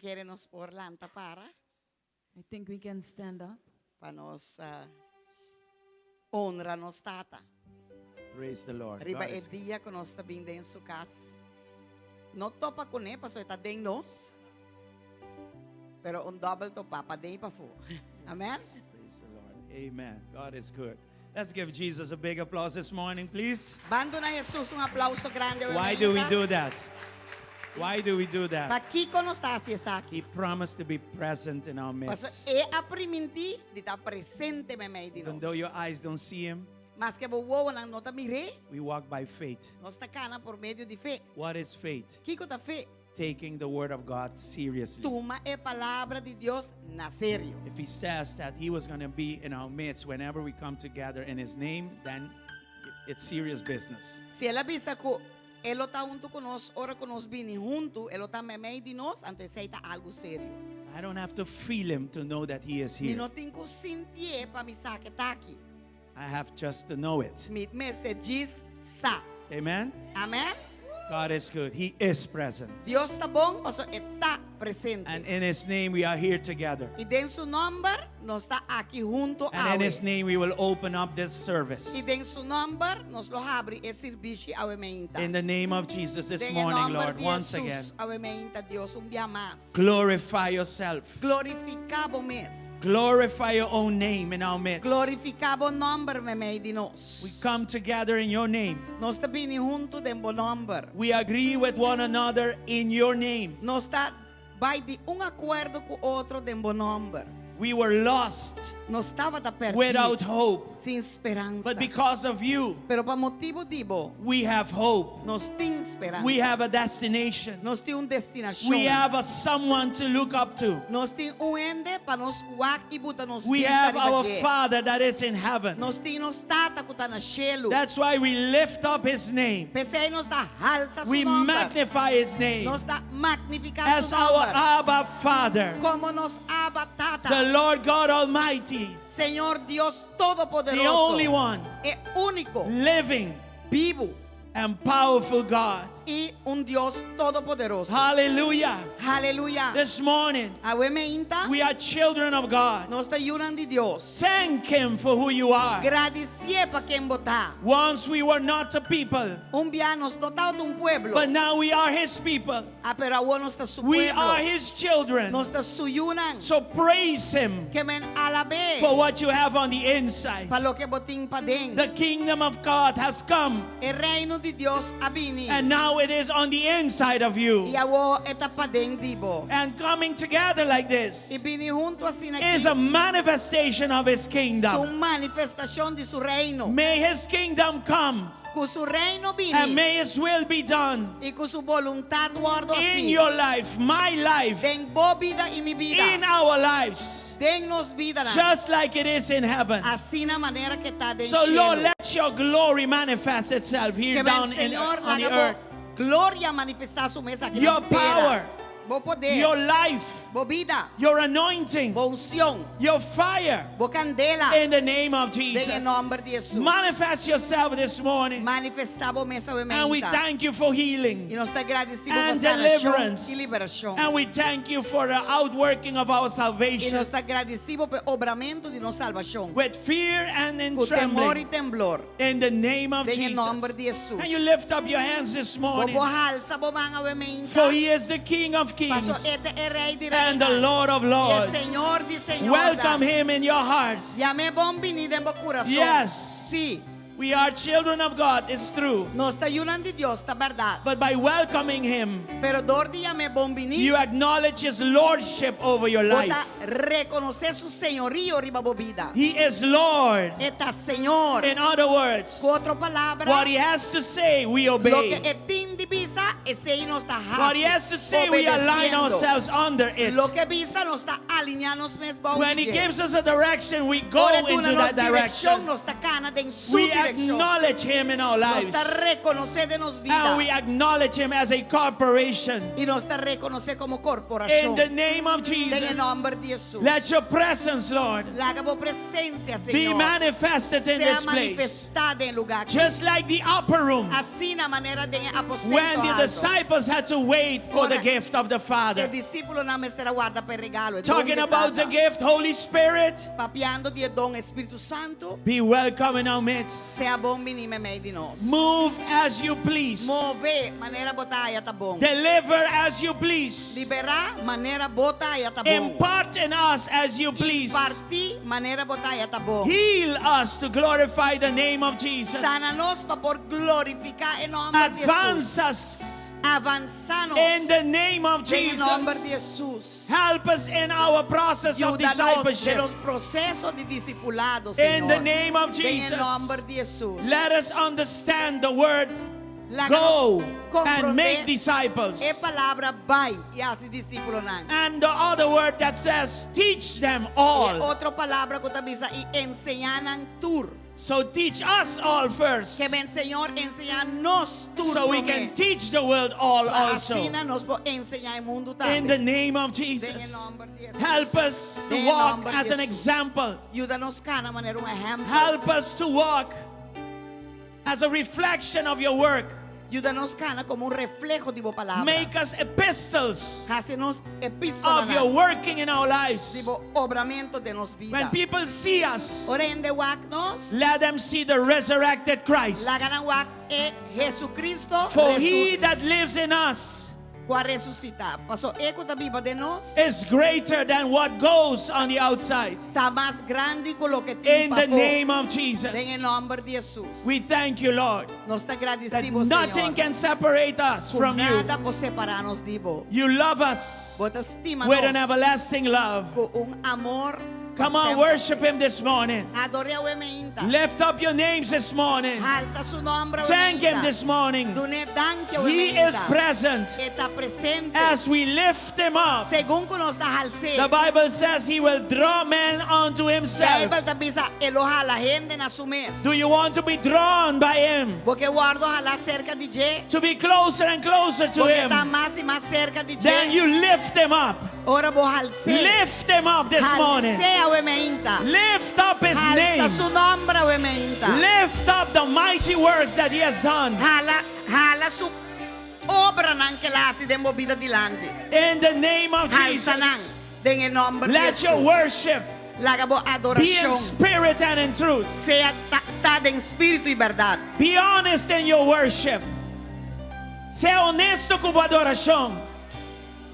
kere nos por lanta para I think we can stand up pa nos honra nos Tata. Praise the Lord. Riba God e is good. dia ku nos ta bin den su kas. No topa kuné pasobra e ta den nos, pero un dòbel topá, paden i pafó. Amen? Praise the Lord. Amen. God is good. Let's give Jesus a big applause this morning, please. Ban duna Hesus un aplauso grandi awe Why do we mainta. do that? Why do we do that? Pakiko nos ta hasi esaki? He promised to be present in our Paso midst. e a primintí di ta presente meimei di Even though nos. your eyes don't see him, Maske bo wowonan no ta mir'é, we walk by faith. nos ta kana por medio di fe. What is faith? Kiko ta fe? Taking the word of God seriously. Tuma e palabra di Dios na serio. If he says that he was going to be in our midst whenever we come together in his name, then it's serious business. Si el a bisa ku e lo ta huntu ku nos ora ku nos bini huntu, e lo ta meimei di nos, anto esei ta algu serio. I don't have to feel him to know that he is Mi here. no tin ku sintié pa mi sa ku e ta aki. I have just to know it. Mi mester djis sa. Amen. Amen? God is good. He is present. Dios ta bon, paso e ta presente. And in his name we are here together. I den su nòmber nos ta aki huntu And in awe. his name we will open up this service. I den su nòmber nos lo habri e sirbishi awe meinta. In the name of Jesus this Den e morning, nòmber Lord, di once again. Jesus awe meinta Dios un bia mas. Glorify yourself. Glorifiká bo mes. Glorify your own name in our midst. Glorifiká bo nòmber meimei di nos. We come together in your name. Nos ta bini huntu den bo nòmber. We agree with one another in your name. Nos ta bai di un akuerdo ku otro den bo nòmber. We were lost Nos tabata pèrdí without hope. sin speransa. But because of you, Pero pa motibu di bo, we have hope. nos tin speransa. We have a destination. Nos tin un destinashon. We have a someone to look up to. Nos tin un hende pa nos wak i buta nos We bista have riba our dje. Father that is in heaven. Nos tin nos Tata ku ta na shelu. That's why we lift up his name. P'esei nos ta halsa su We nòmber. magnify his name Nos ta magnifiká as su our nòmber. Abba Father, Komo nos Abba Tata. the Lord God Almighty, Señor Dios the Todopoderoso. only one E úniko, living bibu and powerful God. i un Dios Todopoderoso. Hallelujah. Aleluya. This morning, Awe mainta, we are children of God. nos ta yunan di Dios. Thank Him for who you are. Gradisié pa ken bo ta. Once we were not a people, Un bia nos no tabata un pueblo. but now we are His people. Ah, pero awor nos ta su We pueblo. are His children. Nos ta su yunan. So praise Him Ke men alab'é for what you have on the inside. pa loke bo tin paden. The kingdom of God has come, E reino di Dios a bini. and now it is on the inside of you. I awor e ta paden di bo. And coming together like this I bini huntu asina aki. is a manifestation of His kingdom. Un manifestashon di su reino. May His kingdom come Ku su reino bini. and may His will be done I ku su boluntat wòrdu in hasí. your life, my life, Den bo bida i mi bida. in our lives, Den nos bidanan. just like it is in heaven. Asina manera ku ta den So, Lord, shelu. let your glory manifest itself here Ke men down in, Señor, on the laga earth. bo gloria manifestá su mes aki Your na tera. power, Bo poder, Your life, bo bida, your anointing, bo unshon, your fire, bo kandela. in the name of Den Jesus. nòmber di Jesus. Manifest yourself this morning. Manifestá bo mes awe And we mainta. thank you for healing I nos ta gradisido and pa sanashon deliverance. i liberashon. And we thank you for the outworking of our I salvation nos ta gradisido pa obramentu di nos salbashon. with fear and in Ku temor i trembling. temblor. In the name of Den Jesus. nòmber di Jesus. And you lift up your hands this morning. Bo por halsa bo man awe mainta. For he is the King of Paso kings e ta e Rei di and the reinan. Lord of I e lords. Señor di señornan. Welcome him in your heart. Yam'é bon biní den bo kurason. Yes. Si. We are children of God, it's true. Nos ta yunan di Dios, ta bèrdat. But by welcoming him, Pero dor di yam'é bon biní, you acknowledge his lordship over your bo ta life. rekonosé su señorío riba bo bida. He is Lord. E ta Señor. In other words, Ku otro palabra, what he has to say, we loke obey. e tin di bisa, esei nos ta hasi. What he has to say, we align Obedesiendo. ourselves under it. Loke e bisa, nos ta alineá nos mes bou When he di dje. gives us a direction, we go Ora into duna nos that direkshon, direction. nos ta kana den su We direkshon. acknowledge him in our Nos lives. ta rekonosé den nos And we bida. acknowledge him as a corporation. I nos ta rekonosé komo In korporashon. the name of Den Jesus, nòmber di Jesus. let your presence, Lord, Laga bo presensia, be Señor. manifested in Sea this place. manifestá den e lugá aki. Just like the upper room, Asina manera den aposento when the alto. disciples had to wait for the Ora, gift of the E Father. disipelnan mester a warda pa e regalo. E don Talking di about the Tata. gift, Holy Spirit, Papiando di e don Spiritu Santu. be welcome in our midst. Sea bon bini meimei di nos. Move as you please. Move manera bo ta haya ta bon. Deliver as you please. Liberá manera bo ta haya ta bon. Impart in us as you please. Impartí manera bo ta haya ta bon. Heal us to glorify the name of Jesus. Sana nos pa por glorifiká e nòmber di Jesus. Advance us Avansá nos in the name of den nòmber di Jesus. Jesus. Help us in our process of Yuda nos den discipleship. nos proseso di disipulado, In the Señor. name of Den Jesus. nòmber di Jesus. Let us understand the word Laga go nos and make komprondé disciples. e palabra bai i hasi disipelnan. And the other word that says teach them E all. otro palabra ku ta bisa i enseñá nan tur. So teach us all first Ke men Señor enseñá nos tur so we promé. can teach the world all Pa also. asina nos por enseñá e mundu In the tambe. name of Den Jesus. nòmber di Jesus. Help us to Den walk nòmber di as an Jesus. example. Yuda nos kana manera un ehèmpel. Help us to walk as a reflection of your work. Yuda nos kana komo un refleho di bo palabra. Make us epistles Hasi nos of your epístola working in our lives. di bo obramentu den nos When bida. people see us, Ora hende wak nos, let them see the resurrected Christ. laga nan wak e Jesucristo For he that lives in us ku a resusitá. Paso e ku ta biba den nos is greater than what goes on the outside. ta mas grandi ku loke tin In the pafó. name of Den e Jesus, nòmber di Jesus. we thank you, Lord, Nos ta that gradisí, nothing Señor. can separate us Ku from you. nada por separá nos di bo. You love us Bo ta stima with an nos everlasting love. ku un amor. Come on, semper. worship him this morning. Ador'é awe mainta. Lift up your names this morning. Halsa su nòmber Thank him this morning. Dun'é danki awe He is mainta. present E ta presente. as we lift him up. Segun ku nos ta hals'é. The Bible says he will draw men unto himself. Beibel ta bisa e lo hala hende na su mes. Do you want to be drawn by him? Bo ke wòrdu halá serka di dje. To be closer and closer to Bo ke him? ta mas i mas serka di Then dje. you lift him up. Ora bo hals'é. Lift him up this morning. Hals'é awe mainta. Lift up his Halsa name. su nòmber awe mainta. Lift up the mighty works that he has done. Hala, hala su obranan ku el a hasi den bo bida dilanti. In the name of Halsa nan Jesus. den e nòmber di Let your Jesus. worship Laga bo be in adorashon spirit and in truth. sea ta, ta den spiritu i bèrdat. Be honest in your worship. Sea honesto ku bo adorashon.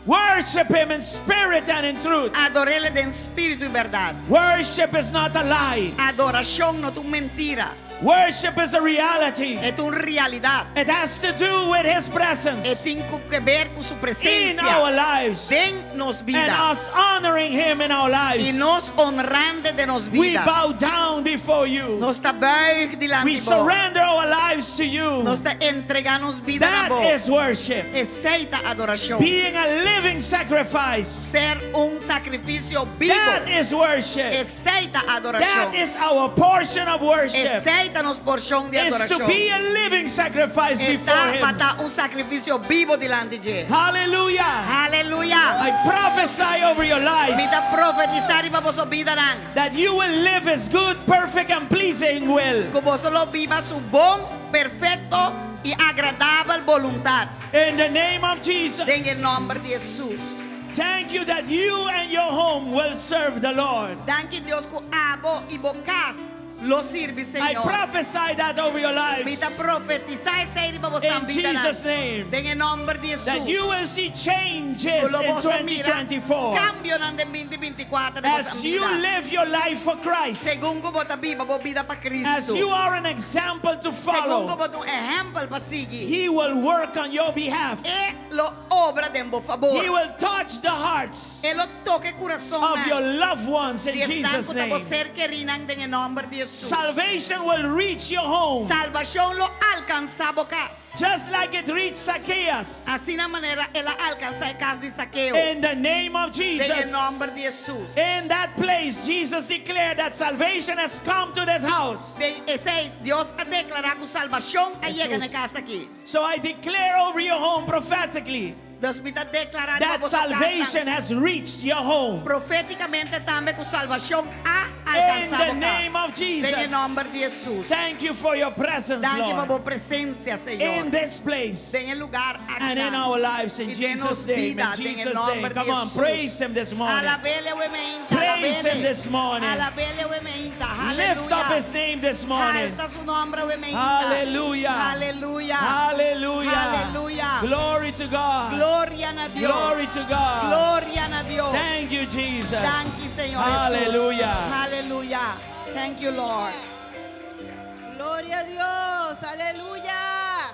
Worship him in spirit and in truth. Ador'é den spiritu i bèrdat. Worship is not a lie. Adorashon no ta un mentira, Worship is a reality. e ta un realidat. It has to do with his E presence tin ku ber ku su in presensia our lives den nos and bida. us honoring him in our I lives. nos honrand'é den nos We bida. bow down before you. Nos ta buig dilanti We bo. surrender our lives to you. Nos ta entregá nos bida na That bo. is worship. Esei ta adorashon. Being a living sacrifice. Ser un sakrifisio bibu. That is worship. Esei ta That adorashon. is our portion of worship. Esei ta nos porshon di Is to adorashon. be a living sacrifice before E ta him. pa ta un sakrifisio bibu dilanti dje. Hallelujah. Aleluya. I prophesy over your Mi lives ta profetisá riba boso bidanan. that you will live his good, perfect, and pleasing will. Ku boso lo biba su bon, perfekto i agradabel boluntat. In the name of Den e Jesus. nòmber di Jesus. Thank you that you and your home will serve the Lord. Danki Dios ku abo i bo kas lo sirbi I Señor. prophesy that over your Mi lives. ta profetisá esei riba boso In bidanan. Jesus' name. Den e nòmber di Jesus. That you will see changes Ku lo in boso mira 2024. Kambionan den 2024 den As boso you bida. live your life for Christ, Segun ku bo ta biba bo bida pa as Kristu. you are an example to Segun ku follow, bo ta un ehèmpel pa sigui. He will work on your behalf. E lo obra den bo fabor. He will touch the hearts E lo toka kurason of your loved ones in di esnan Jesus' ku ta bo name. ser kerínan den e nòmber di Jesus. Salvation will reach your home Salbashon lo alkansá bo kas. just like it reached Zacchaeus. Asina manera el a alkansá e kas di Zakeo. In the name of Den e Jesus. nòmber di Jesus. In that place, Jesus declared that salvation has come to this house. Den esei Dios a deklará ku salbashon a yega na Jesus. kas aki. So I declare over your home prophetically Dus mi ta deklará that riba boso salvation has reached your home. profétikamente tambe ku salbashon a alkansá the bo name kas. of Jesus. Den nòmber di Hesus. Thank you for your presence, Danki pa Lord, bo presensia, Señor. in this place Den e lugá aki. and in our lives. In I den Jesus' nos name, in bida, den Jesus' nòmber name. di Come on, Hesus. praise Him this morning. Alab'é awe mainta, Praise alab'é. Him this morning. Alab'é awe mainta. Aleluya. Lift up His name this morning. Alsa su nòmber awe mainta. Hallelujah. Aleluya. Hallelujah. Hallelujah. Glory to God. Gloria na Dios. Glory to God. Gloria na Dios. Thank you, Jesus. Thank you, Señor Jesús. Hallelujah. Hallelujah. Thank you, Lord. Gloria a Dios, aleluya.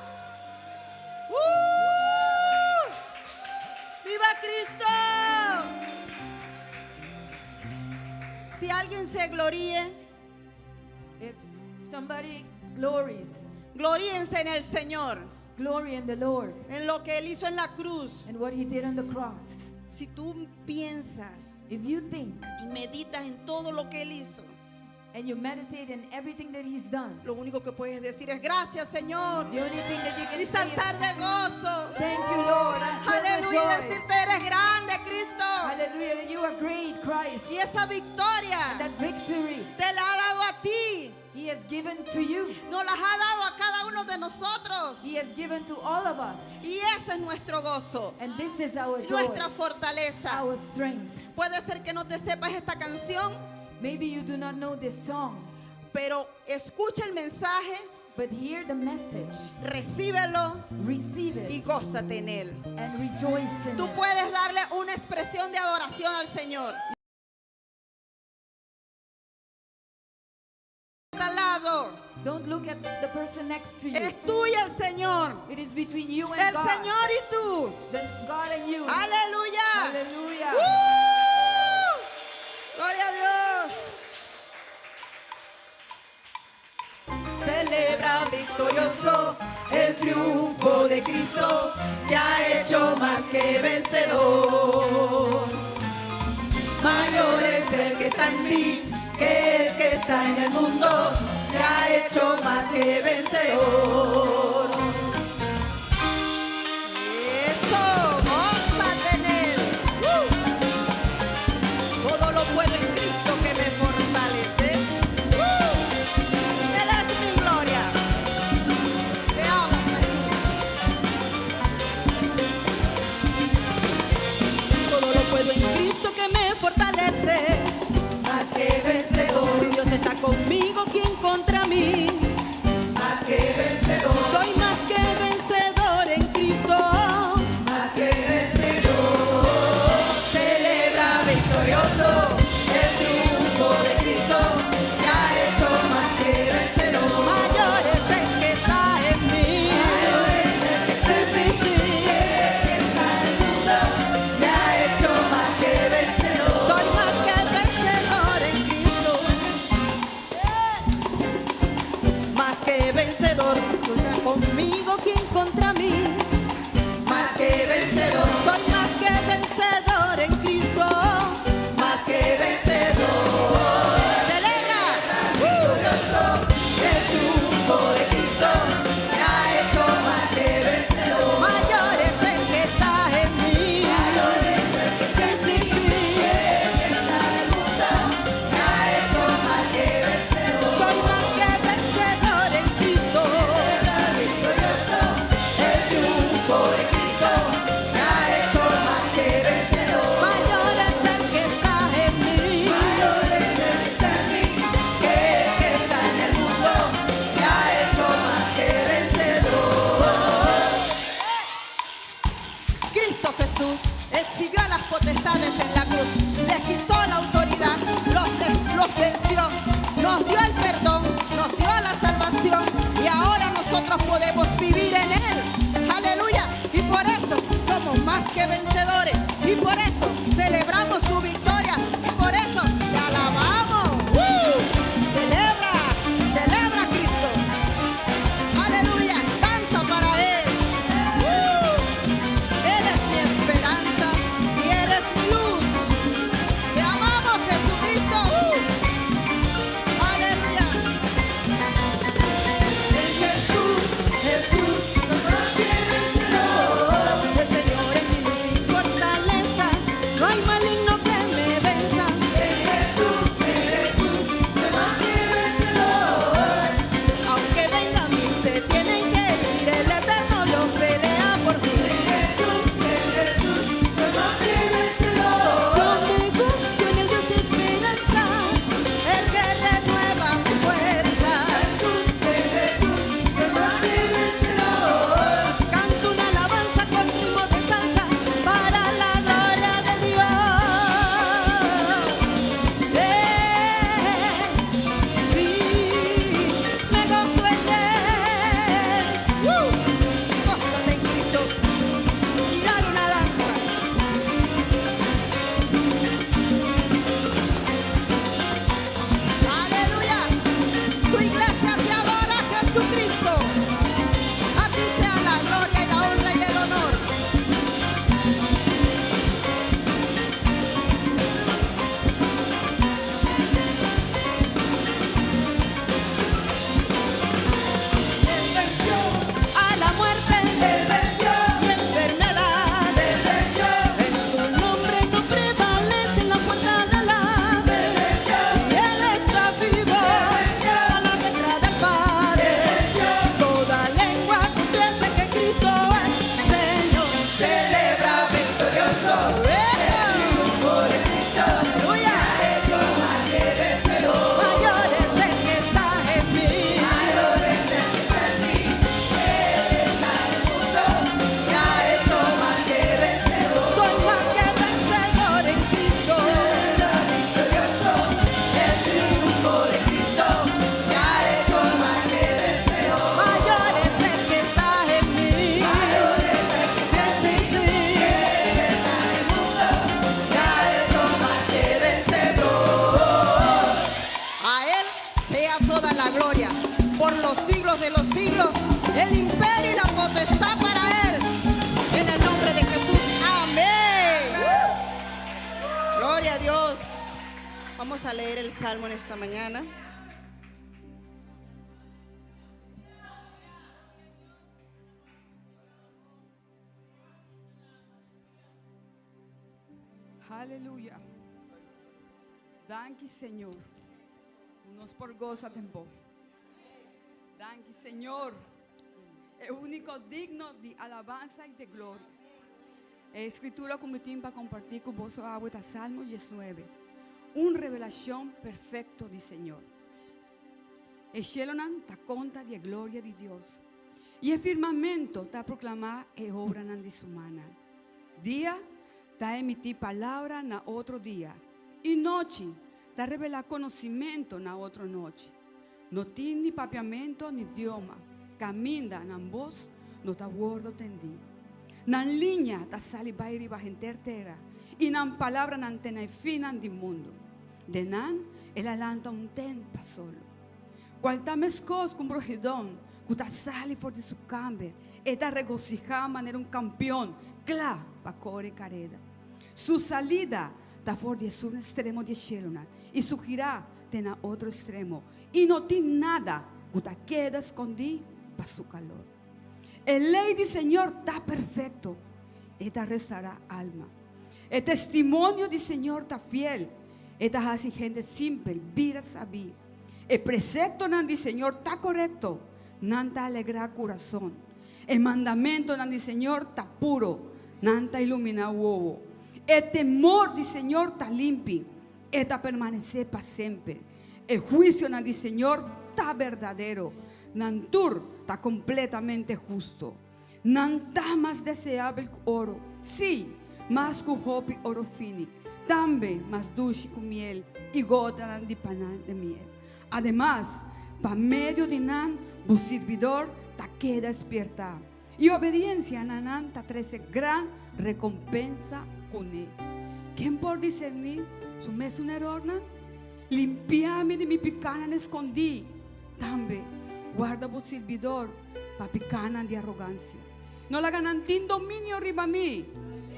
¡Uh! ¡Viva Cristo! Si alguien se gloríe, If somebody glories, gloríense en el Señor, glory in the Lord en lo que Él hizo en la cruz. and what he did on the cross. Si tú piensas If you think y meditas en todo lo que Él hizo, and you meditate in everything that he's done, lo único que puedes decir es gracias, Señor. the only thing that you can Y say is, saltar de gozo. thank you, Lord. And filled with Aleluya. Y joy. decirte, eres grande, Cristo. Hallelujah, that you are great, Christ. Y esa victoria That victory te la ha dado a ti. he has given to you. Nos las ha dado a cada uno de nosotros. He has given to all of us. Y ese es nuestro gozo, And this is our joy, nuestra fortaleza. our strength. Puede ser que no te sepas esta canción, Maybe you do not know this song, pero escucha el mensaje, but hear the message, recíbelo receive y it, gózate en él. and rejoice in Tú it. puedes darle una expresión de adoración al Señor. Al lado. Don't look at the person next to you. Es tuya el Señor. It is between you and El God. Señor y tú. The God and you. Aleluya. Hallelujah. ¡Uh! Gloria a Dios. Celebra victorioso el triunfo de Cristo, que ha hecho más que vencedor. Mayor es el que está en mí que el que está en el mundo, que ha hecho más que vencedor. Eso, gózate en él. ¡Uh! Todo lo puedo en Cristo que me fortalece. ¡Uh! Él es mi gloria. Te amo, Jesús. Todo lo puedo en Cristo que me fortalece. Más que vencedor, Si Dios está conmigo, ¿quién contra mí? más que vencedor, Soy más que vencedor en Cristo. más que vencedor. Celebra victorioso el triunfo de Cristo, que ha hecho más que vencedor. Mayor es el que está en mí. Sí, sí, sí. Me ha hecho más que vencedor. Soy más que vencedor en Cristo. Más que vencedor. Lucha conmigo, ¿quién contra mí? Más que vencedor, Soy más que vencedor en Cristo. más que vencedor. Celebra. El triunfo de Cristo me ha hecho más que vencedor. Mayor es el que está en mí. Sí, sí, sí. Me ha hecho más que vencedor. Soy más que vencedor en Cristo. El triunfo A ti sea la gloria y la honra y el honor. A la muerte y enfermedad. En su nombre no prevalece la puerta de la Y él está vivo a la letra del Padre. Toda lengua confiese que Cristo es Señor. Celebra victorioso el triunfo de Cristo. Aleluya. Mayor es el que está en mí. Mayor es el que está en mí. Me ha hecho más que vencedor. Soy más que vencedor en Cristo. Victorioso, el triunfo de Cristo me ha hecho más que vencedor. Mayor es el que está en mí. Mayor es el que está en mí. El que está en el mundo me ha hecho más que vencedor. A Él sea toda la gloria por los siglos de los siglos, el imperio y la potestad para Él. En el nombre de Jesús, amén. Gloria a Dios. Vamos a leer el salmo en esta mañana. Aleluya. Danki, Señor. Nos por gosa den Bo. Danki, Señor. E úniko digno di alabansa i di gloria. E skritura ku mi tin pa kompartí ku boso awe ta Salmo 19. Un revelashon perfekto di Señor. E shelunan ta konta di gloria di Dios. I e firmamento ta proklamá e obranan di su mannan. Dia ta emití palabra na otro dia. I nochi ta revelá konosementu na otro nochi. No tin ni papiamentu ni idioma. Kaminda nan bos no ta wòrdu tendí. Nan liña ta sali bai riba henter tera. I nan palabranan te na finnan di mundu. Den nan el a lanta un tènt pa solo. Kual ta meskos ku un brujidon ku ta sali for di su kamber. E ta regosihá manera un kampeon kla pa kore kareda. Su salida ta for di un ekstremo di shelunan i su girá te na otro ekstremo. I no tin nada ku ta keda skondí pa su kalor. E lei di Señor ta perfekto. E ta restourá alma. E testimonio di Señor ta fiel. E ta hasi hende simpel, bira sabí. E preseptonan di Señor ta korekto. Nan ta alegrá kurason. E mandamentunan di Señor ta puro. Nan ta iluminá wowo. E temor di Señor ta limpi. E ta permanesé pa semper. E huisionan di Señor ta berdadero. Nan tur ta kompletamente hustu. Nan ta mas deseabel ku oro. Sí, mas ku hopi oro fini. Tambe mas dushi ku miel i gotanan di panal di miel. Ademas, pa medio di nan, bo sirbidó ta keda spièrtá. I obediensia na nan ta trese gran rekompensa kuné. Ken por diserní su mesun erornan? Limpia mi di mi pikánan skondí. Tambe, warda bo sirbidó pa pikánan di arogansia. No laga nan tin dominio riba mi.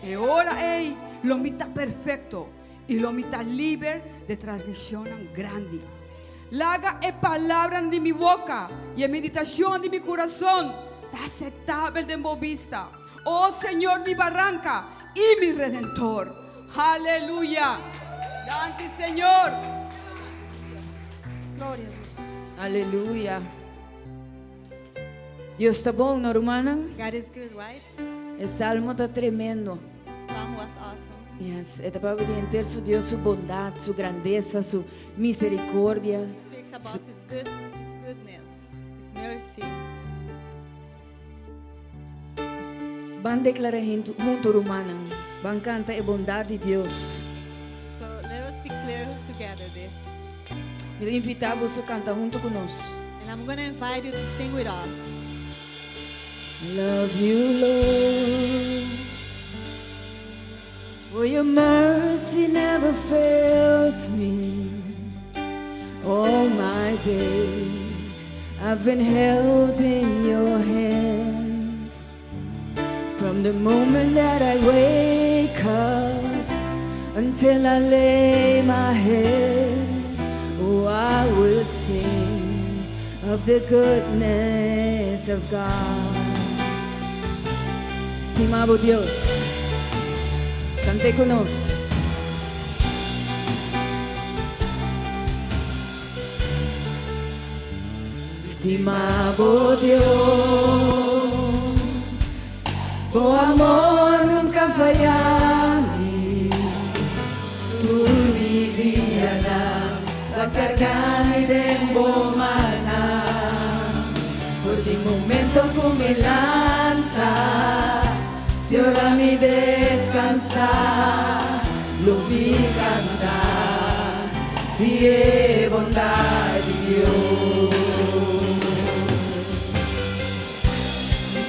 E ora ei lo mi ta perfekto i lo mi ta liber di transgreshonnan grandi. Laga e palabranan di mi boka i e meditashon di mi kurason ta aseptabel den bo bista. O Señor, mi baranka i mi Redentor. Aleluya. Danki, Señor. Gloria a Dios. Aleluya. Dios ta bon, no rumannan? God is good, right? E salmo ta tremendo. Psalm was awesome. Yes, e ta papia di henter su Dios, su bondat, su grandesa, su miserikordia. Speaks about his good, his goodness, his mercy. Ban deklará huntu, rumannan. Ban kanta e bondat di Dios. So let us declare together this. Mi ta invitá bo kanta huntu ku nos. And I'm going to invite you to sing with us. Love you, Lord. For your mercy never fails me. All my days. I've been held in your hand from the moment that I wake up until I lay my head. Oh, I will sing of the goodness of God. Stima bo Dios, kant'é ku nos. Stima bo Dios, bo amor nunka a faya mi. Tur mi dianan, b'a karga mi den bo mannan. For di momento ku mi lanta, te ora mi deskansá, lo mi kanta di e bondat di Dios.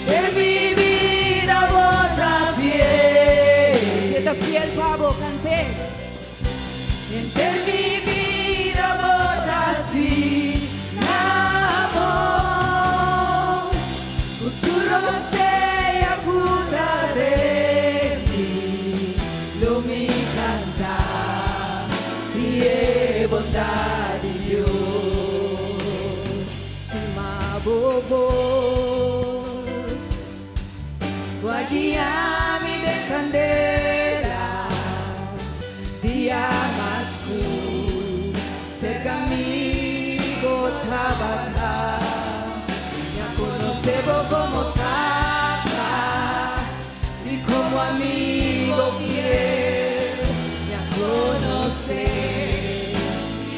Den mi bida bo ta fiel. Si e ta fiel pa bo, kant'é. Den mi bida bo ta asina bon. Futuro sea kuda di mi, lo mi kanta di e bondat di Dios. Stima bo bos, Bo a guia mi den kandela, dia mas skur, serka mi bo tabata. Mi a konosé bo komo tata i komo amigu fiel. Mi a konosé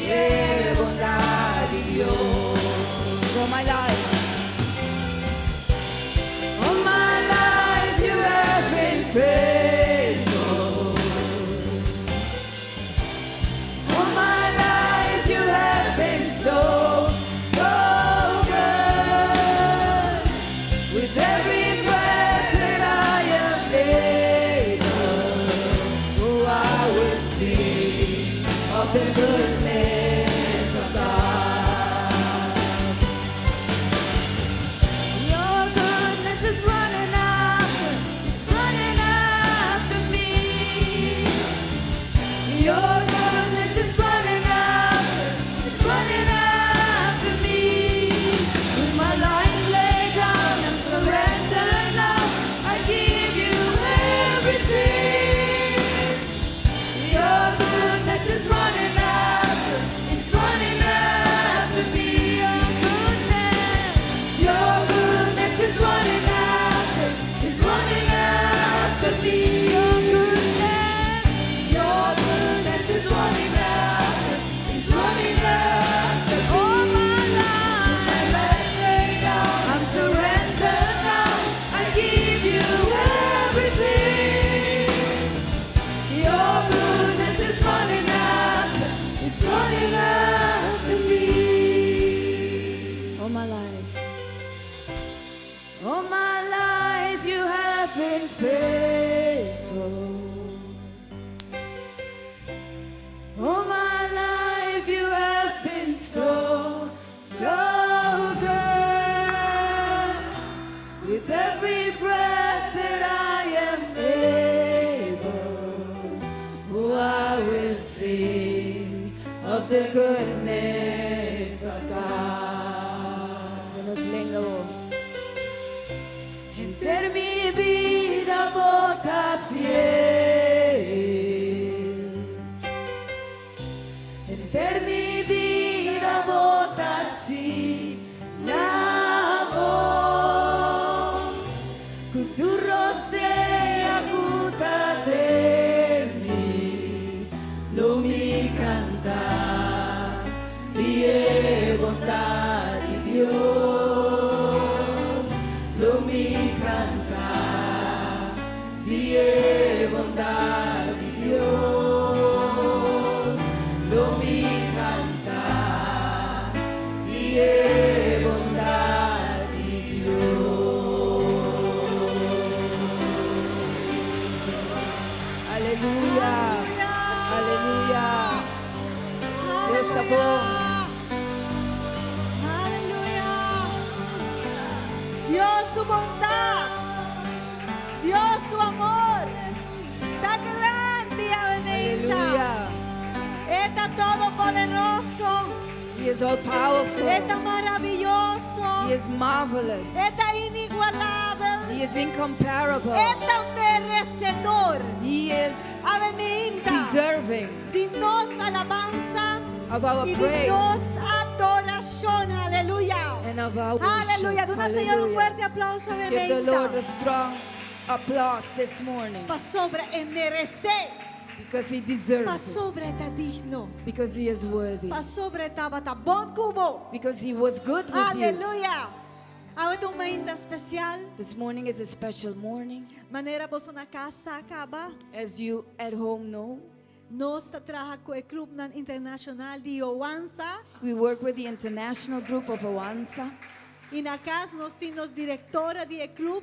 e bondat di Dios. All my life. All my life you have been faithful. All my life you have been so, so good. With every breath that I am able, oh, I will sing of the goodness of God. Your goodness is running after, it's running after me. Your goodness is running after, it's running after me. With my life laid down and surrendered now, I give you everything. Your goodness is running after, it's running after me. Your goodness, your goodness is running after, it's running after me. Your goodness, your goodness is running after, it's running after me. All my life. My life laid down, I'm surrendered now. I give you everything. Your goodness is running after, it's running after me. All my life. All my life you have been faithful. All my life you have been so, so good. With every breath that I am able, oh, I will sing of the goodness of God. Nos lenga bo. Henter mi bida bo ta fiel. Henter mi bida bo ta asina bon. Ku tur rosea ku ta den mi, lo mi kanta di e bondat di Dios. Lo mi kanta di e bondat di Dios. Lo mi kanta di e bondat di Dios. Aleluya. Aleluya. Dios ta bon. Aleluya. Dios su bondat, Dios su amor ta grandi awe meinta. Aleluya. E ta todopoderoso. He is all powerful. E ta maravioso. He is marvelous. E ta inigualabel. He is incomparable. E ta meresedor. He is Awe meinta. deserving Di nos alabansa of our i di praise nos adorashon. Aleluya. and of our worship. Aleluya. Duna Señor un Hallelujah. fuerte aplouso awe Give the Lord meinta. a strong applause this morning Pasobra e meresé. because he deserves it, Pasobra e ta digno. because he is worthy, Pasobra e tabata bon ku bo. because he was good with you. Aleluya. Awe ta un mainta spesial. This morning is a special morning. Manera boso na kas sa kaba. As you at home know, Nos ta traha ku e klupnan internashonal di Owansa. we work with the international group of Owansa. I na kas nos tin nos direktora di e klup.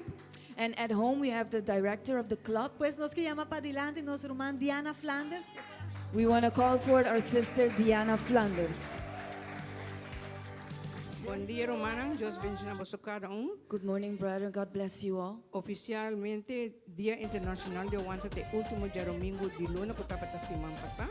And at home we have the director of the club. Pues nos ke yama padilanti nos ruman Diana Flanders. We want to call forward our sister Diana Flanders. Bon dia, rumannan. Dios bendishoná boso kada un. Good morning, brethren. God bless you all. Ofisialmente, Dia Internashonal di Owansa ta último djadumingu di luna ku tabata siman pasá.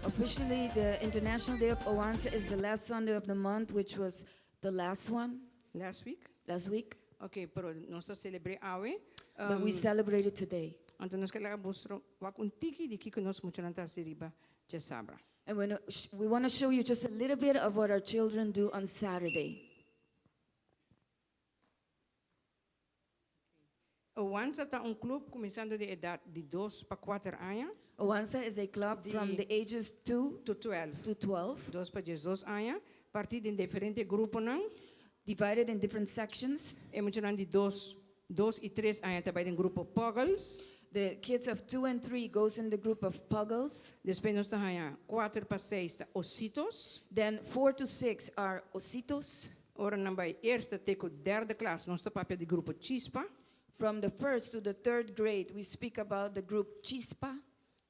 Officially, the International Day of Owansa is the last Sunday of the month, which was the last one Last week. last week, Ok, pero nos ta selebr'é awe. but we celebrated today. Anto nos ke laga boso wak un tiki di kiko nos muchanan ta hasi riba djasabra. And we want to show you just a little bit of what our children do on Saturday. Owansa ta un klup kuminsando di edat di dos pa kuater aña. Owansa is a club from the ages 2 To 12. to 12, Dos pa 12 aña, partí den diferente gruponan. divided in different sections. E muchanan di dos, dos i tres aña ta bai den grupo Puggles. The kids of 2 and 3 goes in the group of Puggles. Despues nos ta haña kuater pa seis ta Ositos. Then 4 to 6 are Ositos. Ora nan bai eerste te ku derde klas nos ta papia di grupo Chispa. From the first to the third grade, we speak about the group Chispa.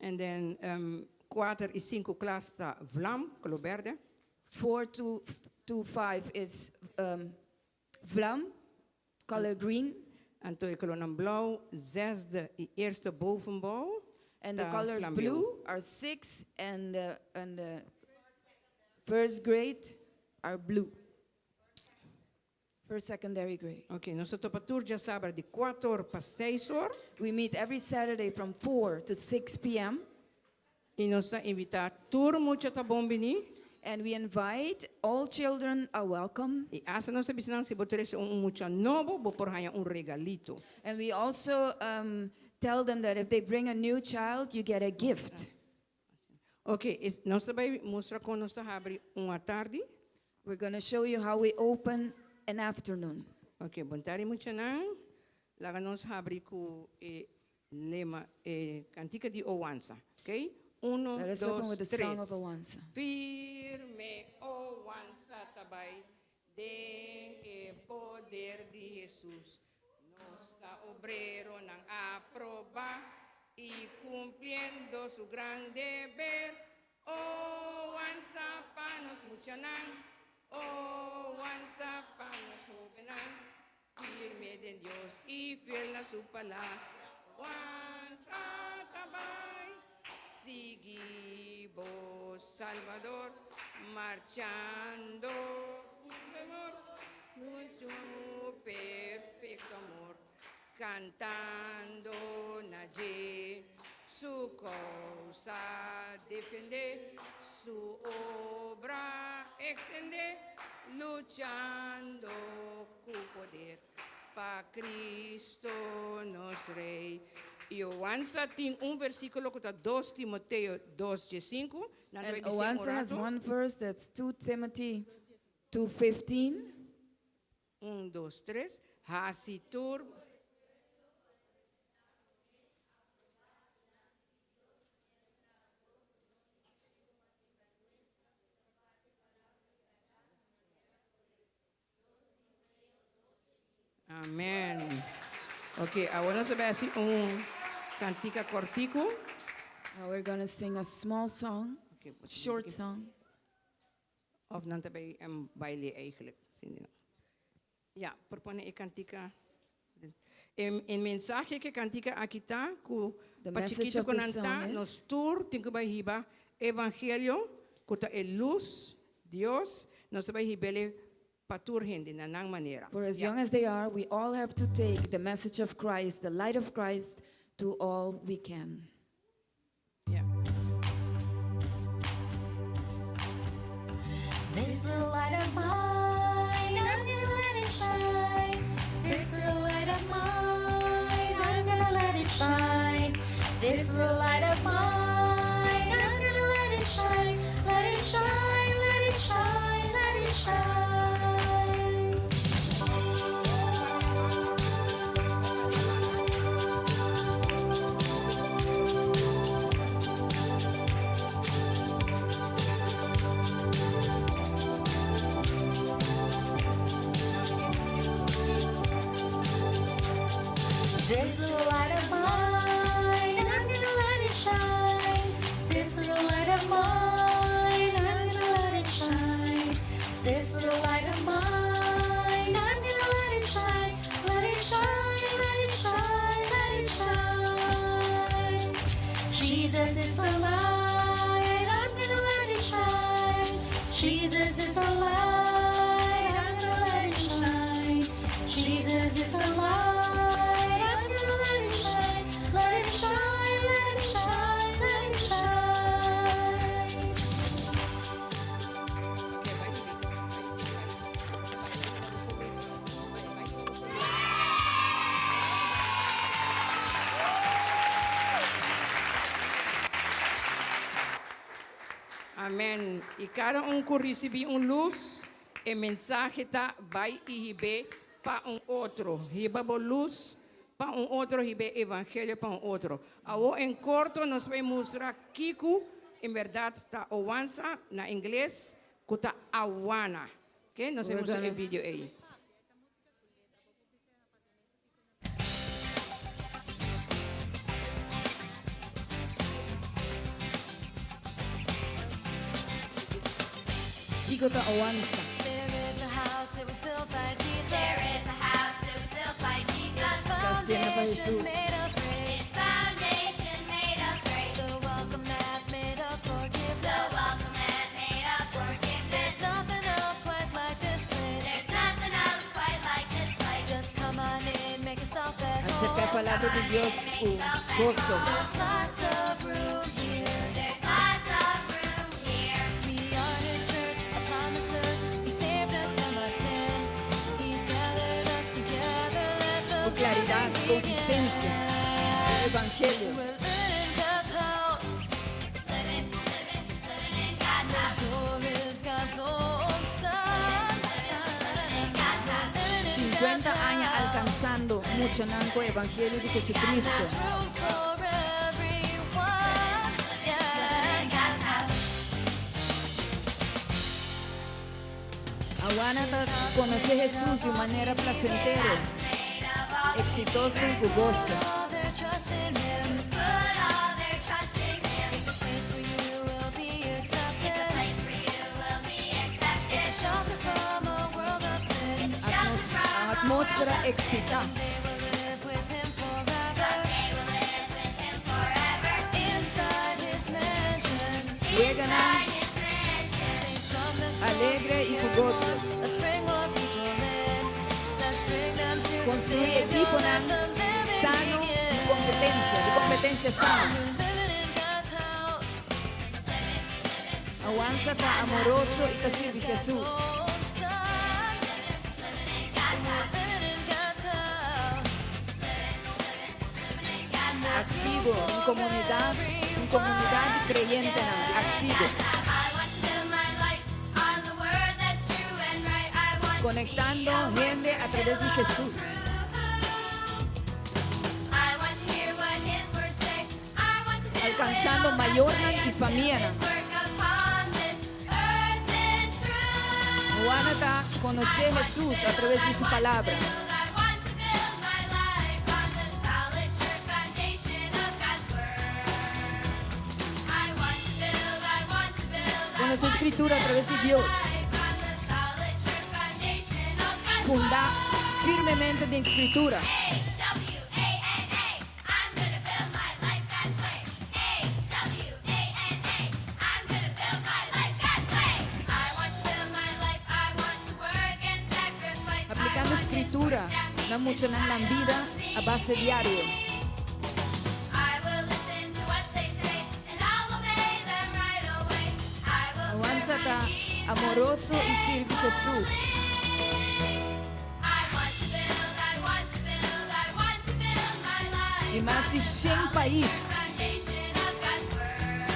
And then kuater i sinku klas ta Vlam, koló bèrdè. 4 to 5 is Vlam, color green. Anto e kolónan blou, zesde i eerste bovenbouw And the ta colors flambeau. blue are 6 and the first grade are blue. First secondary grade. Ok, nos ta topa tur djasabra di kuater pa seis or. We meet every Saturday from 4 to 6 p.m. I nos ta invitá tur mucha ta bon bini. And we invite all children are welcome. I asta nos ta bisa nan si bo trese un mucha nobo, bo por haña un regalito. And we also tell them that if they bring a new child, you get a gift. Ok, nos ta bai mustra kon nos ta habri un atardi. We're going to show you how we open an afternoon. Ok, bon tardi muchanan. Laga nos habri ku e lema, e kantika di Owansa. Ok? Uno, Let us open dos, with the song tres. of Owansa. Firme Owansa ta bai den e poder di Hesus. Nos ta obreronan aprobá i kumpliendo su gran deber. Owansa pa nos muchanan, Owansa pa nos hóbennan. Firme den Dios i fiel na su palabra. Owansa ta bai, sigui bo Salvador, marchando sin temor, mucho perfecto amor, cantando na dje, su causa defende, su obra extende, luchando cu poder, pa Cristo nos Rey. I Owansa tin un versíkulo ku ta 2 Timoteo 2 5. And Owansa has one verse that's 2 Timothy 2:15. Un, dos, tres. Hasi tur. Amen. Ok, awor nos ta bai hasi un kantika kòrtiku. Now we're going to sing a small song, Okay, short song. Of nan ta bai baile eigenlijk. Cindy, no. Ya, por pone e kantika. E, e mensahe ku e kantika aki ta, ku The pa message chikitu of ku this nan song ta, is- nos tur tin ku bai hiba evangelio, ku ta e lus, Dios, nos ta bai hib'é pa tur hende na nan manera. For as Ya. young as they are, we all have to take the message of Christ, the light of Christ, to all we can. Ya. This little light of mine, I'm gonna let it shine. This little light of mine, I'm gonna let it shine. This little light of mine, I'm gonna let it shine. Let it shine, let it shine, let it shine. This little light of mine, I'm gonna let it shine. This little light of mine, I'm gonna let it shine. This little light of mine, I'm gonna let it shine. Let it shine, let it shine, let it shine. Jesus is the light, I'm gonna let it shine. Jesus is the light, I'm gonna let it shine. Jesus is the light, I'm gonna let it shine. Let it shine, let it shine, let it shine. Okay, bai, bai, bai, bai, bai. Amèn. I kada un ku risibí un lus, e mensahe ta bai i hib'é pa un otro. Hiba bo lus pa un otro, hib'é evangelio pa un otro. Awor en korto nos ta bai mustra kiko en berdat ta Owansa na ingles, ku ta Awana. Ok? Nos ta bai We're mustra e gonna- video ei. Kiko ta Owansa. There is a house, it was built by Jesus. There is a house, it was built by Jesus. Kas yena pa Foundation Jesus. made of grace. Its foundation made of grace. The welcome mat made of The forgiveness. welcome mat made of forgiveness. There's nothing else quite like this place. There's nothing else quite like this place. Just come on in, make yourself at Aseptá home. palabra di Dios ku goso. There's lots of room here. There's lots of room here. We are His church upon this earth. He saved us from our sin. He's gathered us together. Let the Ku klaridat, living konsistensia. begin. Evangelio. We're living in God's house. Living, living, living in God's house. Door is God's own son. Living in God's house. Living in 50 God's años house. alkansando muchanan ku Evangelio di Jesucristo. There's room for everyone. Yeah. In God's house. Awana ta konosé Jesus di un manera plasentero, Made of all eksitoso i goso. All their trust in Him. Put all their trust in Him. It's a place where you will be accepted. It's a place where you will be accepted. It's a shelter from a world of sin. It's a shelter from a Atmósfera world of sin. eksitá. They will live with Him forever. Someday we'll live with Him forever. Inside His mansion. Weganan Inside His mansion. Safe from the storm, alegre i secure. goso. Let's bring more people in. Let's bring them to the Konstruí Savior. ekiponan Let the living sano i begin. kompetensia, di kompetensia sano. We're living in God's house. Awansa ta amoroso i ta sirbi God's Jesus. own son. Living in God's house. Living in God's house. Living in God's house. Aktivo, un komunidat, un komunidat di kreyentenan, aktivo. I want to build my life on the word that's true and right. I want to be Konektando a hende a traves di Jesus. I want to hear what his words say. I want to do it Alkansando all mayornan God's i way famianan. until his work upon this earth is through. Awana ta konosé Jesus a traves di su palabra. I want to build my life on the solid, sure foundation of God's word. I want to build, I want to build, I Konosé want to Skritura a traves di build my Dios. life on the solid, sure foundation of God's Fundá word. firmemente den Scritura. A-W-A-N-A, I'm gonna build my life God's way. A-W-A-N-A, I'm gonna build my life God's way. I want to build my life, I want to work and sacrifice. I Aplicando want His Scritura words down deep na muchanan nan inside bida of me. a base diario. I will listen to what they say and I'll obey them right away. I will Oansa serve ta my Jesus amoroso y sirbi Jesus. faithfully. I want to build, I want to build, I want to build my life Den mas di on the 100 solid pais. foundation of God's word.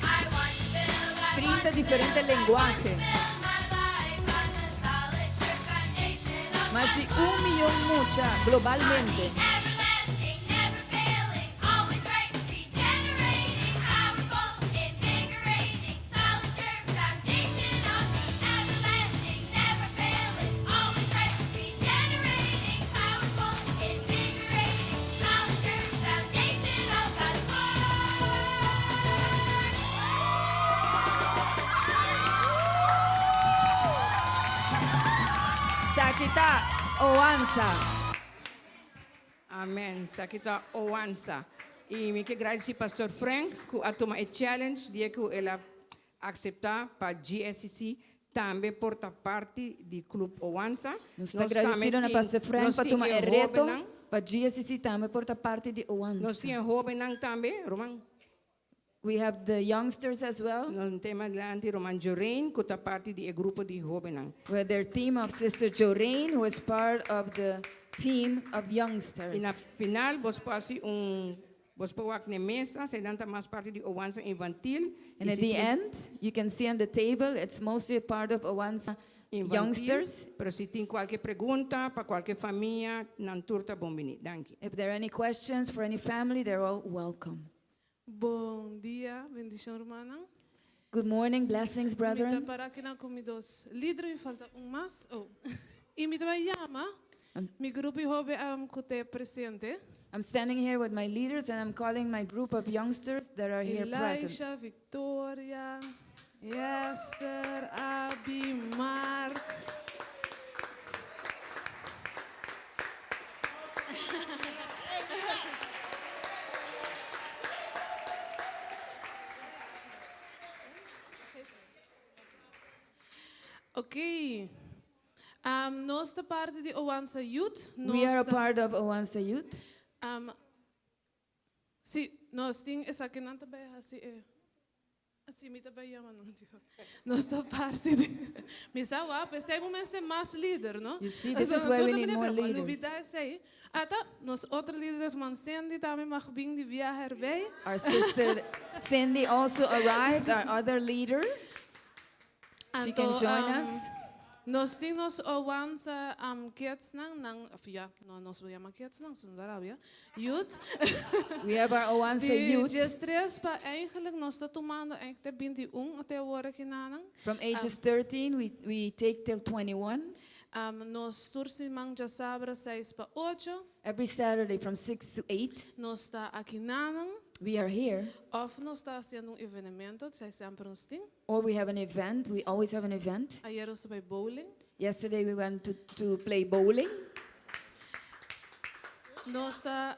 I want to build, I 30 want to diferente build, I want to lenguahe. build my life on the solid sure foundation of Mas di God's 1 word. miyon mucha globalmente. Everlasting, never failing, always right, regenerating, powerful, invigorating, solid, sure foundation of the everlasting, never failing, always right, regenerating, powerful, invigorating, solid, sure foundation of God's word. Esaki ta Oansa. Amen. Esaki ta Oansa. Y mi kier gradici Pastor Frank cu a tuma e challenge di cu el a acepta pa GSCC tambe por ta parti di Club Oansa. Nos ta agradecido na Pastor Frank pa tuma e reto pa GSCC tambe por ta parti di Nos Oansa. tin hobennan tambe, ruman. We have the youngsters as well. Nos tin dilanti ruman Joreen, cu ta parti di e grupo di hobennan. With their team of Sister Joreen, who is part of the team of Y na youngsters. final, bo por haci un, bo por wak na mesa, esey ta mas parti di Oansa infantil. And at the end, you can see on the table, it's mostly a part of Oansa infantil, youngsters. Pero si tin cualkier pregunta pa cualkier famia, nan tur ta bon bini. Danki. If there are any questions for any family, they're all welcome. Bon dia, bendicion rumannan. Good morning, blessings, Mi ta brethren. para aki cu mi dos lider, mi falta un mas. Oh. Y mi ta yama, mi grupo hoben cu ta presente. I'm standing here with my leaders and I'm calling my group of youngsters that are here present. Elisha, Victoria, Esther, Abi, Mark. Ok. Nos ta parti di Oansa Youth. We are a Nos ta- part of Oansa Youth. Si, nos tin esakinan tambe asina e. Asina, mi tambe yama no. Nos ta parti di. Mi sa wa, p'esey mester mas lider, no? You see, this is why we need more leaders. Esey. Ata, nos otro lider man Sandy tambe mag bin di biaha erbij. Our sister Cindy also arrived, our other leader. She can Anto, join us. Nos tin nos Oansa kids nan nan of ja, no nos ta yama kids nan, zonder rabia. Youth. We have our Oansa Di youth 13 pa eigenlijk nos ta tumando eigenlijk 21 te awor aki nan. from ages 13. We take till 21. Nos tur siman diasabra 6 pa 8. Every Saturday from 6 to 8. Nos ta aki nan. We are here. Of nos ta haciendo un evento, esey semper nos tin. Or we have an event. We always have an event. Ayera nos a bay bowling. Yesterday we went to play bowling. Nos ta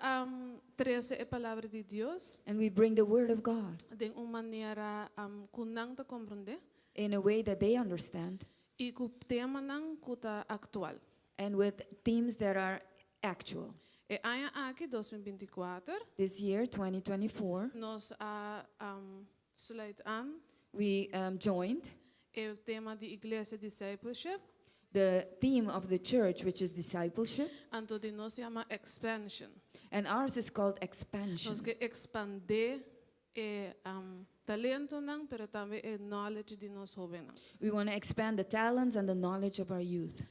trece e palabra di Dios And we bring the word of God di un manera cu nan ta comprende in a way that they understand y cu temanan cu ta actual. And with themes that are actual. E aña aki 2024 This year, 2024, nos a sluit aan we joined e tema di iglesia discipleship, the theme of the church, which is discipleship, anto di nos yama expansion. And ours is called expansion. Nos kier expande e talentonan, pero tambe e knowledge di nos hobennan. We want to expand the talents and the knowledge of our youth.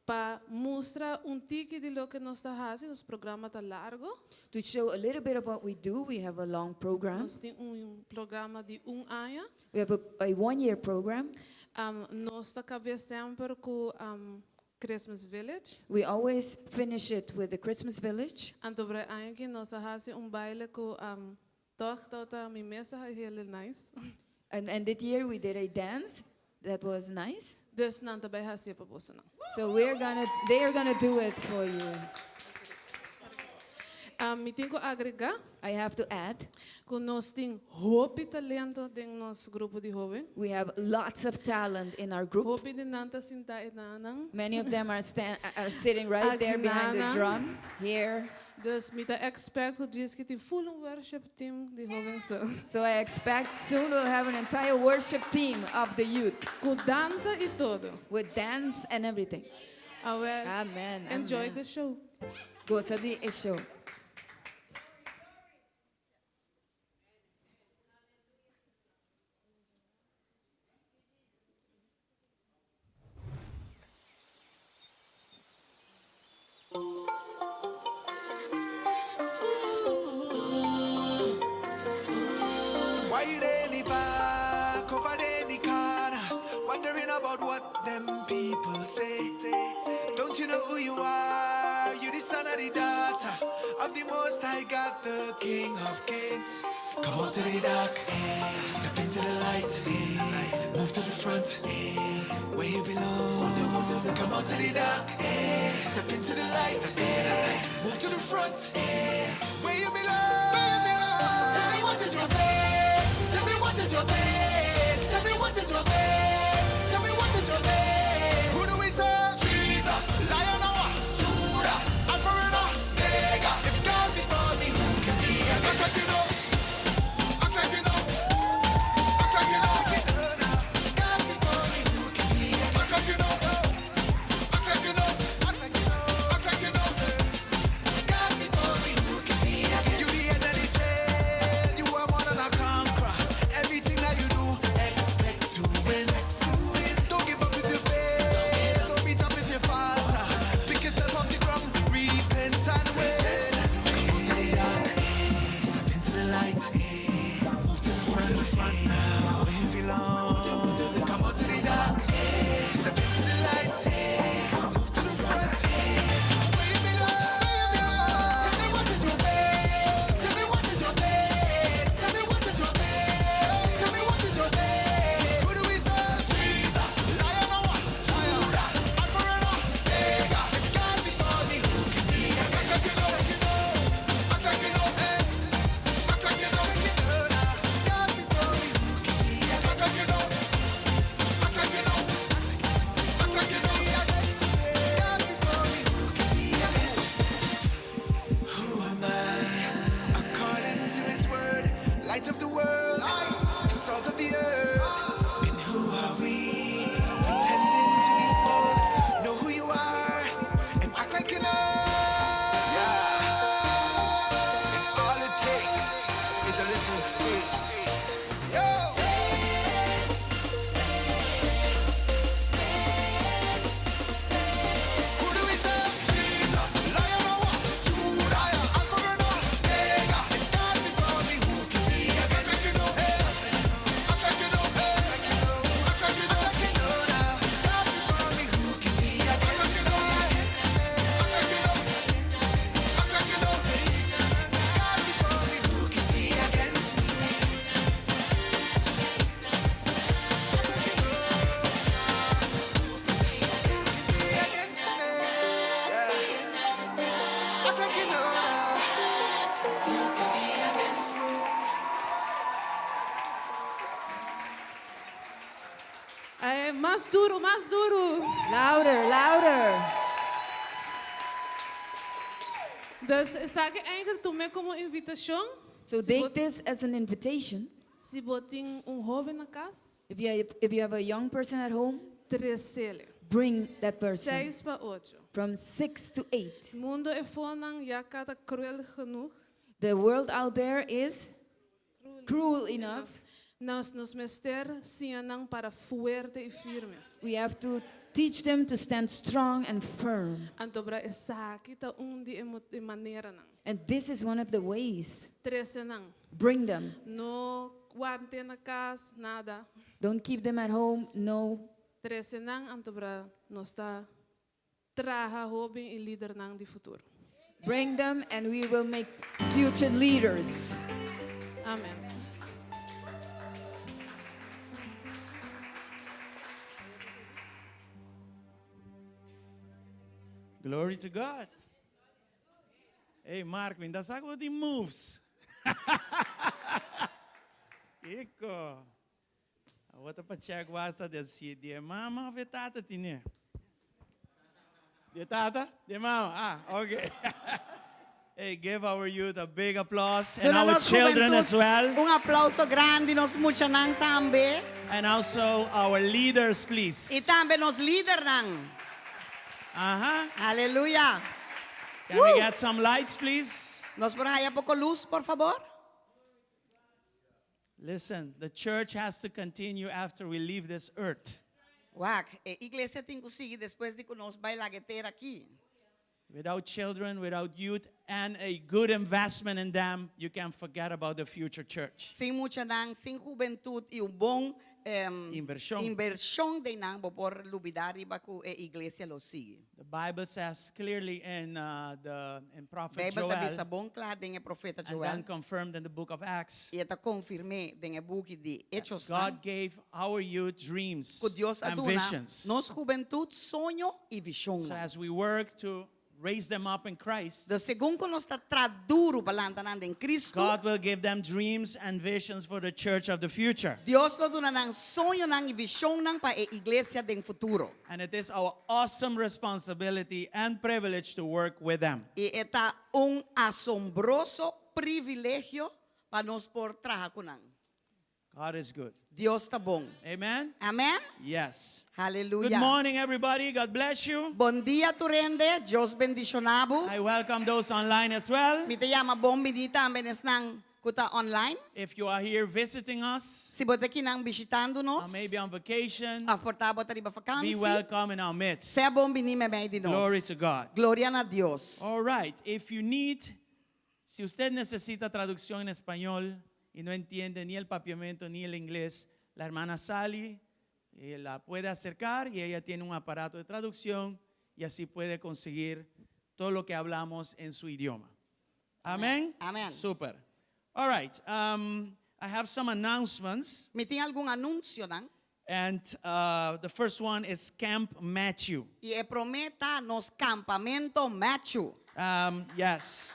Pa mustra un tiki di loke nos ta haciendo, nos programa ta largo. To show a little bit of what we do, we have a long program. Nos tin un programa di un aña. We have a one-year program. Nos ta caba semper cu Christmas Village. We always finish it with the Christmas Village. Anto e aña aki nos a haci un baile cu toch dat mi mes a heel nice. And this year we did a dance that was nice. Dus nan ta bai hasié pa bosonan. So we're gonna, they are gonna do it for you. Ah, mi tin ku agregá I have to add, ku nos tin hopi talento den nos grupo di hóben. we have lots of talent in our group. Hopi di nan ta sintá einan. Many of them are, stand, are sitting right there behind the Akinan. drum here. Dus mi ta expect ku djis akí tin full un worship team di hóben so. So I expect soon we'll have an entire worship team of the youth Ku dansa i tur. with dance and everything. Awel, Amen. enjoy amen. the show. Gosa di e show. Why you there in the back, over there in the corner, wondering about what them people say? Don't you know who you are? You the son of the daughter of the Most High God, the King of Kings. Come out to the dark, step into the light, move to the front, where you belong. Come out to the dark, step into the light, move to the front, where you belong. Tell me what is your faith? Tell me what is your faith? Tell me what is your faith? Tell me what is your faith? Who do we serve? Jesus. Lion of Judah. Alpha and Omega. If God be for me, who can be against? Act like you know. Act like you know. Act like you know. If God be for me, who can be against? Act like you know. Act like you know. Act like you know. Act like you know. If God be for me, who can be against? You the head and the tail. You are more than a conqueror. Everything that you do, expect to win. Don't give up if you fail. Don't beat up if you falter. Pick yourself off the ground, repent and win. Come out to the dark, step into the light. Move to the front, now where you belong. Come out to the dark, step into the light. Move to the front, where you belong. Tell me what is your faith? Tell me what is your faith? Tell me what is your faith? Tell me what is your faith? Who do we serve? Jesus. Lion of Judah. Alpha and Omega. If God be for me, who can be against? Act like you know. Act like you know. Act like you know. If God be for me, who can be against? Act like you know. Act like you know. Act like you know. If God be for me, who can be against? Who am I? According to his word, light of the world, salt of the earth. And who are we? Pretending to be small. Know who you are and act like you know. Yeah. And all it takes is a little faith. Yo! Who do we serve? Jesus. Lion of Judah. Alpha and Omega. If God be for me, who can be against? Act like you know. Act like you know. Act like you know. If God be for me, who can be against? Act like you know. Act like you know. If God be for me, who can be against me? Who can be against me? Yeah. Act like you know now. Who can be against me? Eh, mas duru, mas duru. Louder, louder. Dus esaki eigenlijk tum'é komo invitashon. So Si take bo, this as an invitation. si bo tin un hóben na kas, If you have a young person at home, tres'é. bring that person 6 pa 8. from 6 to 8. Mundu eifonan ya kaba ta cruel genoeg. The world out there is cruel enough. Nos nos mester siña nan para fuerte i firme. We have to teach them to stand strong and firm. Anto bra esaki ta un di e maneranan. And this is one of the ways. Trese nan. Bring them. No warda na kas, nada. Don't keep them at home. No. Trese nan anto bra nos ta traha hóben i lidernan di futuro. Bring them and we will make future leaders. Amen. Glory to God. Hey, Mark, mi ta sa ku tin moves. Kiko. Awor ta pa check wasa di si di mama of tata tine. Di tata? Di mama. Ah, okay. Hey, give our youth a big applause and Duna our nos children hubentut as well. Un aplouso grandi, nos muchanan tambe. And also our leaders, please. I tambe nos lidernan. Aleluya. Can we get some lights, please? Nos por haya poko lus, por fabor? Listen, the church has to continue after we leave this earth. Wak, e iglesia tin ku sigui despues di ku nos bai laga e tera aki. Without children, without youth, and a good investment in them, you can forget about the future church. Sin muchanan, sin hubentut i un bon Invershon. invershon den nan, bo por lubidá riba ku e iglesia lo sigui. The Bible says clearly in the in prophet Bijbel ta Joel bisa bon kla den e profeta and Joel then confirmed in the book of Acts. i e ta konfirm'é den e buki di Echosnan God gave our youth dreams ku Dios a and duna visions. nos hubentut soño i So vishonnan. as we work to raise them up in Christ, Dus segun ku nos ta traha duru pa lanta nan den Kristu, God will give them dreams and visions for the church of the future. Dios lo duna nan soñonan i vishonnan pa e iglesia den futuro. And it is our awesome responsibility and privilege to work with them. I e ta un asombroso privilegio pa nos por traha ku nan. God is good. Dios ta bon. Amen? Amen? Yes. Hallelujah. Good morning, everybody. God bless you. Bon dia tur hende. Dios bendiciona bo. I welcome those online as well. Mi ta yama bon bini tambe esnan cu ta online. If you are here visiting us, Si bo ta kinan bishitando nos, or maybe on vacation, of por ta bo ta riba vakantie, be welcome in our midst. Sea bon bini meimei di nos. Glory to God. Gloria na Dios. All right. If you need, si usted necesita traducción en español y no entiende ni el papiamento ni el inglés, la hermana Sally eh, la puede acercar y ella tiene un aparato de traducción y así puede conseguir todo lo que hablamos en su idioma. Amén. Amén. Super. All right. Um, I have some announcements. Mi tin algun anuncionan. And uh, the first one is Camp Matthew. I e promé ta nos Campamento Matthew. Um, yes.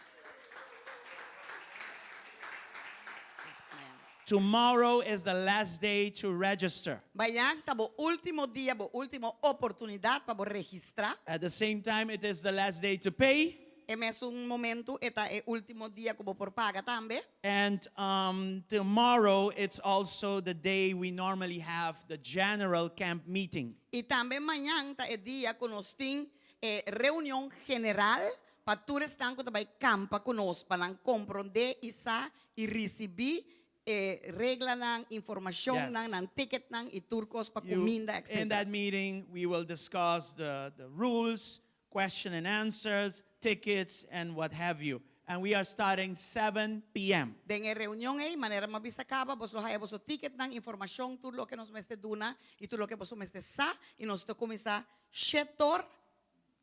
Tomorrow is the last day to register. Mañan ta bo último dia, bo último oportunidat pa bo registrá. At the same time, it is the last day to pay. E mesun momento e ta e último dia ku bo por paga tambe. And um, tomorrow, it's also the day we normally have the general camp meeting. I tambe mañan ta e dia ku nos tin e reunion general pa tur esnan ku ta bai kampa ku nos pa nan komprondé i sa i risibí e reglanan, informashonnan, Yes. nan ticketnan i tur kos pa You- kuminda, in etc. that meeting, we will discuss the, the rules, question and answers, tickets, and what have you. And we are starting 7 p.m. Den e reunion ei, manera m'a bisa kaba, boso lo haya boso ticketnan, informashon, tur loke nos mester duna i tur loke boso mester sa, i nos ta kuminsá shetor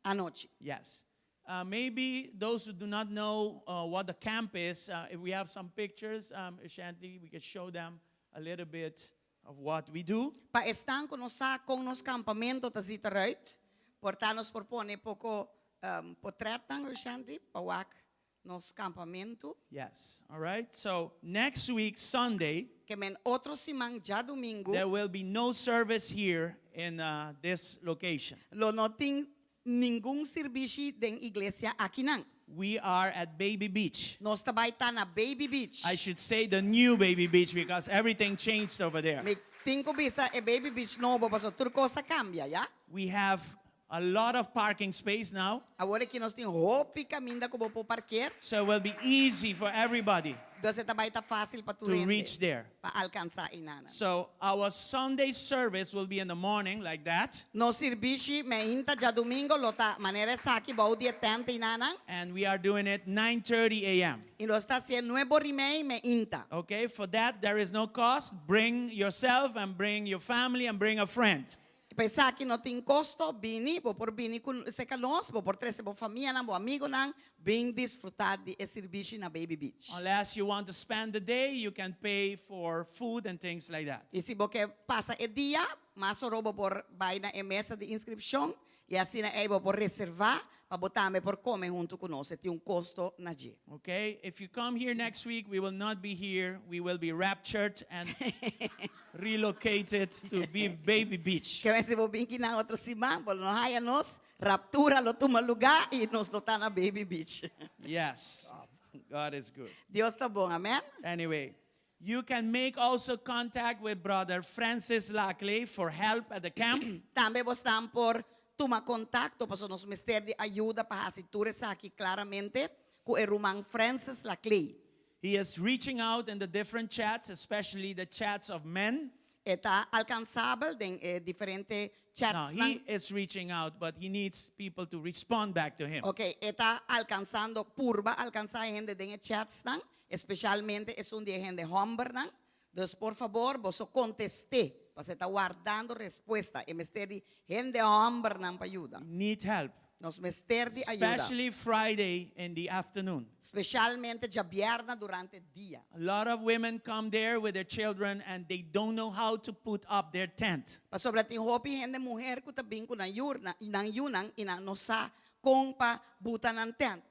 anochi. Yes. Uh, maybe those who do not know uh, what the camp is, uh, if we have some pictures, um, Shanti, we can show them a little bit of what we do. Pa esnan ku no sa kon nos kampamentu ta zita eruit, por ta nos por pone poko um, potretnan, Shanti, pa wak nos kampamentu. Yes. All right. So next week, Sunday, Ke men otro siman djadumingu. there will be no service here in uh, this location. Lo no tin ningun sirbishi den iglesia akinan. We are at Baby Beach. Nos ta bai ta na Baby Beach. I should say the new Baby Beach because everything changed over there. Mi tin ku bisa e Baby Beach nobo paso tur kos a kambia, ya? We have a lot of parking space now. Awor aki nos tin hopi kaminda ku bo por parker. So it will be easy for everybody Dus e ta bai ta fásil pa tur to hende reach there. pa alkansá einanan. So our Sunday service will be in the morning like that. Nos sirbishi meinta djadumingo lo ta manera esaki bou di e tènt einanan. And we are doing it 9:30 a.m. I nos ta hasié nueb'or i mei meinta. Okay, for that there is no cost. Bring yourself and bring your family and bring a friend. Pa esaki no tin kosto, bini, bo por bini ku seka nos, bo por trese bo famianan, bo amigonan, bin disfrutá di e sirbishi na Baby Beach. Unless you want to spend the day, you can pay for food and things like that. I si bo ke pasa e dia, mas oro bo por bai na e mesa di inskripshon. I asina ei bo por reservá pa bo tambe por kome huntu ku nos. E tin un kosto na dje. Okay? If you come here next week, we will not be here. We will be raptured and relocated to be Baby Beach. Ke men si bo bin kinan otro siman, bo lo no haya nos, raptura lo tuma lugá i nos lo ta na Baby Beach. Yes. God is good. Dios ta bon, amen? Anyway, you can make also contact with Brother Francis Laclay for help at the camp. Tambe bosnan por tuma kontakto, pasobra nos mester di ayuda pa hasi tur esaki klaramente ku e ruman Francis Laclay. He is reaching out in the different chats, especially the chats of men. E ta alkansabel den e diferente No, chatsnan. he is reaching out, but he needs people to respond back to him. Ok, e ta alkansando, purba alkansá e hende den e chatsnan, espeshalmente esun di e hende hòmbernan. Dus por fabor boso kontest'é, pasobra e ta wardando respuesta. E mester di hende hòmbernan pa yuda. We need help. Nos mester di ayuda. Especially Friday in the afternoon. Spesialmente djabièrnè durante dia. A lot of women come there with their children and they don't know how to put up their tent. Pasobra tin hopi hende muher ku ta bin ku nan yurnan, nan yunan i nan no sa kon pa buta nan tent.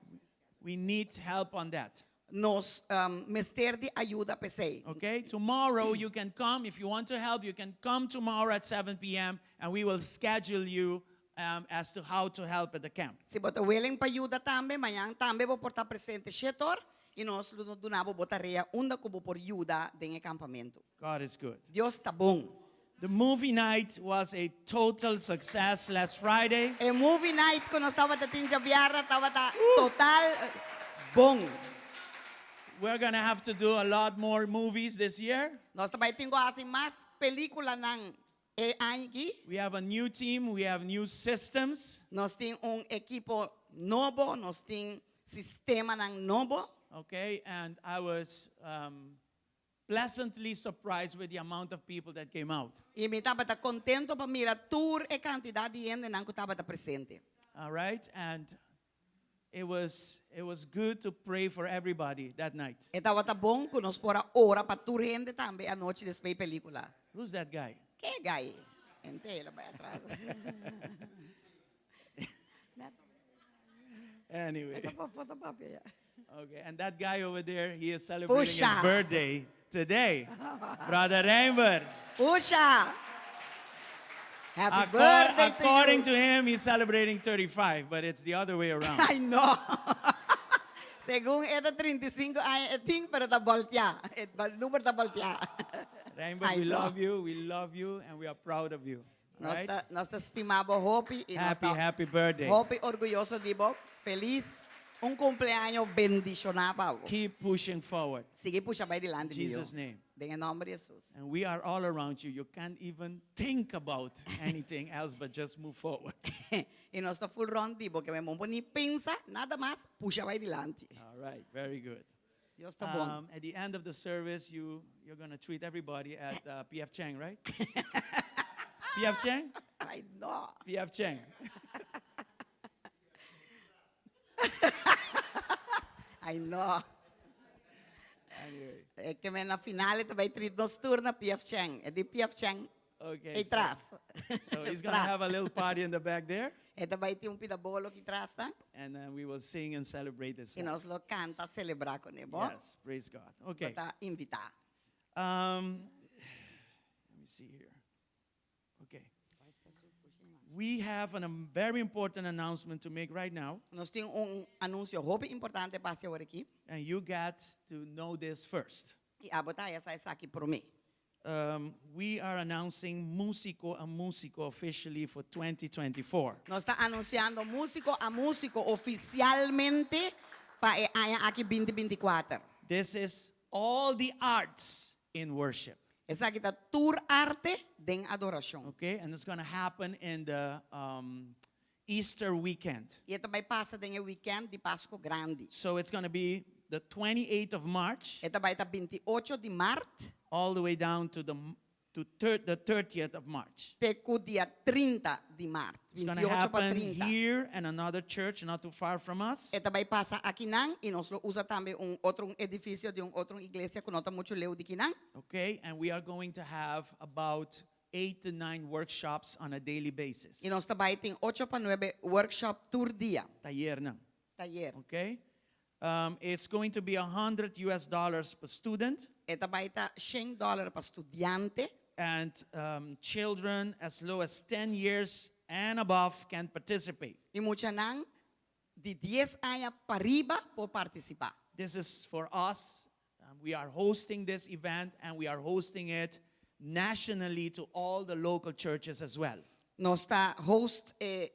We need help on that. Nos mester di ayuda p'esei. Okay? Tomorrow you can come. If you want to help, you can come tomorrow at 7 p.m. and we will schedule you um, as to how to help at the camp. Si bo ta willing pa yuda tambe, mañan tambe bo por ta presente shetor i nos lo duna bo bo tarea unda ku bo por yuda den e kampamentu. God is good. Dios ta bon. The movie night was a total success last Friday. E movie night ku nos tabata tin djabièrnè tabata total bon. We're gonna have to do a lot more movies this year. Nos ta bai tin ku hasi mas pelíkulanan e aña aki. We have a new team, we have new systems. Nos tin un ekipo nobo, nos tin sistemanan nobo. Okay, and I was um, pleasantly surprised with the amount of people that came out. I mi tabata contento pa mira tur e cantidad di hendenan cu tabata presente. All right, and it was it was good to pray for everybody that night. E tabata bon cu nos por a ora pa tur hende tambe anochi despues e pelicula. Who's that guy? Ke guy? Ente el a bai atras. Anyway. E ta foto papia ya. Okay, and that guy over there, he is celebrating his Pusha. birthday today. Brother Reinber. Pusha! Happy Acor- birthday to according you. to him, he's celebrating 35, but it's the other way around. Ay no. Segun e ta 35 aña e tin, pero ta voltea. E number ta voltea. Reinber, Ay we no. love you, we love you, and we are proud of you. Nos Right? ta, nos ta stima bo hopi y nos Happy, ta happy birthday. hopi orguyoso di bo. Feliz un cumpleaños bendiciona pa bo. Keep pushing forward. Sigui pusha bay dilanti, In Jesus' mijo. name. Den e nomber di Jesus. And we are all around you. You can't even think about anything else but just move forward. Y nos ta full rond di bo, ke men bo ni pensa nada mas, pusha bay dilanti. All right, very good. Dios ta bon. Um, at the end of the service, you, you're going to treat everybody at uh, PF Chang, right? PF Chang? Ay, no. PF Chang. Ay, no. Anyway. E ke men na final e ta bai treat nos tur na PF Chang. E di PF Chang Okay. ei so- tras. So he's going to have a little party in the back there. E ta bai tin un pida bolo ki tras ta. And then we will sing and celebrate this. I nos lo kanta selebrá kuné, bo? Yes, praise God. Okay. Bo ta invitá. Um, let me see here. Okay. We have a very important announcement to make right now. Nos tin un anunsio hopi importante pa hasi awor aki. And you got to know this first. I abo ta haya sa esaki promé. Um, we are announcing Músico a Músico officially for 2024. Nos ta anunsiando Músiko a Músiko ofisialmente pa e aña aki 2024. This is all the arts in worship. Esaki ta tur arte den adorashon. Okay, and it's going to happen in the um, Easter weekend. I e ta bai pasa den e weekend di Pasku Grandi. So it's going to be the 28th of March. E ta bai ta 28 di mart. All the way down to the to thir the 30th of March. Te ku dia 30 di mart. It's gonna 28 pa happen 30. here and another church not too far from us. E ta bai pasa akinan i nos lo usa tambe un otro un edifisio di un otro iglesia ku no ta muchu leu di kinan. Okay, and we are going to have about 8 to 9 workshops on a daily basis. I nos ta bai tin 8 pa 9 workshop tur dia. Tayer nan. Tayer. Okay? It's going to be US$100 per student. E ta bai ta 100 dòler pa studiante. And children as low as 10 years and above can participate. I muchanan di 10 aña pariba por partisipá. This is for us. We are hosting this event and we are hosting it nationally to all the local churches as well. Nos ta host,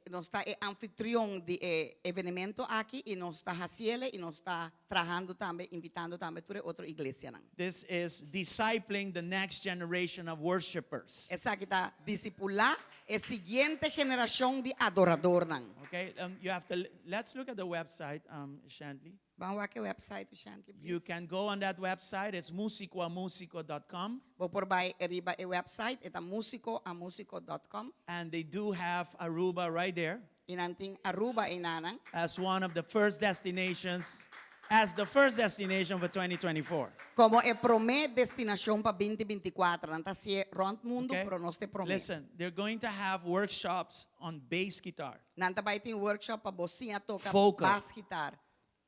nos ta e anfitrion di e evento aki i nos ta hasié i nos ta trahando tambe, invitando tambe tur otro iglesianan. This is discipling the next generation of worshipers. Esaki ta disipulá e siguiente generashon di adoradónan. Okay, you have to let's look at the website, Shantley. Ban wak e website, Shantley, please. You can go on that website. It's musicoamusico.com. Bo por bai riba e website, e ta musicoamusico.com. And they do have Aruba right there I nan tin Aruba einan. As one of the first destinations, as the first destination for 2024. Komo e promé destinashon pa 2024. Nan ta hasié rònt mundu, Okay? pero nos ta promé. Listen, they're going to have workshops on bass guitar. Nan ta bai tin workshop pa bo siña toka Vocal. bass guitar.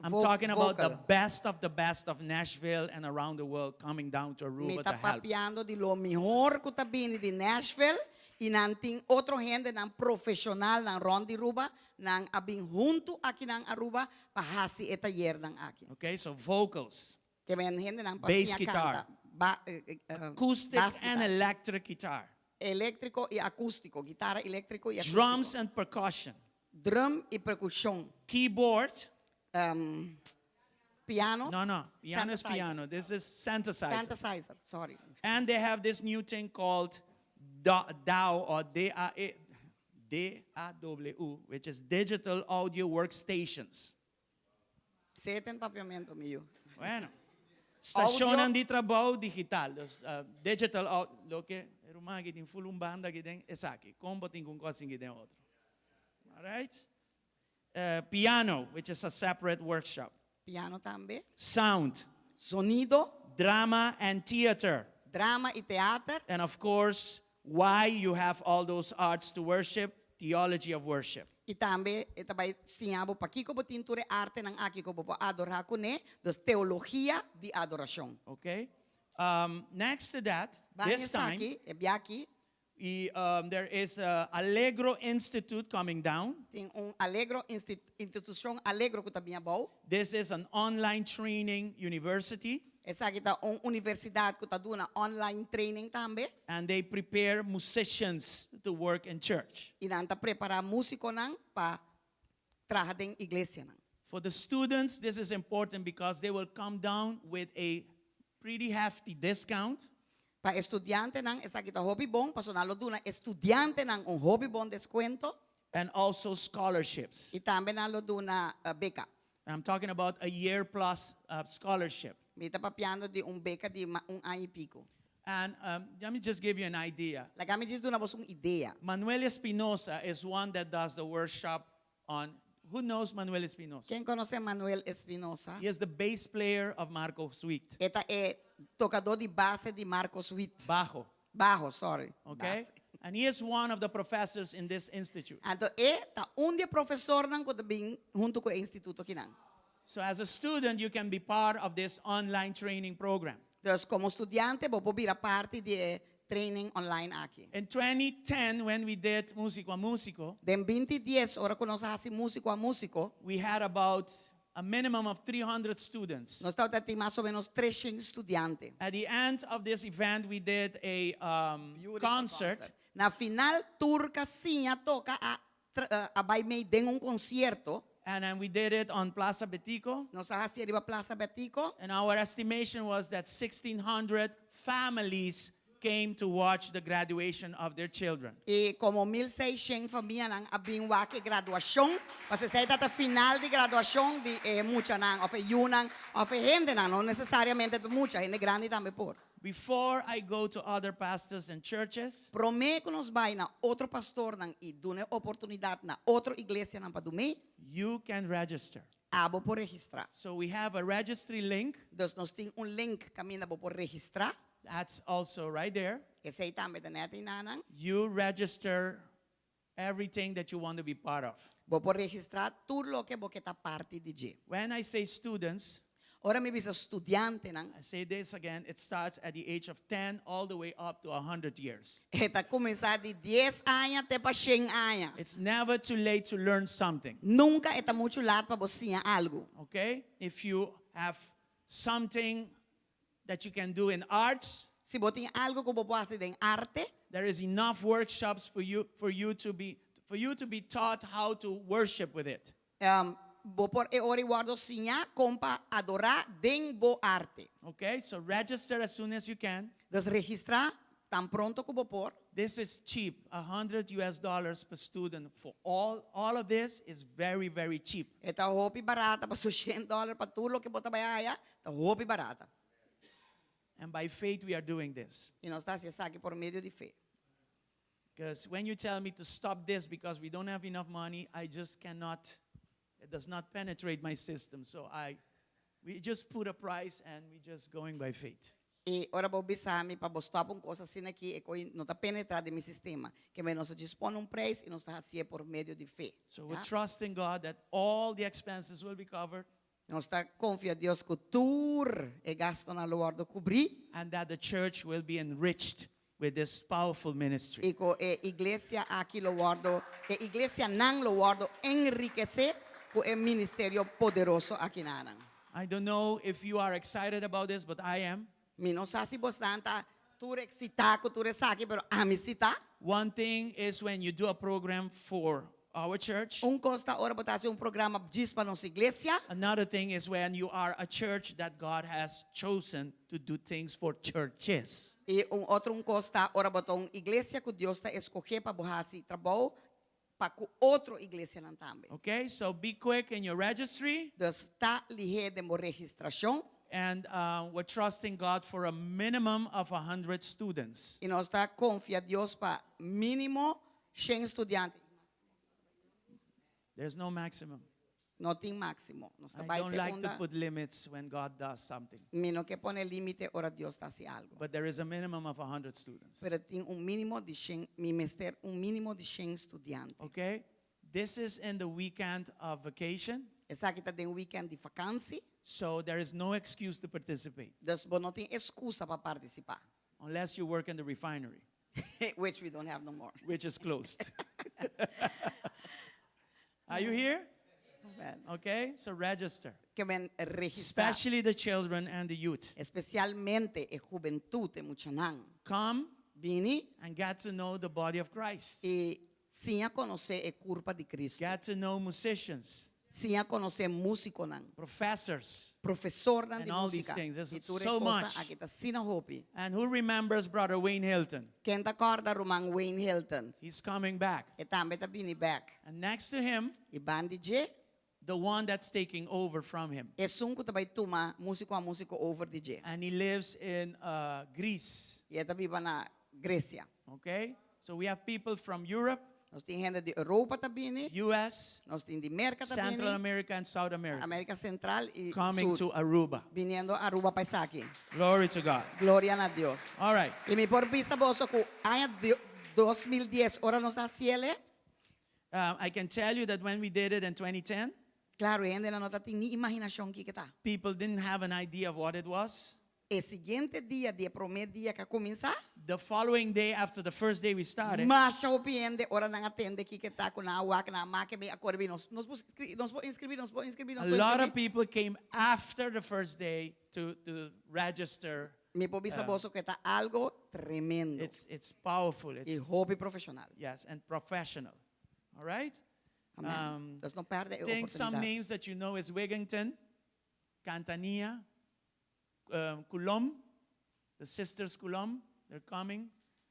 I'm talking about the Vocal. best of the best of Nashville and around the world coming down to Mi Aruba ta to help. papiando di lo mihó ku ta bini di Nashville i nan tin otro hendenan profeshonalnan rònt di Aruba nan a bin huntu aki na Aruba pa hasi e tayernan aki. Okay, so vocals, Ke men hendenan pa bass siña guitar, kanta, ba, acoustic bass and guitar. Electric guitar, Eléktriko i akústiko, guitara eléktriko i akústiko. Drums and percussion, Drum i perkushon. Keyboard. Piano. No, piano is Synthesizer. Piano. This is synthesizer. Synthesizer, sorry. And they have this new thing called DAW or DAE, DAW, which is Digital Audio Workstations. Esei ta papiamentu mi. Bueno. Stashon di trabou digital, dus, digital, loke, ruman ku tin full un banda ku tin, esaki, kombo tin ku kos ku tin otro. All right? Piano, which is a separate workshop. Piano tambe. Sound. Sonido. Drama and theater. Drama i teater. And of course, why you have all those arts to worship, theology of worship. I tambe e ta bai siña bo pakiko bo tin tur e artenan aki ku bo por adorá kuné, dus teologia di adorashon. Okay? Next to that, this time, Esaki, e biaha aki, there is a Allegro Institute coming down. Tin un Allegro institushon Allegro ku ta bin abou. This is an online training university. Esaki ta un universidat ku ta duna online training tambe. And they prepare musicians to work in church. I nan ta prepará músikonan pa traha den iglesianan. For the students, this is important because they will come down with a pretty hefty discount. Pa studiantenan, esaki ta hopi bon, paso nan lo duna studiantenan un hopi bon deskuento. And also scholarships. I tambe nan lo duna beka. I'm talking about a year plus scholarship. Mi ta papiando di un beka di un aña i piku. And let me just give you an idea. Laga mi djis duna boso un idea. Manuel Espinosa is one that does the workshop on. Who knows Manuel Espinosa? Ken konosé Manuel Espinosa? He is the bass player of Marcos Witt. E ta e tokadó di base di Marcos Witt. Bajo. Bajo, sorry. Okay? Base. And he is one of the professors in this institute. Anto, e ta un di e profesornan ku ta bin huntu ku e instituto akinan. So as a student, you can be part of this online training program. Dus komo studiante, bo por bira parti di e training online aki. In 2010, when we did Músico a Músico, Den 2010, ora ku nos a hasi Músiko a Músiko, we had about a minimum of 300 students. Nos tabatin mas o ménos 300 studiante. At the end of this event, we did a concert. Na final, tur ku a siña toka a, a bai mei den un konsierto. And then we did it on Plaza Betico. Nos a hasié riba Plaza Betico. And our estimation was that 1,600 families came to watch the graduation of their children. I komo 1.600 famianan a bin wak e graduashon. Paso esei ta final di graduashon di muchanan, òf yunan, òf hendenan, no nesesariamente mucha, hende grandi tambe por. Before I go to other pastors and churches, Promé ku nos bai na otro pastornan i duna oportunidat na otro iglesianan pa duna, you can register. Abo por registrá. So we have a registry link. Dus nos tin un link kaminda bo por registrá. That's also right there. Esei tambe ta net einan. You register everything that you want to be part of. Bo por registrá tur loke bo ke ta parti di dje. When I say students, Ora mi bisa studiantenan, I say this again, it starts at the age of 10 all the way up to 100 years. E ta kuminsá di dies aña te pa shen aña. It's never too late to learn something. Nunka e ta muchu lat pa bo siña algu. Okay? If you have something that you can do in arts, Si bo tin algu ku bo por hasi den arte, there is enough workshops for you to be taught how to worship with it. Bo por e ora ei wòrdu siñá kon pa adorá den bo arte. Okay? So register as soon as you can. Dus registrá tan pronto ku bo por. This is cheap, 100 US dollars per student for all of this is very, very cheap. E ta hopi barata, paso $100 pa tur loke bo ta bai haya, ta hopi barata. And by faith we are doing this. I nos ta hasi esaki por medio di fe. Because when you tell me to stop this because we don't have enough money, I just cannot, it does not penetrate my system. So we just put a price and we just going by faith. I ora bo bisa mi pa bo stòp un kos asina aki, e kos no ta penetrá den mi sistema. Ke men nos a pone un preis i nos ta hasié por medio di fe. So we're Ja? trusting God that all the expenses will be covered. Nos ta konfia Dios ku tur e gastunan lo wòrdu kubrí. And that the church will be enriched with this powerful ministry. I ku e iglesia aki lo wòrdu, e iglesianan lo wòrdu enrikesé ku e ministerio poderoso akinan. I don't know if you are excited about this, but I am. Mi no sa si boso ta tur eksitá ku tur esaki, pero ami si ta. One thing is when you do a program for our church. Un kos ta ora bo ta hasi un programa djis pa nos iglesia. Another thing is when you are a church that God has chosen to do things for churches. I un otro un kos ta ora bo ta un iglesia ku Dios a skohe pa bo hasi trabou pa ku otro iglesianan tambe. Okay, so be quick in your registry. Dus ta lihé den bo registrashon. And we're trusting God for a minimum of 100 students. I nos ta konfia Dios pa mínimo 100 studiante. There's no maximum. No tin máksimo. Nos I don't like to unda. put limits when God does something. Mi no ke pone límite ora Dios ta hasi algu. But there is a minimum of 100 students. Pero tin un mínimo di 100, mi mester un mínimo di 100 studiante. Okay? This is in the weekend of vacation. Esaki ta den weekend di vakantie. So there is no excuse to participate. Dus bo no tin ekskusa pa partisipá. Unless you work in the refinery. Which we don't have no more. Which is closed. Are you here? Amen. Okay, so register. Ke men registrá. Especially the children and the youth. Espesialmente e hubentut, e muchanan. Come Bini. and get to know the body of Christ. I siña konosé e kurpa di Kristu. Get to know musicians. Siña konosé músikonan. Professors. Profesornan And di all these músika. things. There's I tur so kos much. Aki ta asina hopi. And who remembers Brother Wayne Hilton? Ken ta kòrda ruman Wayne Hilton? He's coming back. E tambe ta bini bèk. And next to him, I band'i dje, the one that's taking over from him. Esun ku ta bai tuma músiko a músiko over di dje. And he lives in Greece. I e ta biba na Gresia. Okay? So we have people from Europe, Nos tin hende di Europa ta bini. US, Nos tin di Merka Central ta bini. America, and South America. Amérika Sentral i Coming Sur. to Aruba. Biniendo Aruba pa esaki. Glory to God. Gloria na Dios. All right. I mi por bisa boso ku aña 2010, ora nos a hasié. I can tell you that when we did it in 2010, Klaro, hende no tabatin ni imaginashon kiko ta. people didn't have an idea of what it was. E siguiente dia, di promé dia ku a kuminsá, The following day after the first day we started, masha hopi hende, ora nan a tende kiko ta ku nan a wak nan a make mi a kore bin nos por inskribí, nos por inskribí, nos por inskribí, nos a por lot of inskribí. people came after the first day to register. Mi por bisa boso ku ta algu tremendo. It's powerful. It's I hopi profeshonal. Yes, and professional. All right? Amèn. Dus no pèrdè e Think some oportunidat. names that you know is Wigington, Cantania, Coulomb, the sisters Coulomb, they're coming.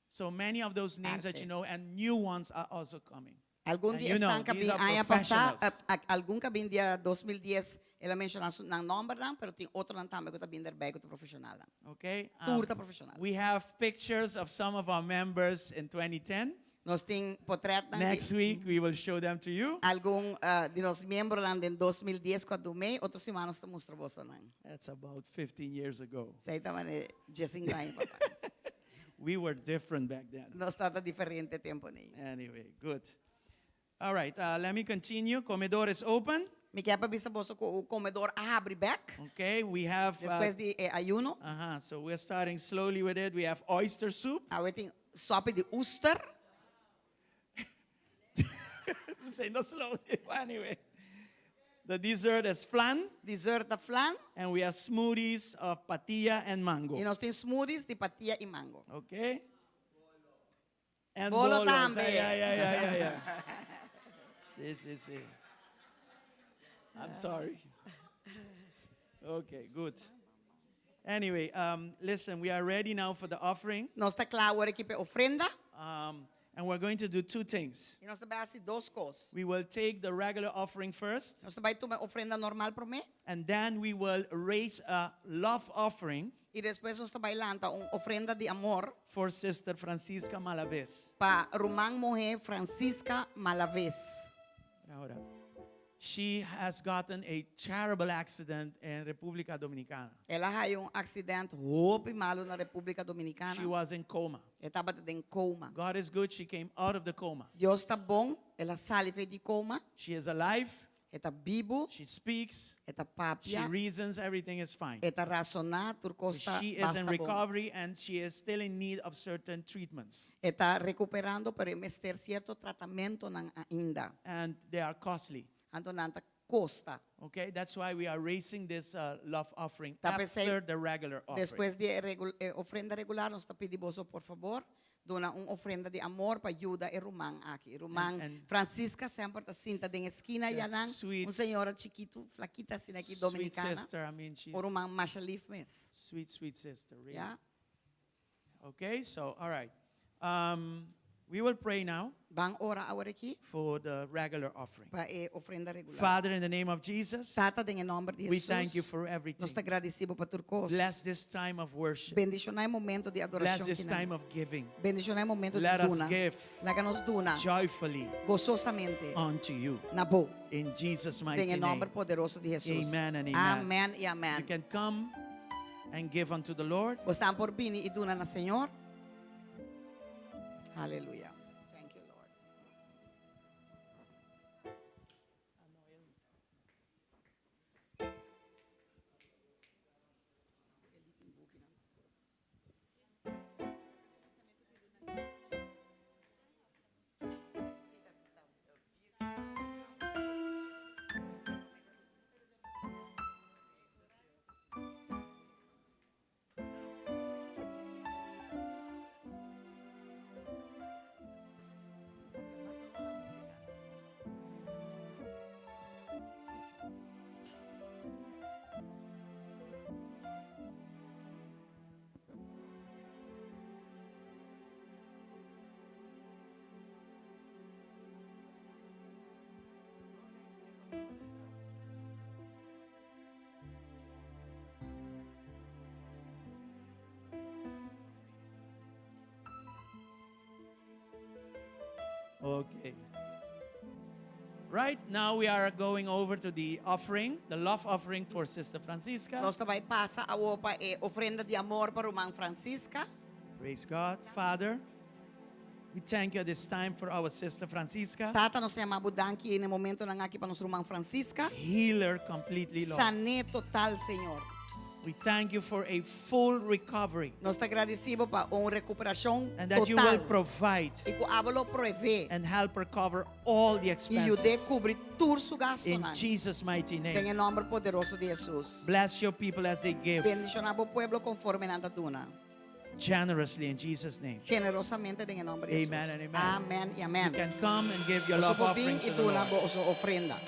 So many of those names that Arte. you know and new ones are also coming. Algun And dia you know, estão these cabin are aña pasá, professionals. algun ku a bin dia 2010, el a menshoná nan nòmbernan, pero tin otronan tambe ku ta bin erbij ku ta profeshonal. Okay? Tur ta profeshonal. We have pictures of some of our members in 2010. Nos tin portrèt Next week we will show them to you. Algun di nos miembronan den 2010 ku a duna, otro siman nos ta mustra boso nan. That's about 15 years ago. Esei tabata 15 aña pasá. We were different back then. Nos tabata diferente e tempu ei. Anyway, good. All right, let me continue. Comedor is open. Mi ke pa bisa boso ku komedor a habri bèk. Okay, we have. Despues di e ayuno. So we're starting slowly with it. We have oyster soup. Awe tin sòpi di oester. Say no slowly. Anyway, the dessert is flan. Dessert ta flan. And we have smoothies of patilla and mango. I nos tin smoothies di patilla i mango. Okay. And Bolo bolos. tambe. Yeah. This is it. I'm sorry. Okay, good. Anyway, listen, we are ready now for the offering. Nos ta kla awor aki pa e ofrenda. And we're going to do two things. I nos ta bai hasi dos kos. We will take the regular offering first. Nos ta bai tuma e ofrenda normal promé. And then we will raise a love offering. I despues nos ta bai lanta un ofrenda di amor. For Sister Francisca Malaves. Pa ruman muhé Francisca Malaves. Ahora, she has gotten a terrible accident in República Dominicana. El a haña un aksidente hopi malu na Repúblika Dominikana. She was in coma. E tabata den koma. God is good, she came out of the coma. Dios ta bon, el a sali for di koma. She is alive. E ta bibu. She speaks. E ta papia. She reasons, everything is fine. E ta rasoná, tur kos ta She is basta in bon. recovery and she is still in need of certain treatments. E ta rekuperando, pero e mester sierto tratamentonan ainda. And they are costly. Anto nan ta kosta. Okay, that's why we are raising this love offering Ta p'esei after the regular offering. Despues di e e ofrenda regular, nos ta pidi boso por fabor duna un ofrenda di amor pa yuda e ruman aki. Ruman Francisca semper ta sinta den eskina That yanan, sweet un señora chikitu, flakita asina aki, sweet dominicana. sister, I mean, she's Un ruman masha lif mes. Sweet, sweet sister, really. Ya. Okay, so, all right. We will pray now. Ban ora awor aki. For the regular offering. Pa e ofrenda regular. Father, in the name of Jesus. Tata, den e nomber di We Jesus. thank you for everything. Nos ta gradisí bo pa tur kos. Bless this time of worship. Bendishoná e momento di Bless adorashon this kinan. time of giving. Bendishoná e momento di Let us duna. give Laga nos duna. joyfully Gososamente. unto you. Na bo. In Jesus' mighty Den e nomber name. poderoso di Jesus. Amen and amen. Amen i amen. You can come and give unto the Lord. Bo por bini i duna na Señor. Aleluya. Thank you, Lord. Okay. Right now we are going over to the offering, the love offering for Sister Francisca. Nos ta bai pasa awor pa e ofrenda di amor pa ruman Francisca. Praise God. Father, we thank you at this time for our sister Francisca. Tata, nos ta yama bo danki na e momentonan aki pa nos ruman Francisca. Heal her completely, Lord. San'é total, Señor. We thank you for a full recovery. Nos ta gradisí bo pa un rekuperashon And that you will total. provide. I ku abo lo proveé. And help her cover all the I yud'é expenses. kubri tur su In gastonan. Jesus' mighty name. Den e nòmber poderoso di Hesus. Bless your people as they give. Bendishoná bo pueblo konforme nan ta duna. Generously in Jesus' name. Generosamente den e nòmber di Hesus. Amen and amen. Amen i amen. You can come and give your Boso love por bin offering i to the duna Lord. boso ofrenda.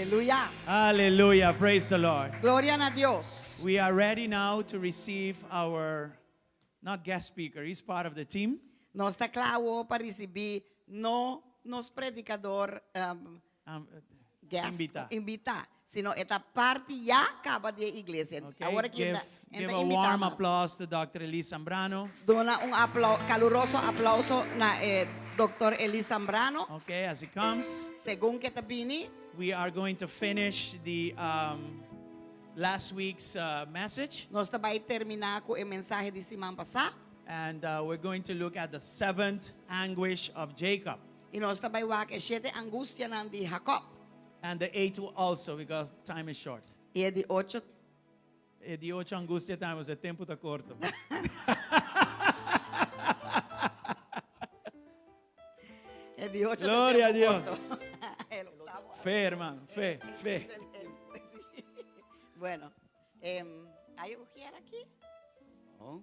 Aleluya. Hallelujah. Praise the Lord. Gloria na Dios. We are ready now to receive our, not guest speaker, he's part of the team. Nos ta kla pa risibí no nos predikadó guest, Invitá. invitá, sino e ta parti ya kaba di iglesia. Okay, Awor aki give a warm applause to Dr. Elise Zambrano. Duna un aplouso, kaluroso aplouso na Dr. Elise Zambrano. Okay, as he comes. Segun ku e ta bini. We are going to finish the last week's message. Nos ta bai terminá ku e mensahe di siman pasá. And we're going to look at the seventh anguish of Jacob. I nos ta bai wak e shete angustianan di Jacob. And the eighth also, because time is short. I e di ocho. E di ocho angustia tambe, e tempu ta korto. E di ocho Gloria a Dios. Fe, hermano, fe, fe. Bueno, ¿hay ujier aki? No.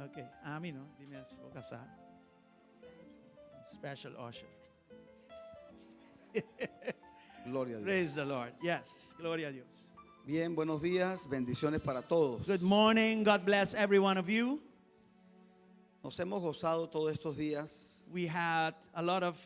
Ok, ami no, dime bo kasá. Special usher. Gloria a Dios. Praise the Lord. Yes, gloria a Dios. Bien, buenos días, bendiciones para todos. Good morning. God bless every one of you. Nos hemos gozado todos estos días. We had a lot of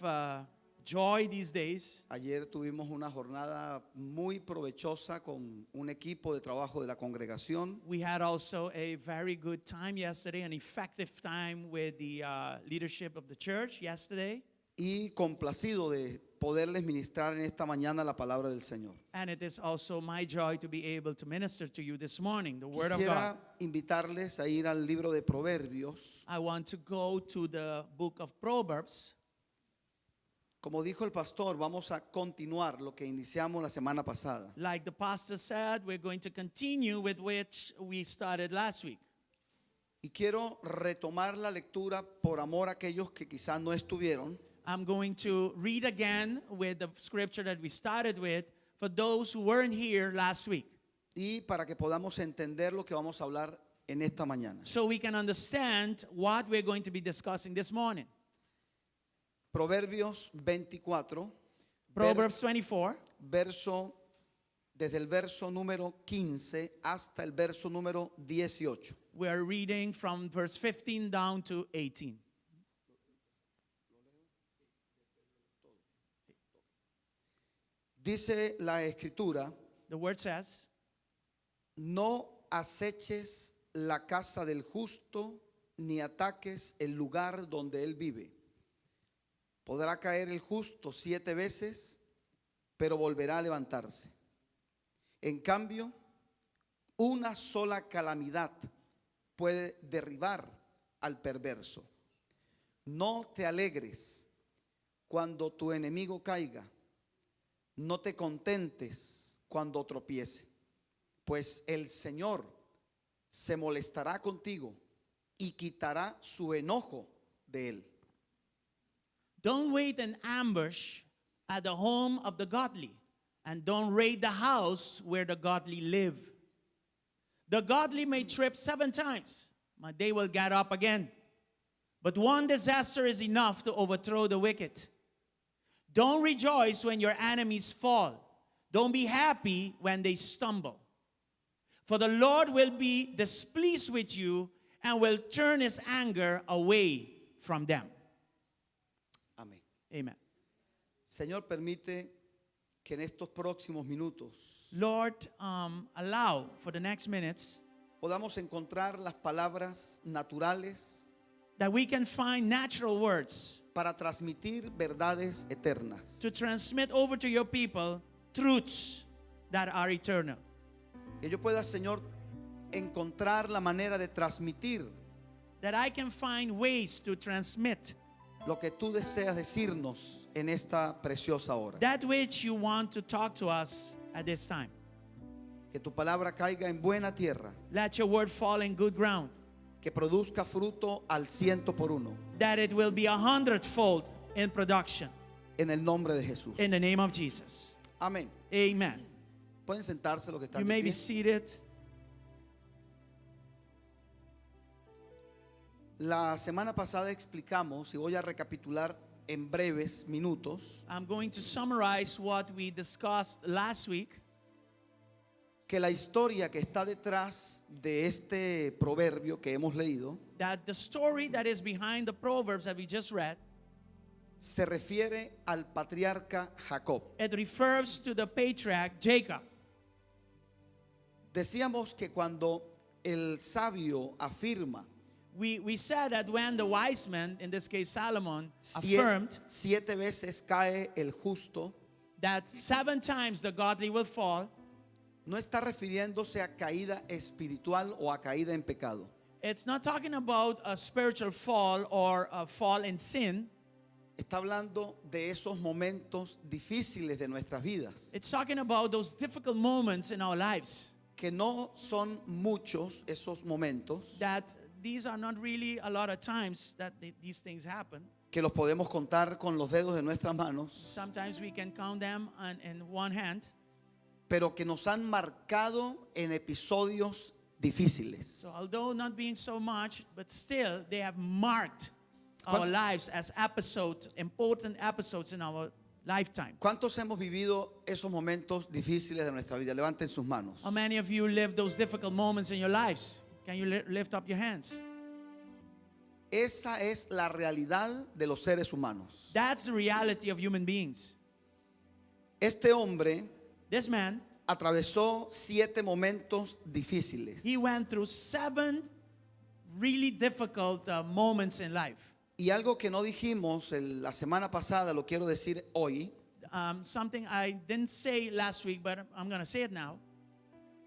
joy these days. Ayer tuvimos una jornada muy provechosa con un equipo de trabajo de la congregación. We had also a very good time yesterday, an effective time with the leadership of the church yesterday. Y complacido de poderles ministrar en esta mañana la palabra del Señor. And it is also my joy to be able to minister to you this morning, the Word of Quisiera God. invitarles a ir al libro de Proverbios. I want to go to the book of Proverbs. Como dijo el pastor, vamos a continuar lo que iniciamos la semana pasada. Like the pastor said, we're going to continue with which we started last week. Y quiero retomar la lectura por amor a aquellos que quizás no estuvieron. I'm going to read again with the scripture that we started with for those who weren't here last week. Y para que podamos entender lo que vamos a hablar en esta mañana. So we can understand what we're going to be discussing this morning. Proverbios 24. Proverbs 24. Verso, desde el verso número 15 hasta el verso número 18. We are reading from verse 15 down to 18. Dice la escritura, The word says, no aceches la casa del justo, ni ataques el lugar donde él vive. Podrá caer el justo siete veces, pero volverá a levantarse. En cambio, una sola calamidad puede derribar al perverso. No te alegres cuando tu enemigo caiga. No te contentes cuando tropiece, pues el Señor se molestará contigo y quitará su enojo de él. Don't wait in ambush at the home of the godly, and don't raid the house where the godly live. The godly may trip seven times, but they will get up again. But one disaster is enough to overthrow the wicked. Don't rejoice when your enemies fall. Don't be happy when they stumble. For the Lord will be displeased with you and will turn his anger away from them. Amén. Amen. Señor, permite que en estos próximos minutos Lord, allow for the next minutes podamos encontrar las palabras naturales that we can find natural words para transmitir verdades eternas. to transmit over to your people truths that are eternal. Que yo pueda, Señor, encontrar la manera de transmitir That I can find ways to transmit lo que tú deseas decirnos en esta preciosa hora. that which you want to talk to us at this time. Que tu palabra caiga en buena tierra. Let your word fall in good ground. Que produzca fruto al ciento por uno. That it will be a hundredfold in production. En el nombre de Jesús. In the name of Jesus. Amén. Amen. Pueden sentarse los que están You de may be pie. seated. La semana pasada explicamos, y voy a recapitular en breves minutos I'm going to summarize what we discussed last week. que la historia que está detrás de este proverbio que hemos leído That the story that is behind the proverbs that we just read, se refiere al patriarca Jacob. it refers to the patriarch Jacob. Decíamos que cuando el sabio afirma We said that when the wise man, in this case Solomon, "Sie- affirmed siete veces cae el justo, that seven times the godly will fall, no está refiriéndose a caída espiritual o a caída en pecado. it's not talking about a spiritual fall or a fall in sin. Está hablando de esos momentos difíciles de nuestras vidas, It's talking about those difficult moments in our lives. que no son muchos esos momentos, That these are not really a lot of times that these things happen. que los podemos contar con los dedos de nuestras manos, Sometimes we can count them in one hand, pero que nos han marcado en episodios difíciles. So although not being so much, but still they have marked our ¿Cuánto- lives as episodes, important episodes in our lifetime. ¿Cuántos hemos vivido esos momentos difíciles de nuestra vida? Levanten sus manos. How many of you lived those difficult moments in your lives? Can you lift up your hands? Esa es la realidad de los seres humanos. That's the reality of human beings. Este hombre This man, atravesó siete momentos difíciles. he went through seven really difficult moments in life. Y algo que no dijimos la semana pasada, lo quiero decir hoy. Something I didn't say last week, but I'm going to say it now.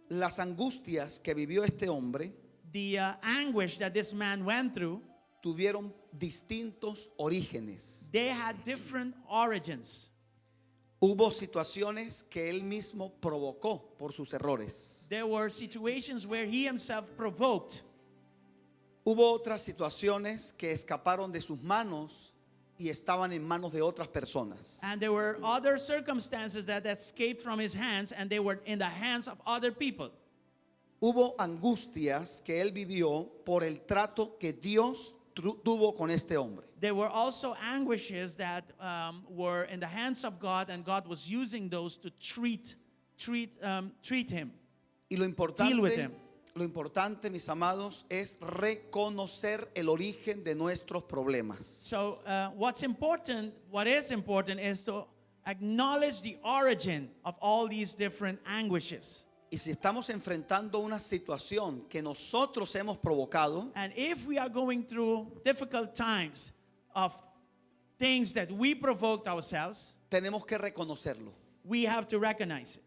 Las angustias que vivió este hombre The anguish that this man went through, tuvieron distintos orígenes. they had different origins. Hubo situaciones que él mismo provocó por sus errores. There were situations where he himself provoked. Hubo otras situaciones que escaparon de sus manos y estaban en manos de otras personas. And there were other circumstances that escaped from his hands and they were in the hands of other people. Hubo angustias que él vivió por el trato que Dios tuvo con este hombre. There were also anguishes that were in the hands of God, and God was using those to treat him. Y Deal with him. lo importante, mis amados, es reconocer el origen de nuestros problemas. So what is important is to acknowledge the origin of all these different anguishes. Y si estamos enfrentando una situación que nosotros hemos provocado, and if we are going through difficult times of things that we provoked ourselves, tenemos que reconocerlo. We have to recognize it.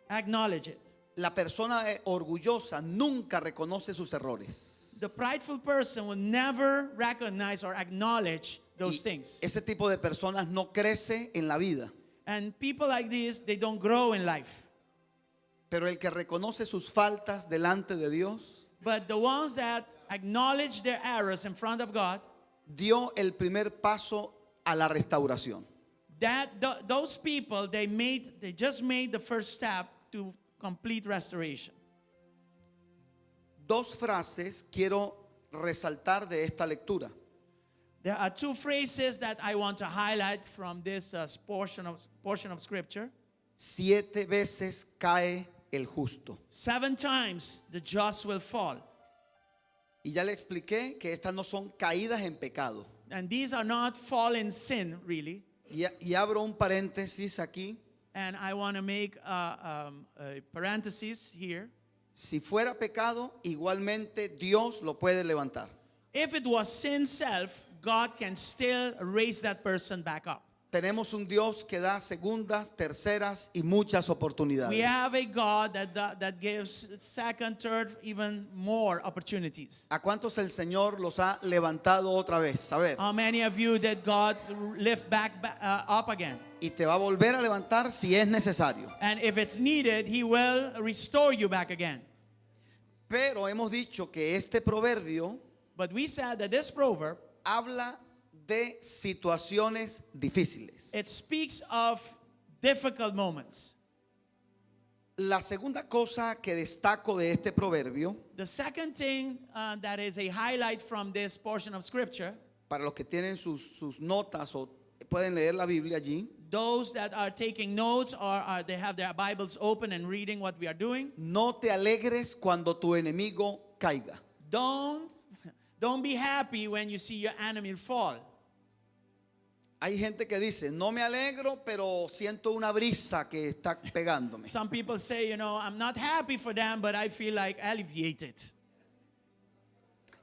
Acknowledge it. La persona orgullosa nunca reconoce sus errores. The prideful person will never recognize or acknowledge those Y things. Ese tipo de personas no crece en la vida. And people like this, they don't grow in life. Pero el que reconoce sus faltas delante de Dios, But the ones that acknowledge their errors in front of God, dio el primer paso a la restauración. That those people, they just made the first step to complete restoration. Dos frases quiero resaltar de esta lectura. There are two phrases that I want to highlight from this portion of scripture. Siete veces cae el justo. 7 times the just will fall. Y ya le expliqué que estas no son caídas en pecado. And these are not fall in sin, really. Y abro un paréntesis aquí. And I want to make a parenthesis here. Si fuera pecado, igualmente Dios lo puede levantar. If it was sin self, God can still raise that person back up. Tenemos un Dios que da segundas, terceras y muchas oportunidades. We have a God that gives second, third, even more opportunities. ¿A cuántos el Señor los ha levantado otra vez? A ver. How many of you did God lift back up again? Y te va a volver a levantar si es necesario. And if it's needed, He will restore you back again. Pero hemos dicho que este proverbio But we said that this proverb habla de situaciones difíciles. It speaks of difficult moments. La segunda cosa que destaco de este proverbio The second thing that is a highlight from this portion of scripture Para los que tienen sus, sus notas o pueden leer la Biblia allí. Those that are taking notes or are, they have their Bibles open and reading what we are doing, No te alegres cuando tu enemigo caiga. don't, don't be happy when you see your enemy fall. Hay gente que dice, no me alegro, pero siento una brisa que está pegándome. Some people say, you know, I'm not happy for them, but I feel like alleviated.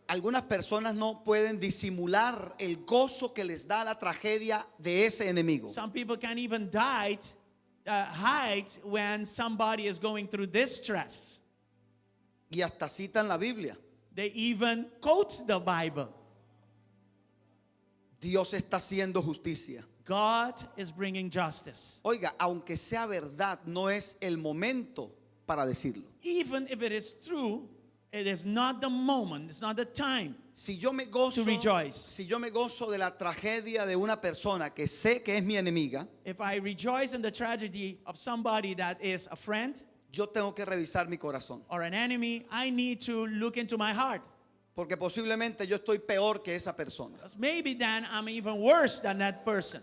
Algunas personas no pueden disimular el gozo que les da la tragedia de ese enemigo. Some people can't even die, hide when somebody is going through distress. Y hasta citan la Biblia. They even quote the Bible. Dios está haciendo justicia. God is bringing justice. Oiga, aunque sea verdad, no es el momento para decirlo. Even if it is true, it is not the moment, it's not the time. Si yo me gozo, To rejoice. si yo me gozo de la tragedia de una persona que sé que es mi enemiga, If I rejoice in the tragedy of somebody that is a friend yo tengo que revisar mi corazón, or an enemy, I need to look into my heart. porque posiblemente yo estoy peor que esa persona. Because maybe then I'm even worse than that person.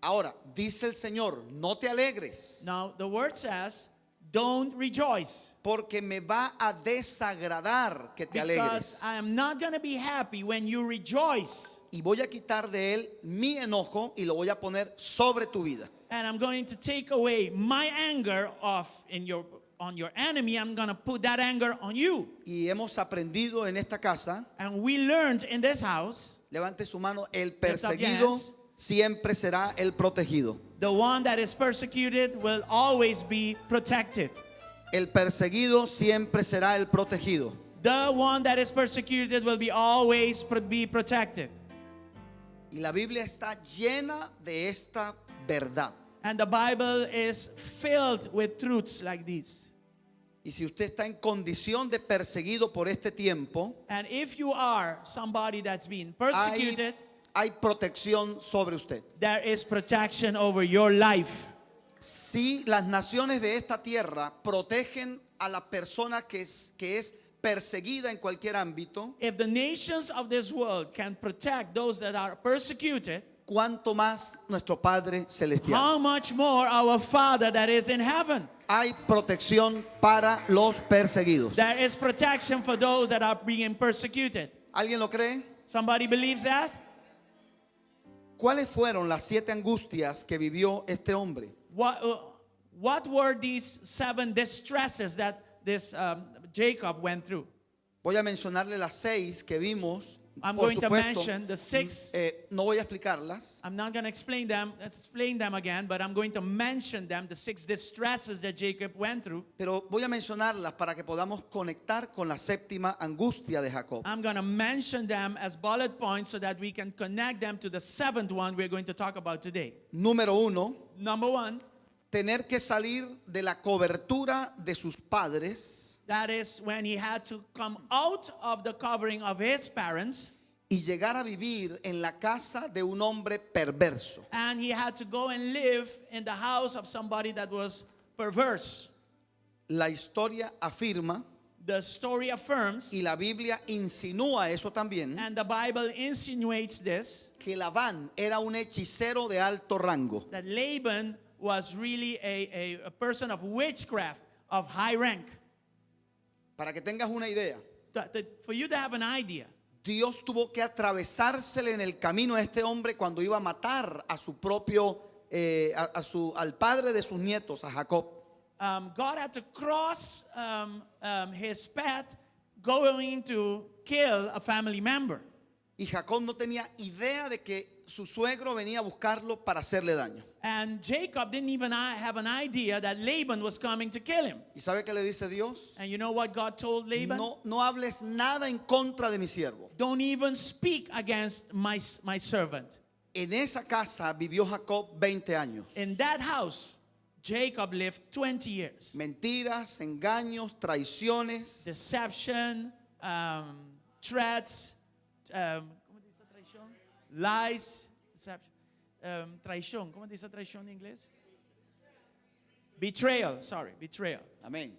Ahora, dice el Señor, no te alegres, Now, the word says, don't rejoice. porque me va a desagradar que te Because alegres. I am not going to be happy when you rejoice. Y voy a quitar de él mi enojo y lo voy a poner sobre tu vida. And I'm going to take away my anger off in your, on your enemy. I'm going to put that anger on you. Y hemos aprendido en esta casa, And we learned in this house, levante su mano, el up your perseguido hands. siempre será el protegido. the one that is persecuted will always be protected. El perseguido siempre será el protegido. The one that is persecuted will be always be protected. Y la Biblia está llena de esta verdad. And the Bible is filled with truths like these. Y si usted está en condición de perseguido por este tiempo, And if you are somebody that's being hay, persecuted, hay protección sobre usted. there is protection over your life. Si las naciones de esta tierra protegen a la persona que es, que es perseguida en cualquier ámbito, If the nations of this world can protect those that are persecuted, cuánto más nuestro Padre Celestial. how much more our Father that is in heaven? Hay protección para los perseguidos. There is protection for those that are being persecuted. ¿Alguien lo cree? Somebody believes that? ¿Cuáles fueron las siete angustias que vivió este hombre? What, what were these seven distresses that this Jacob went through? Voy a mencionarle las seis que vimos. I'm Por going to supuesto, mention the six. eh, no voy a explicarlas, I'm not going to explain them, explain them again, but I'm going to mention them, the six distresses that Jacob went through. pero voy a mencionarlas para que podamos conectar con la séptima angustia de Jacob. I'm going to mention them as bullet points so that we can connect them to the seventh one we're going to talk about today. Número uno, Number one, tener que salir de la cobertura de sus padres that is when he had to come out of the covering of his parents y llegar a vivir en la casa de un hombre perverso. and he had to go and live in the house of somebody that was perverse. La historia afirma The story affirms, y la Biblia insinúa eso también, and the Bible insinuates this, que Labán era un hechicero de alto rango. that Laban was really a, a, a person of witchcraft of high rank. Para que tengas una idea, For you to have an idea, Dios tuvo que atravesársele en el camino a este hombre cuando iba a matar a su propio, eh, a, a su, al padre de sus nietos, a Jacob. God had to cross his path going to kill a family member. Y Jacob no tenía idea de que su suegro venía a buscarlo para hacerle daño. And Jacob didn't even have an idea that Laban was coming to kill him. ¿Y sabe qué le dice Dios? And you know what God told Laban? No, no hables nada en contra de mi siervo. Don't even speak against my, my servant. En esa casa vivió Jacob 20 años. In that house, Jacob lived 20 years. Mentiras, engaños, traiciones, Deception, threats, ¿cómo dice traición? Lies, deception, traición. ¿Cómo dice traición en inglés? Betrayal, sorry, betrayal. Amén.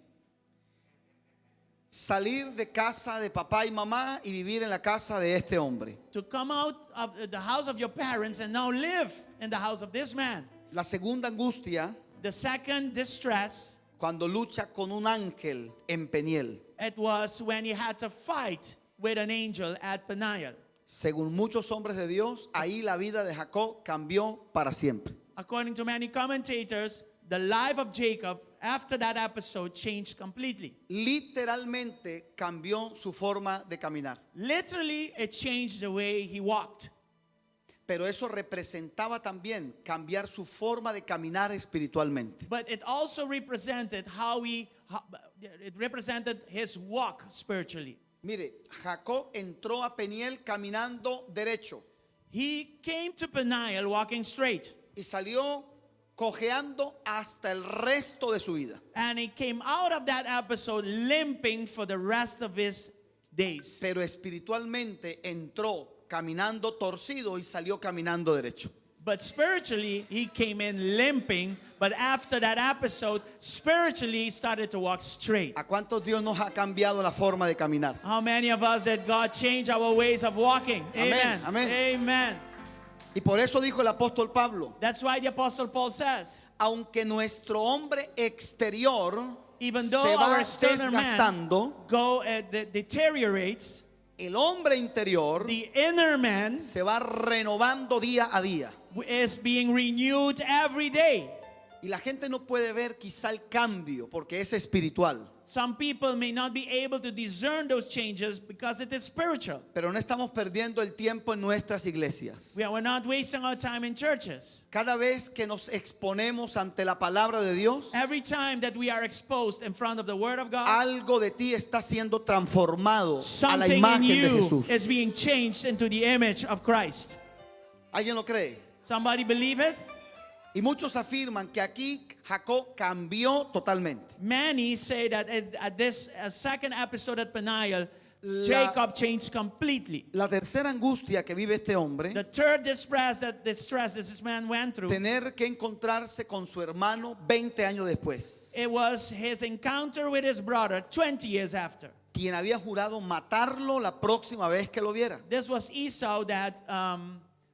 Salir de casa de papá y mamá y vivir en la casa de este hombre. To come out of the house of your parents and now live in the house of this man. La segunda angustia, The second distress, cuando lucha con un ángel en Peniel. it was when he had to fight with an angel at Peniel. Según muchos hombres de Dios, ahí la vida de Jacob cambió para siempre. According to many commentators, the life of Jacob after that episode changed completely. Literalmente cambió su forma de caminar. Literally, it changed the way he walked. Pero eso representaba también cambiar su forma de caminar espiritualmente. But it also represented how he, how, it represented his walk spiritually. Mire, Jacob entró a Peniel caminando derecho He came to Peniel walking straight, y salió cojeando hasta el resto de su vida. and he came out of that episode limping for the rest of his days. Pero espiritualmente entró caminando torcido y salió caminando derecho. But spiritually, he came in limping. But after that episode, spiritually, he started to walk straight. ¿A cuántos Dios nos ha cambiado la forma de caminar? How many of us that God changed our ways of walking? Amén, Amen. amén. Amen. Y por eso dijo el apóstol Pablo, That's why the Apostle Paul says, aunque nuestro hombre exterior even though se our va external man desgastando, go deteriorates, el hombre interior the inner man se va renovando día a día. is being renewed every day. Y la gente no puede ver quizá el cambio porque es espiritual. Some people may not be able to discern those changes because it is spiritual. Pero no estamos perdiendo el tiempo en nuestras iglesias. We're not wasting our time in churches. Cada vez que nos exponemos ante la palabra de Dios, Every time that we are exposed in front of the Word of God, algo de ti está siendo transformado a la something in imagen de you Jesús. is being changed into the image of Christ. ¿Alguien lo cree? Somebody believe it? Y muchos afirman que aquí Jacob cambió totalmente. Many say that at this second episode at Peniel, La- Jacob changed completely. La tercera angustia que vive este hombre, The third distress that distress that this man went through, tener que encontrarse con su hermano 20 años después, it was his encounter with his brother 20 years after. quien había jurado matarlo la próxima vez que lo viera. This was Esau that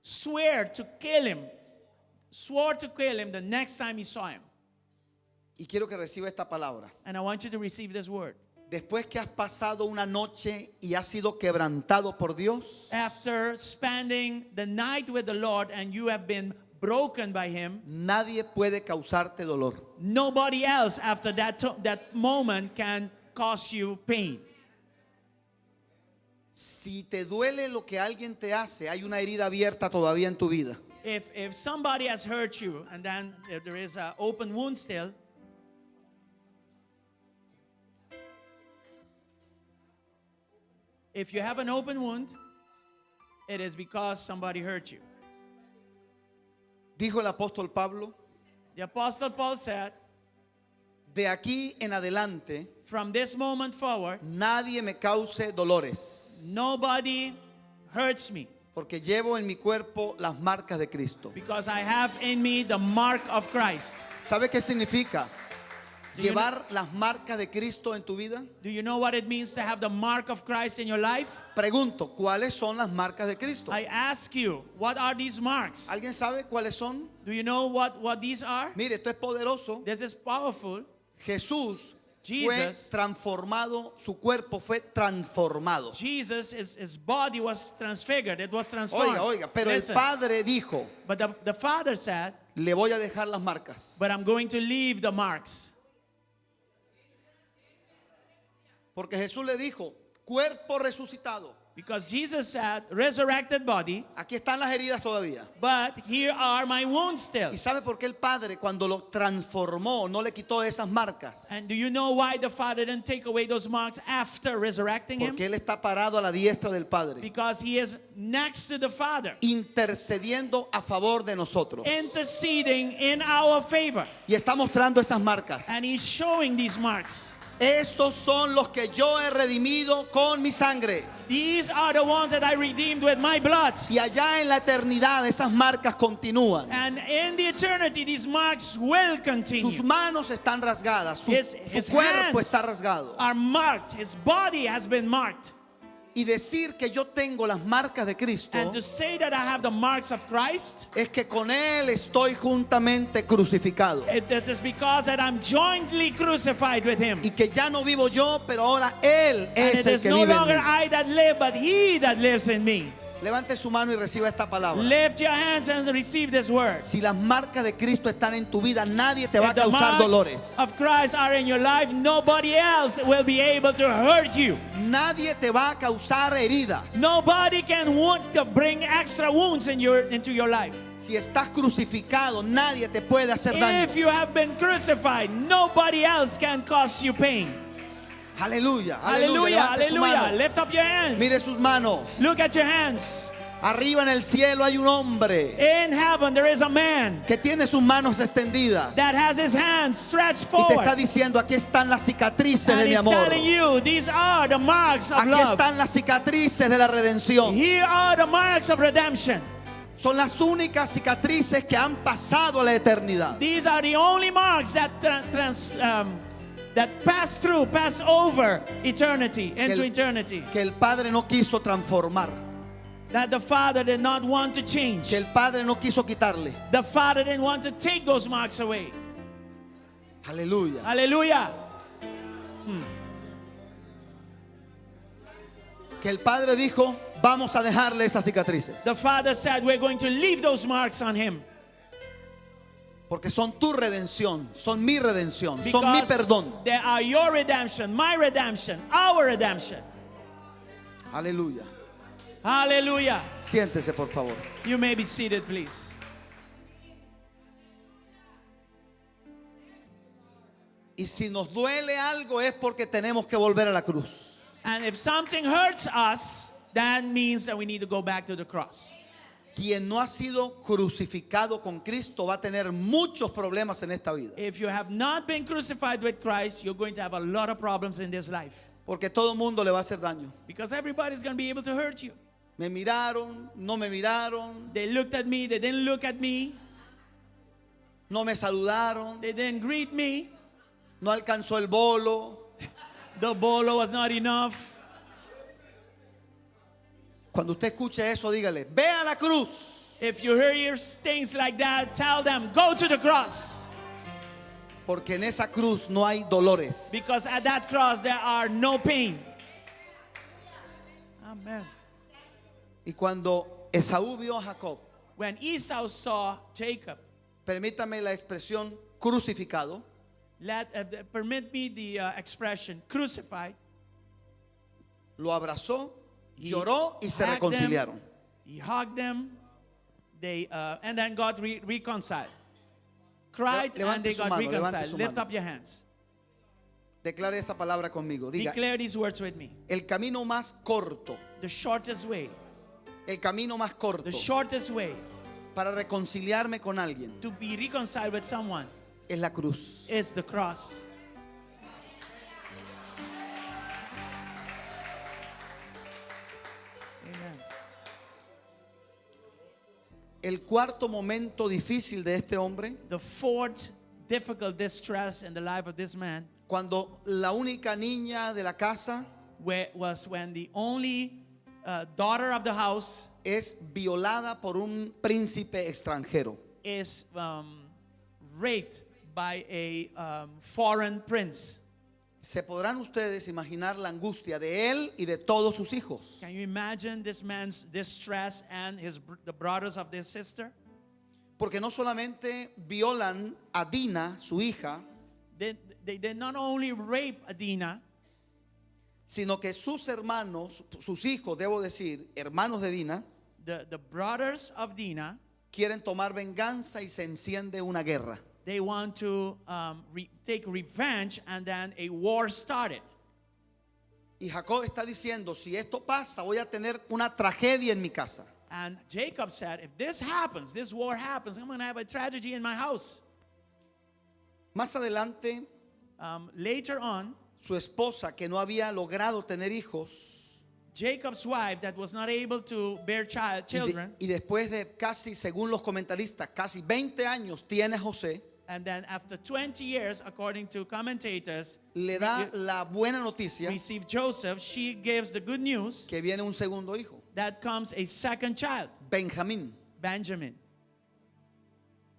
swore to kill him, swore to kill him the next time he saw him. Y quiero que reciba esta palabra. And I want you to receive this word. Después que has pasado una noche y has sido quebrantado por Dios, After spending the night with the Lord and you have been broken by him, nadie puede causarte dolor. nobody else after that moment can cause you pain. Si te duele lo que alguien te hace, hay una herida abierta todavía en tu vida. If somebody has hurt you and then there is an open wound still, if you have an open wound, it is because somebody hurt you. Dijo el apóstol Pablo, The Apostle Paul said, de aquí en adelante, from this moment forward, nadie me cause dolores, nobody hurts me porque llevo en mi cuerpo las marcas de Cristo. because I have in me the mark of Christ. ¿Sabe qué significa? Do you Llevar las marcas de Cristo en tu vida. Do you know what it means to have the mark of Christ in your life? Pregunto, ¿cuáles son las marcas de Cristo? I ask you, what are these marks? ¿Alguien sabe cuáles son? Do you know what these are? Mire, esto es poderoso. This is powerful. Jesús fue Jesus. transformado, su cuerpo fue transformado. Jesus, his body was transfigured. It was transformed. Oiga, oiga, pero el Listen, Padre dijo, but the Father said, le voy a dejar las marcas. but I'm going to leave the marks. Porque Jesús le dijo, cuerpo resucitado. Because Jesus said, resurrected body, Aquí están las heridas todavía. but here are my wounds still. ¿Y sabe por qué el Padre cuando lo transformó no le quitó esas marcas? And do you know why the Father didn't take away those marks after resurrecting him? Porque él está parado a la diestra del Padre, Because he is next to the Father, intercediendo a favor de nosotros. interceding in our favor. Y está mostrando esas marcas. And he's showing these marks. Estos son los que yo he redimido con mi sangre. These are the ones that I redeemed with my blood. Y allá en la eternidad esas marcas continúan. And in the eternity, these marks will continue. Sus manos están rasgadas, su, His, su his cuerpo hands está rasgado. are marked. His body has been marked. Y decir que yo tengo las marcas de Cristo And to say that I have the marks of Christ, es que con Él estoy juntamente crucificado. it is because that I'm jointly crucified with him. Y que ya no vivo yo, pero ahora Él And es it el is que no vive en longer mí. I that live, but he that lives in me. Levante su mano y reciba esta palabra. Lift your hands and receive this word. Si las marcas de Cristo están en tu vida, nadie te va a If the causar marks dolores. of Christ are in your life, nobody else will be able to hurt you. Nadie te va a causar heridas. Nobody can want to bring extra wounds in your, into your life. Si estás crucificado, nadie te puede hacer daño. If you have been crucified, nobody else can cause you pain. Aleluya, aleluya. Hallelujah, Levante su hallelujah. mano. Lift up your hands. Mire sus manos. Look at your hands. Arriba en el cielo hay un hombre In heaven, there is a man que tiene sus manos extendidas that has his hands stretched y te forward. está diciendo, aquí están las cicatrices And de mi he's amor. telling you, these are the marks of Aquí love. están las cicatrices de la redención. Here are the marks of redemption. Son las únicas cicatrices que han pasado a la eternidad. These are the only marks that that pass through, pass over eternity into el- eternity. Que el Padre no quiso transformar, That the Father did not want to change. que el Padre no quiso quitarle. The Father didn't want to take those marks away. Aleluya. Hallelujah. Que el Padre dijo, vamos a dejarle esas cicatrices. The Father said, We're going to leave those marks on him. Porque son tu redención, son mi redención, son mi Because perdón. they are your redemption, my redemption, our redemption. Aleluya. Hallelujah. Siéntese, por favor. You may be seated, please. Y si nos duele algo es porque tenemos que volver a la cruz. And if something hurts us, that means that we need to go back to the cross. Quien no ha sido crucificado con Cristo va a tener muchos problemas en esta vida. If you have not been crucified with Christ, you're going to have a lot of problems in this life Porque todo el mundo le va a hacer daño. because everybody's going to be able to hurt you. Me miraron, no me miraron, They looked at me, they didn't look at me, no me saludaron, they didn't greet me. no alcanzó el bolo. The bolo was not enough. Cuando usted escuche eso, dígale, ve a la cruz. If you hear your things like that, tell them, go to the cross. Porque en esa cruz no hay dolores. Because at that cross there are no pain. Amen. Y cuando Esaú vio a Jacob, When Esau saw Jacob, permítame la expresión crucificado, permit me the expression crucified. lo abrazó, He lloró y se hugged them, reconciliaron. He hugged them. They and then got reconciled. Cried Levante and they su got mano, levante reconciled. su Lift mano. up your hands. Declare esta palabra conmigo. Diga, Declare these words with me. el camino más corto, The shortest way, el camino más corto the shortest way para reconciliarme con alguien to be reconciled with someone es la cruz. is the cross. Amen. El cuarto momento difícil de este hombre, The fourth difficult distress in the life of this man cuando la única niña de la casa was when the only daughter of the house es violada por un príncipe extranjero. is raped by a foreign prince. Se podrán ustedes imaginar la angustia de él y de todos sus hijos. Can you imagine this man's distress and the brothers of this sister? Porque no solamente violan a Dina, su hija, They not only rape Adina, sino que sus hermanos, sus hijos, debo decir, hermanos de Dina, the brothers of Dina, quieren tomar venganza y se enciende una guerra. They want to take revenge, and then a war started. Y Jacob está diciendo, si esto pasa, voy a tener una tragedia en mi casa. And Jacob said, if this happens, this war happens, I'm going to have a tragedy in my house. Más adelante, Later on, su esposa, que no había logrado tener hijos, Jacob's wife that was not able to bear child, Y, de- children, y después de casi, según los comentaristas, casi 20 años tiene a José, and then after 20 years, according to commentators, le da la buena noticia received Joseph, she gives the good news que viene un segundo hijo, that comes a second child, Benjamín. Benjamin.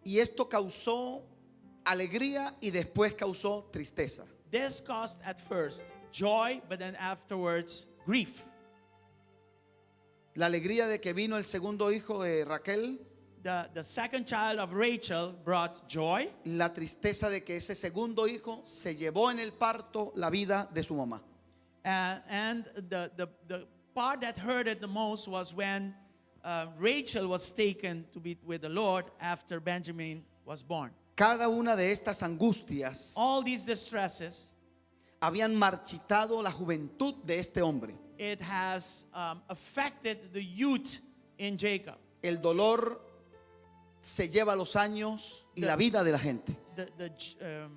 Y esto causó alegría y después causó tristeza. This caused at first joy, but then afterwards grief. La alegría de que vino el segundo hijo de Raquel, The, the second child of Rachel brought joy. la tristeza de que ese segundo hijo se llevó en el parto la vida de su mamá. And the, the, the part that hurt it the most was when Rachel was taken to be with the Lord after Benjamin was born. Cada una de estas angustias All these distresses, habían marchitado la juventud de este hombre. it has affected the youth in Jacob. El dolor se lleva los años y la vida de la gente. The, the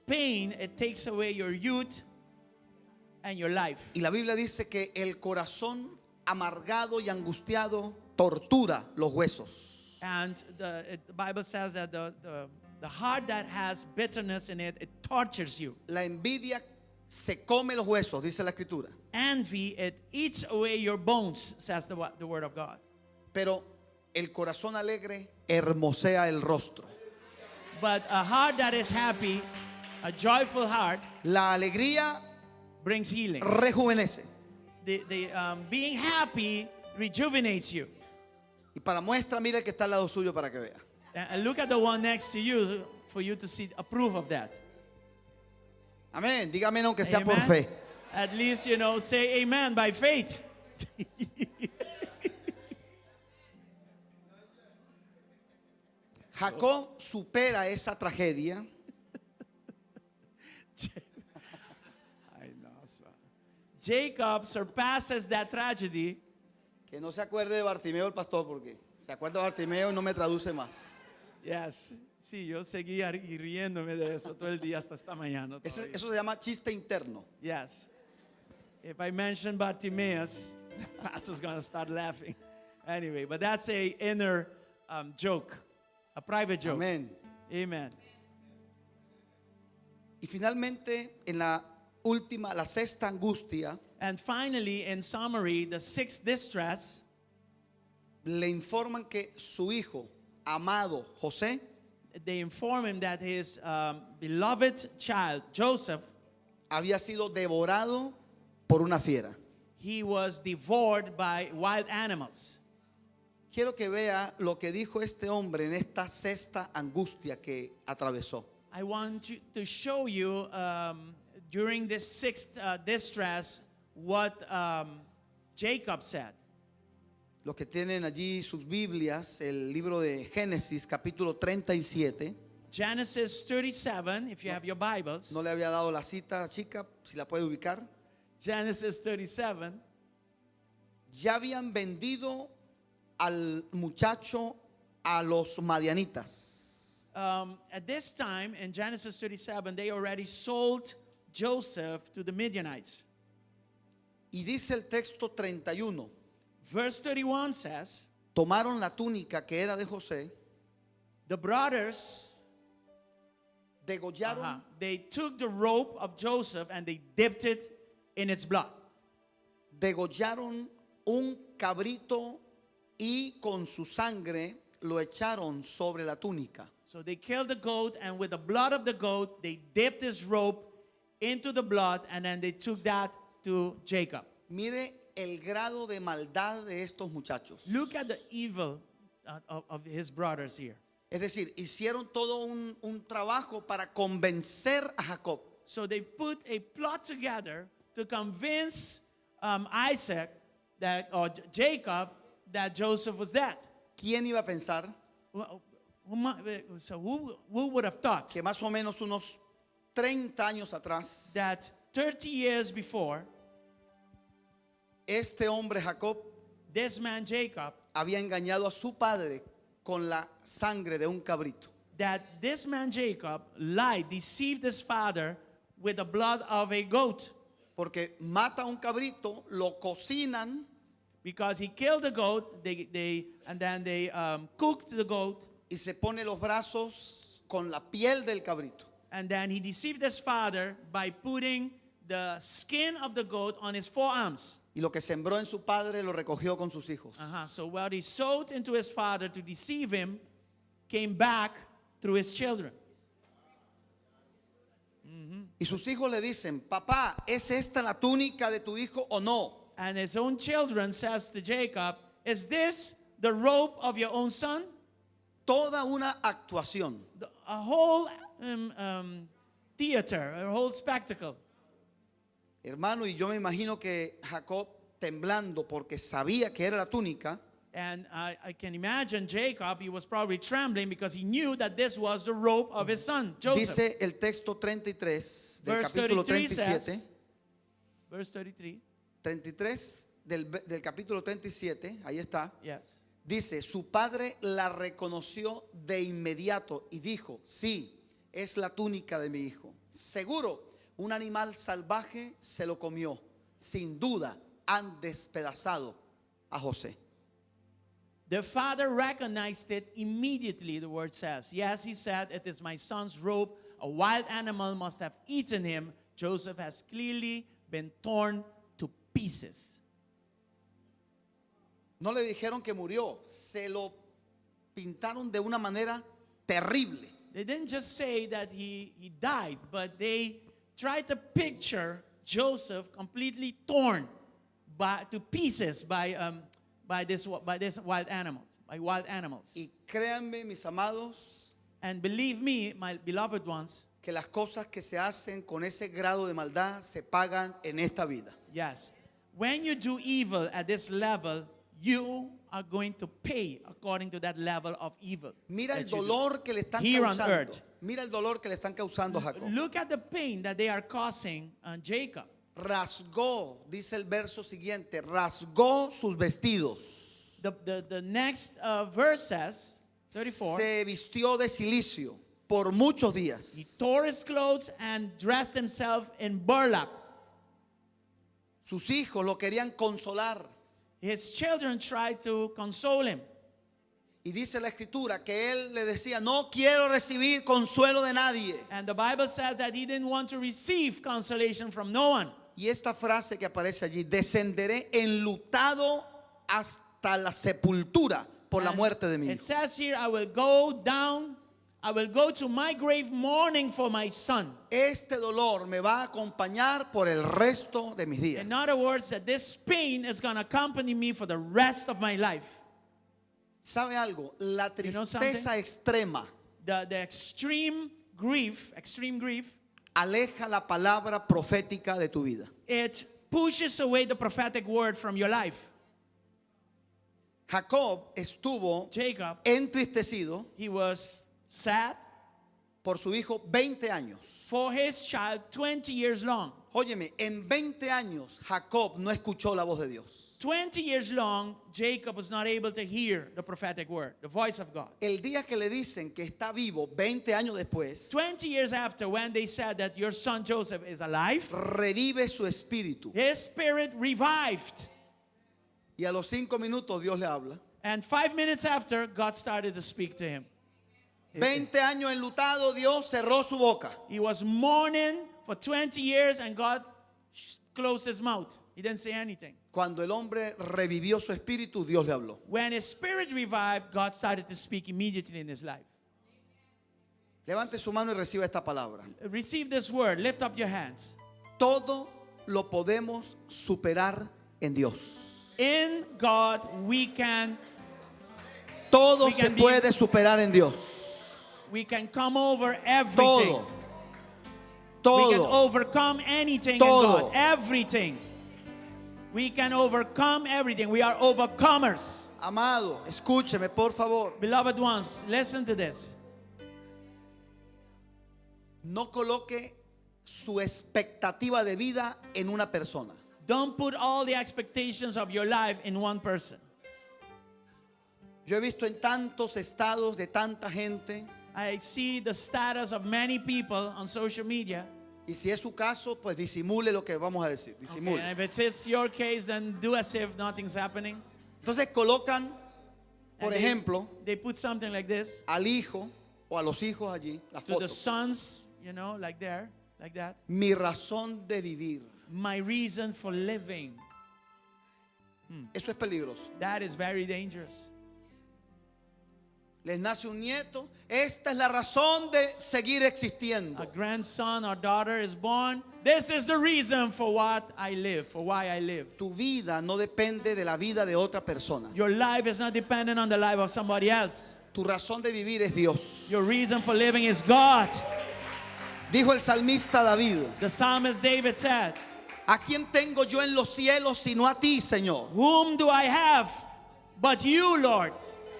pain, it takes away your youth and your life. Y la Biblia dice que el corazón amargado y angustiado tortura los huesos. And the, the Bible says that the, the, the heart that has bitterness in it, it tortures you. La envidia se come los huesos, dice la escritura. Envy, it eats away your bones, says the, the word of God. Pero el corazón alegre hermosea el rostro. But a heart that is happy, a joyful heart, La alegría brings healing. rejuvenece. The, the, being happy rejuvenates you. Y para muestra, mira el que está al lado suyo para que vea. And look at the one next to you for you to see a proof of that. Amén. Dígame aunque sea por Amen. fe. At least, you know, say amen by faith. Jacob supera esa tragedia I know, so. Jacob surpasses that tragedy. Que no se acuerde de Bartimeo el pastor, porque se acuerda de Bartimeo y no me traduce más. Yes. Sí, yo seguía riéndome de eso todo el día hasta esta mañana. Ese- todavía. eso se llama chiste interno. Yes. If I mention Bartimaeus, the pastor's gonna start laughing. Anyway, but that's a inner joke, a private joke. Amén. Amen. Y finalmente, en la última, la sexta angustia, And finally, in summary, the sixth distress, le informan que su hijo, amado José, they inform him that his beloved child, Joseph, había sido devorado por una fiera. he was devoured by wild animals. Quiero que vea lo que dijo este hombre en esta sexta angustia que atravesó. I want you to show you during this sixth distress what Jacob said. Los que tienen allí sus Biblias, el libro de Génesis, capítulo 37. Genesis 37, if you have your Bibles. No le había dado la cita, chica, si la puede ubicar. Genesis 37. Ya habían vendido al muchacho a los madianitas. At this time, in Genesis 37, they already sold Joseph to the Midianites. Y dice el texto 31. Verse 31 says, Tomaron la túnica que era de José, the brothers, degollaron, they took the robe of Joseph and they dipped it in its blood. Degollaron un cabrito y con su sangre lo echaron sobre la túnica. So they killed the goat, and with the blood of the goat, they dipped his robe into the blood, and then they took that to Jacob. Mire el grado de maldad de estos muchachos. Look at the evil of his brothers here. Es decir, hicieron todo un trabajo para convencer a Jacob. So they put a plot together to convince Isaac that, or Jacob, that Joseph was dead. ¿Quién iba a pensar? Who would have thought que más o menos unos 30 años atrás, that 30 years before, este hombre Jacob, this man Jacob, había engañado a su padre con la sangre de un cabrito? That this man Jacob lied, deceived his father with the blood of a goat. Porque mata un cabrito, lo cocinan Because he killed the goat, they, and then they cooked the goat, y se pone los brazos con la piel del cabrito. and then he deceived his father by putting the skin of the goat on his forearms. Y lo que sembró en su padre lo recogió con sus hijos. So what he sowed into his father to deceive him came back through his children. Y sus hijos le dicen, papá, ¿es esta la túnica de tu hijo o no? And his own children says to Jacob, "Is this the robe of your own son?" Toda una actuación. A whole theater, a whole spectacle. Hermano, y yo me imagino que Jacob temblando porque sabía que era la túnica, And I can imagine Jacob, he was probably trembling because he knew that this was the robe of his son, Joseph. Dice el texto 33 del Verse capítulo 33 37. says, verse 33. 33 del capítulo 37, ahí está. Yes. Dice, su padre la reconoció de inmediato y dijo, sí, es la túnica de mi hijo. Seguro, un animal salvaje se lo comió. Sin duda, han despedazado a José. The father recognized it immediately, the word says. Yes, he said, it is my son's robe. A wild animal must have eaten him. Joseph has clearly been torn to pieces. No le dijeron que murió, se lo pintaron de una manera terrible. They didn't just say that he died, but they tried to picture Joseph completely torn to pieces by this wild animals, by wild animals. Y créanme, mis amados, And believe me, my beloved ones, que las cosas que se hacen con ese grado de maldad se pagan en esta vida. Yes. When you do evil at this level, you are going to pay according to that level of evil. Mira el that you do. dolor que le están Here on causando. earth. Mira el dolor que le están causando a Jacob. Look at the pain that they are causing on Jacob. Rasgó, dice el verso siguiente, rasgó sus vestidos. The next verse says, 34. Se vistió de cilicio por muchos días. He tore his clothes and dressed himself in burlap. Sus hijos lo querían consolar. His children tried to console him. Y dice la escritura que él le decía, no quiero recibir consuelo de nadie. And the Bible says that he didn't want to receive consolation from no one. Y esta frase que aparece allí, descenderé enlutado hasta la sepultura por la And muerte de mi It hijo. says here, I will go down, I will go to my grave mourning for my son. Este dolor me va a acompañar por el resto de mis días. In other words, that this pain is going to accompany me for the rest of my life. ¿Sabe algo? La You know something? tristeza extrema The extreme grief, extreme grief, aleja la palabra profética de tu vida. It pushes away the prophetic word from your life. Jacob estuvo Jacob, entristecido he was sad por su hijo 20 años. for his child 20 years long. Óyeme, en 20 años Jacob no escuchó la voz de Dios. 20 years long, Jacob was not able to hear the prophetic word, the voice of God. El día que le dicen que está vivo, 20 años después, 20 years after, when they said that your son Joseph is alive, revive su espíritu. his spirit revived. Y a los 5 minutos Dios le habla. And 5 minutes after, God started to speak to him. 20 años enlutado, Dios cerró su boca. He was mourning for 20 years and God closed his mouth. He didn't say anything. Cuando el hombre revivió su espíritu, Dios le habló. When his spirit revived, God started to speak immediately in his life. Levante su mano y reciba esta palabra. Receive this word. Lift up your hands. Todo lo podemos superar en Dios. In God we can. Todo We se can be puede superar en Dios. We can come over everything. Todo. We can Todo. overcome anything in Todo. God. Everything. We can overcome everything. We are overcomers. Amado, escúcheme, por favor. Beloved ones, listen to this. No coloque su expectativa de vida en una persona. Don't put all the expectations of your life in one person. Yo he visto en tantos estados de tanta gente I see the status of many people on social media. Y si es su caso, pues disimule lo que vamos a decir. Okay, Disimule. and if it's your case, then do as if nothing's happening. Entonces colocan, por And ejemplo, they put something like this al hijo o a los hijos allí, la to foto. the sons, you know, like there, like that. Mi razón de vivir. My reason for living. Eso es peligroso. That is very dangerous. Les nace un nieto. Esta es la razón de seguir existiendo. A grandson or daughter is born. This is the reason for what I live, for why I live. Tu vida no depende de la vida de otra persona. Your life is not dependent on the life of somebody else. Tu razón de vivir es Dios. Your reason for living is God. Dijo el salmista David, The psalmist David said, ¿a quién tengo yo en los cielos sino a ti, Señor? Whom do I have but you, Lord?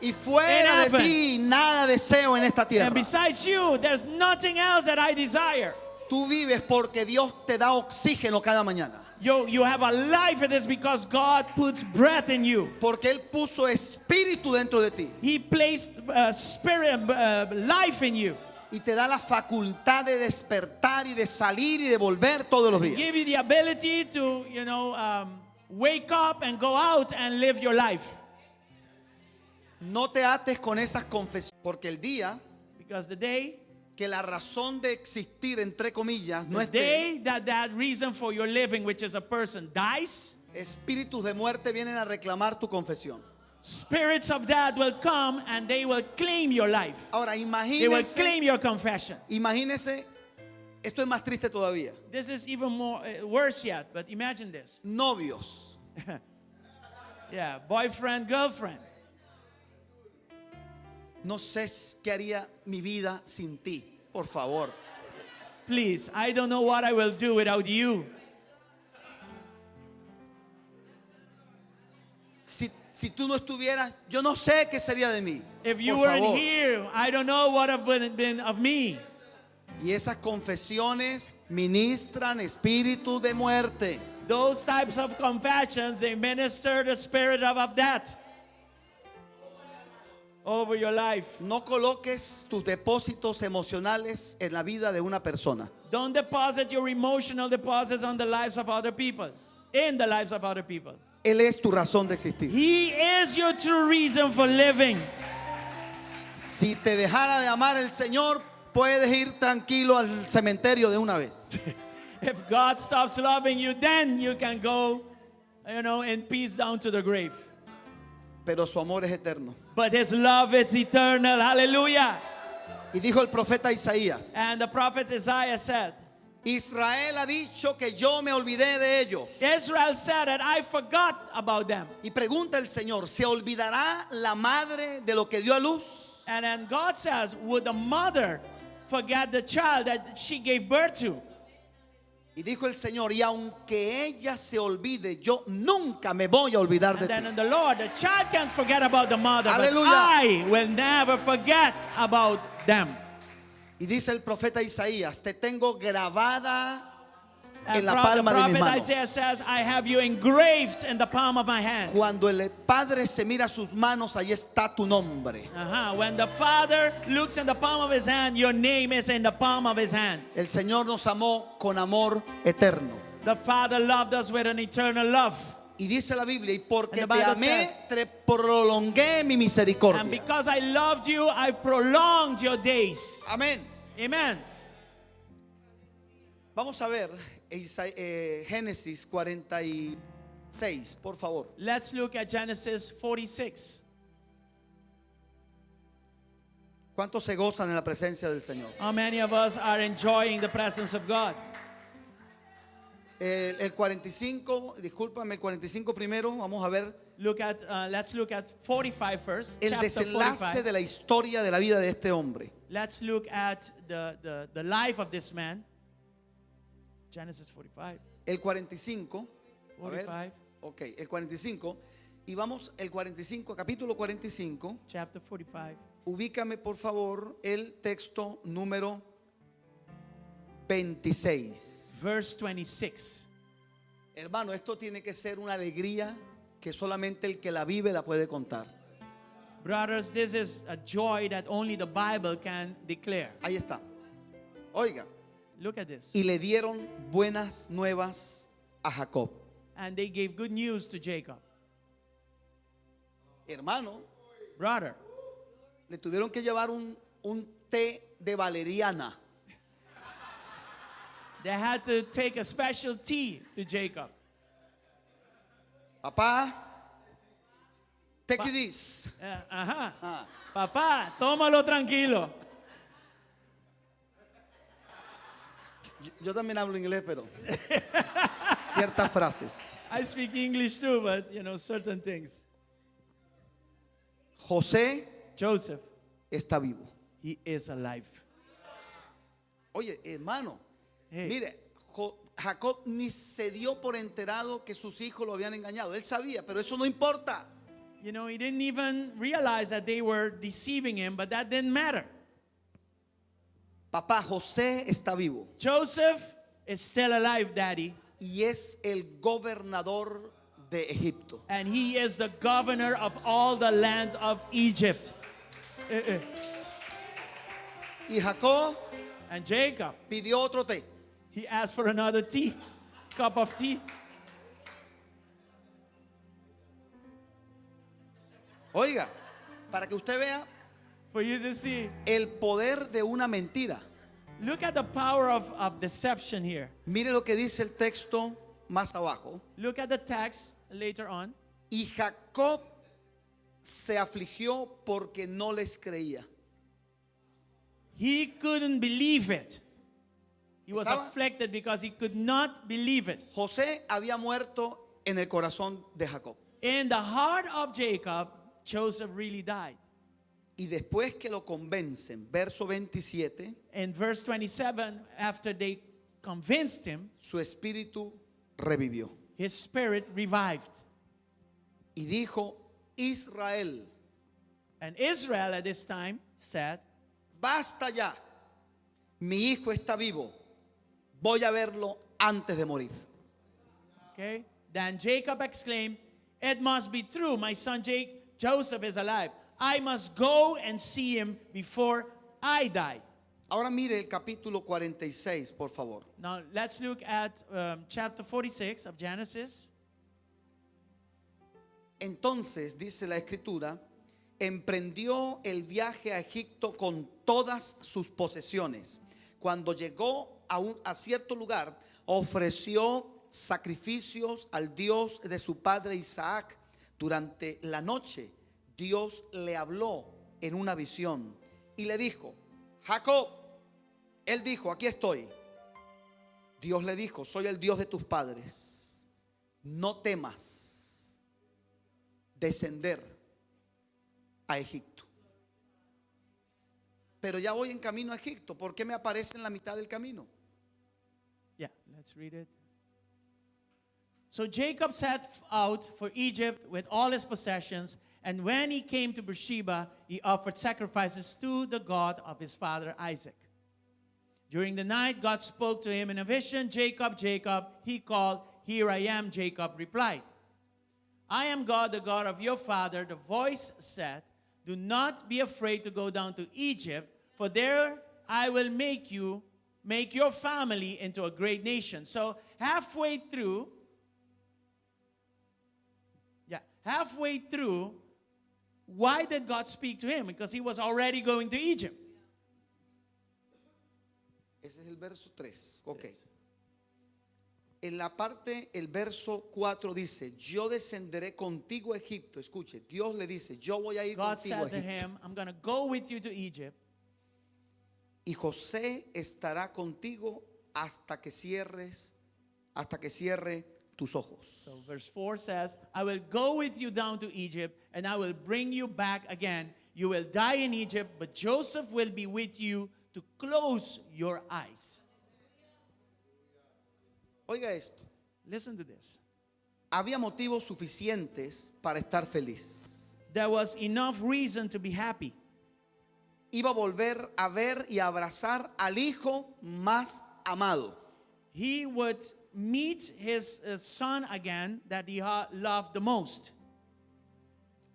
Y fuera In de heaven. ti nada deseo en esta tierra. And besides you, there's nothing else that I desire. Tú vives porque Dios te da oxígeno cada mañana. You have a life, it is because God puts breath in you. Porque Él puso espíritu dentro de ti. He placed spirit, life in you. Y te da la facultad de despertar y de salir y de volver todos los días. Give you the ability to, wake up and go out and live your life. No te ates con esas confesiones. Porque el día Because the day, que la razón de existir, entre comillas, no the esté, day that that reason for your living, which is a person, dies, espíritus de muerte vienen a reclamar tu confesión. spirits of that will come and they will claim your life. Ahora, They will imagínese, claim your confession. imagínese, esto es más triste todavía. This is even more worse yet, but imagine this. Novios. Yeah, boyfriend, girlfriend. No sé qué haría mi vida sin ti, por favor. Please, I don't know what I will do without you. Si, si tú no estuvieras, yo no sé qué sería de mí. If you Por weren't favor. here, I don't know what would have been of me. Y esas confesiones ministran espíritu de muerte. Those types of confessions, they minister the spirit of death over your life. No coloques tus depósitos emocionales en la vida de una persona. Don't deposit your emotional deposits on the lives of other people, in the lives of other people. Él es tu razón de existir. He is your true reason for living. Si te dejara de amar el Señor, puedes ir tranquilo al cementerio de una vez. If God stops loving you, then you can go, in peace down to the grave. Pero su amor es eterno. But his love is eternal. Hallelujah. Y dijo el profeta Isaías, And the prophet Isaiah said, Israel ha dicho que yo me olvidé de ellos. Israel said that I forgot about them. Y pregunta el Señor, ¿se olvidará la madre de lo que dio a luz? And then God says, would the mother forget the child that she gave birth to? Y dijo el Señor, y aunque ella se olvide, yo nunca me voy a olvidar de And then ti. in the Lord, the child can forget about the mother, but Hallelujah. I will never forget about them. Y dice el profeta Isaías, te tengo grabada And en la the palma de mis prophet manos. Isaiah says, I have you engraved in the palm of my hand. Cuando el padre se mira sus manos, ahí está tu nombre. When the father looks in the palm of his hand, your name is in the palm of his hand. El Señor nos amó con amor eterno. The father loved us with an eternal love. Y dice la Biblia, y porque And the te Bible amé, says- te prolongué mi misericordia. And because I loved you, I prolonged your days. Amén. Amen. Vamos a ver Génesis 46, por favor. Let's look at Genesis 46. ¿Cuántos se gozan en la presencia del Señor? How many of us are enjoying the presence of God? El 45, discúlpame, el 45 primero, vamos a ver Let's look at 45 first. el chapter desenlace 45. de la historia de la vida de este hombre. Let's look at the life of this man. Genesis 45. El 45. A ver, 45. ok, el 45. Y vamos, el 45, capítulo 45. Chapter 45. Ubícame, por favor, el texto número 26. Verse 26. Hermano, esto tiene que ser una alegría que solamente el que la vive la puede contar. Brothers, this is a joy that only the Bible can declare. Ahí está. Oiga, Look at this. Y le dieron buenas nuevas a Jacob. And they gave good news to Jacob. Hermano, Brother, le tuvieron que llevar un, un té de valeriana they had to take a special tea to Jacob. Papá, take it easy. Ajá. Ah. Papá, tómalo tranquilo. Yo, yo también hablo inglés, pero ciertas frases. I speak English too, but you know, certain things. José Joseph, está vivo. he is alive. Oye, hermano, Hey. mire, Jo- Jacob ni se dio por enterado que sus hijos lo habían engañado. Él sabía, pero eso no importa. You know, he didn't even realize that they were deceiving him, but that didn't matter. Papá, José está vivo Joseph is still alive, Daddy, y es el gobernador de Egipto. and he is the governor of all the land of Egypt. Y Jacob And Jacob, pidió otro té. he asked for another tea, cup of tea. Oiga, para que usted vea For you to see. el poder de una mentira. Look at the power of deception here. Mire lo que dice el texto más abajo. Look at the text later on. Y Jacob se afligió porque no les creía. He couldn't believe it. He was Estaba- afflicted because he could not believe it. José había muerto en el corazón de Jacob. In the heart of Jacob, Joseph really died. Y después que lo convencen, verso 27, In verse 27, after they convinced him, su espíritu revivió. his spirit revived. Y dijo, Israel, And Israel at this time said, basta ya, mi hijo está vivo, voy a verlo antes de morir. Okay? Then Jacob exclaimed, It must be true. My son Jake, Joseph is alive. I must go and see him before I die. Ahora mire el capítulo 46, por favor. Now let's look at chapter 46 of Genesis. Entonces, dice la escritura, emprendió el viaje a Egipto con todas sus posesiones. Cuando llegó a, un, a cierto lugar, ofreció sacrificios al Dios de su padre Isaac. Durante la noche, Dios le habló en una visión y le dijo, Jacob, él dijo, aquí estoy. Dios le dijo, soy el Dios de tus padres. No temas descender a Egipto. Pero ya voy en camino a Egipto. ¿Por qué me aparece en la mitad del camino? Yeah, let's read it. So Jacob set out for Egypt with all his possessions, and when he came to Beersheba, he offered sacrifices to the God of his father Isaac. During the night, God spoke to him in a vision Jacob, Jacob, he called, Here I am, Jacob replied. I am God, the God of your father. The voice said, Do not be afraid to go down to Egypt, for there I will make you, make your family into a great nation. So halfway through, yeah, halfway through, why did God speak to him? Because he was already going to Egypt. Ese es el verso 3. Ok. En la parte, el verso 4 dice, yo descenderé contigo a Egipto. Escuche, Dios le dice, yo voy a ir God contigo a said to Egipto. him, I'm going to go with you to Egypt, Y José estará contigo hasta que cierres, hasta que cierre tus ojos. So verse 4 says, I will go with you down to Egypt and I will bring you back again. You will die in Egypt, but Joseph will be with you to close your eyes. Oiga esto. Listen to this. Había motivos suficientes para estar feliz. There was enough reason to be happy. Iba a volver a ver y abrazar al hijo más amado. He would meet his son again that he loved the most,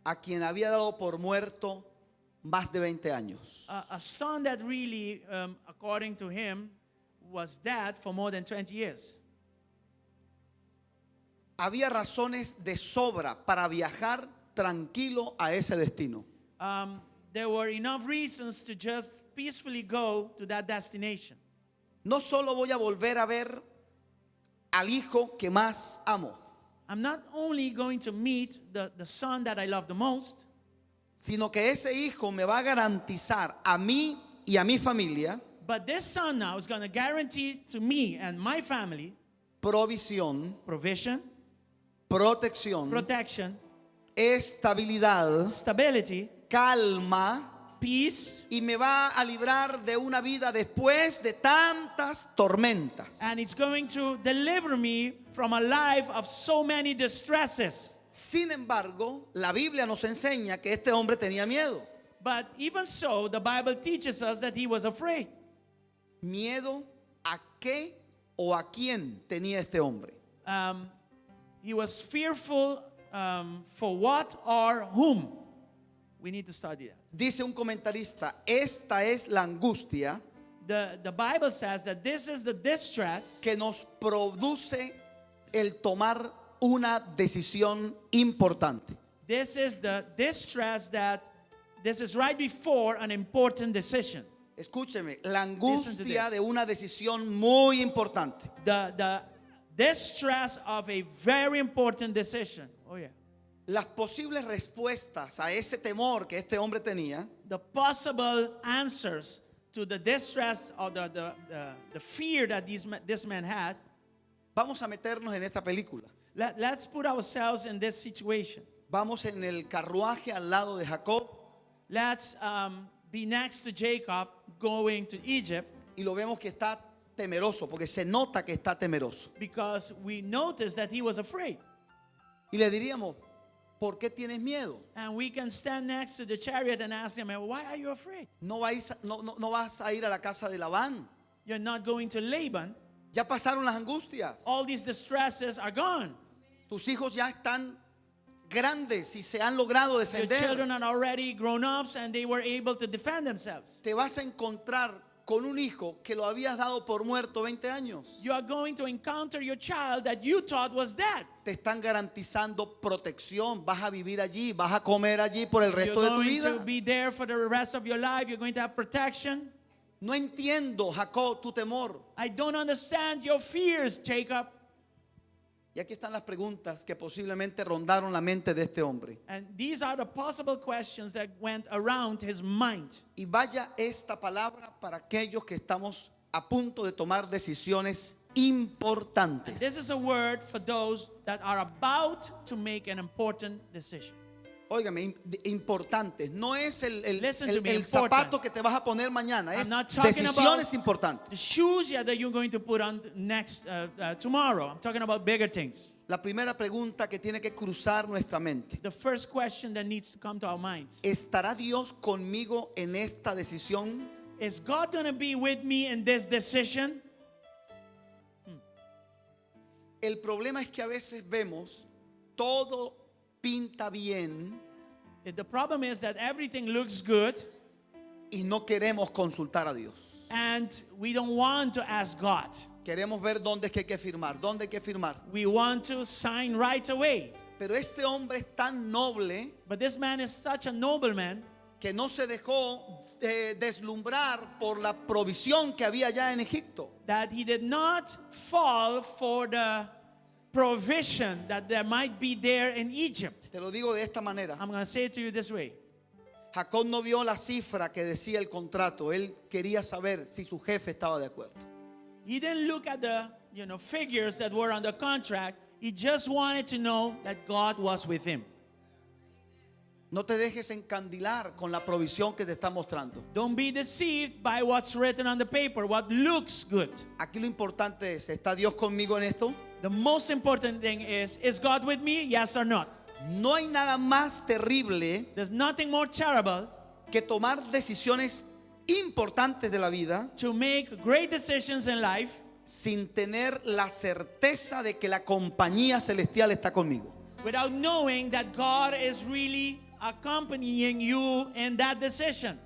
a quien había dado por muerto más de 20 años. a son that really, according to him, was dead for more than 20 years. Había razones de sobra para viajar tranquilo a ese destino. There were enough reasons to just peacefully go to that destination. No solo voy a volver a ver al hijo que más amo, I'm not only going to meet the son that I love the most, sino que ese hijo me va a garantizar a mí y a mi familia but this son now is going to guarantee to me and my family provisión, provision, protección, protection, estabilidad, stability, calma peace, y me va a librar de una vida después de tantas tormentas. And it's going to deliver me from a life of so many distresses. Sin embargo, la Biblia nos enseña que este hombre tenía miedo. But even so, the Bible teaches us that he was afraid. ¿Miedo a qué o a quién tenía este hombre? He was fearful for what or whom. We need to study that. Dice un comentarista, esta es la angustia The Bible says that this is the distress que nos produce el tomar una decisión importante. This is the distress that this is right before an important decision. Escúcheme, la Listen to angustia this. de una decisión muy importante. The distress of a very important decision. Oh yeah. Las posibles respuestas a ese temor que este hombre tenía The possible answers to the distress or the fear that this man had. Vamos a meternos en esta película. Let's put ourselves in this situation. Vamos en el carruaje al lado de Jacob. Let's be next to Jacob going to Egypt. Y lo vemos que está temeroso, porque se nota que está temeroso. Because we noticed that he was afraid. Y le diríamos, ¿por qué tienes miedo? And we can stand next to the chariot and ask him, why are you afraid? No vas a ir a la casa de Labán. You're not going to Laban. Ya pasaron las angustias. All these distresses are gone. Tus hijos ya están grandes y se han logrado Your defender. children are already grown ups and they were able to defend themselves. Te vas a encontrar con un hijo que lo habías dado por muerto 20 años. You are going to encounter your child that you thought was dead. Te están garantizando protección. Vas a vivir allí, vas a comer allí por el resto You're de tu going vida. to be there for the rest of your life. You're going to have protection. No entiendo, Jacob, tu temor. I don't understand your fears, Jacob. Y aquí están las preguntas que posiblemente rondaron la mente de este hombre. And these are the possible questions that went around his mind. Y vaya esta palabra para aquellos que estamos a punto de tomar decisiones importantes. This is a word for those that are about to make an important decision. Óigame, importantes. No es Listen to me, el important. zapato que te vas a poner mañana. I'm Es not talking about decisiones importantes. the shoes that you're going to put on tomorrow. I'm talking about bigger things. La primera pregunta que tiene que cruzar nuestra mente. The first question that needs to come to our minds. ¿Estará Dios conmigo en esta decisión? Is God going to be with me in this decision? El problema es que a veces vemos todo pinta bien. The problem is that everything looks good. Y no queremos consultar a Dios. And we don't want to ask God. Queremos ver dónde es que hay que firmar, dónde hay que firmar. We want to sign right away. Pero este hombre es tan noble But this man is such a noble man que no se dejó de deslumbrar por la provisión que había allá en Egipto. That he did not fall for the provision that there might be there in Egypt. Te lo digo de esta manera. I'm going to say it to you this way. Jacob no vio la cifra que decía el contrato. Él quería saber si su jefe estaba de acuerdo. He didn't look at the figures that were on the contract. He just wanted to know that God was with him. No te dejes encandilar con la provisión que te está mostrando. Don't be deceived by what's written on the paper, what looks good. Aquí lo importante es, ¿está Dios conmigo en esto? The most important thing is, is God with me? Yes or not? No hay nada más terrible There's nothing more terrible que tomar decisiones importantes de la vida to make great decisions in life sin tener la certeza de que la compañía celestial está conmigo. without knowing that God is really accompanying you in that decision.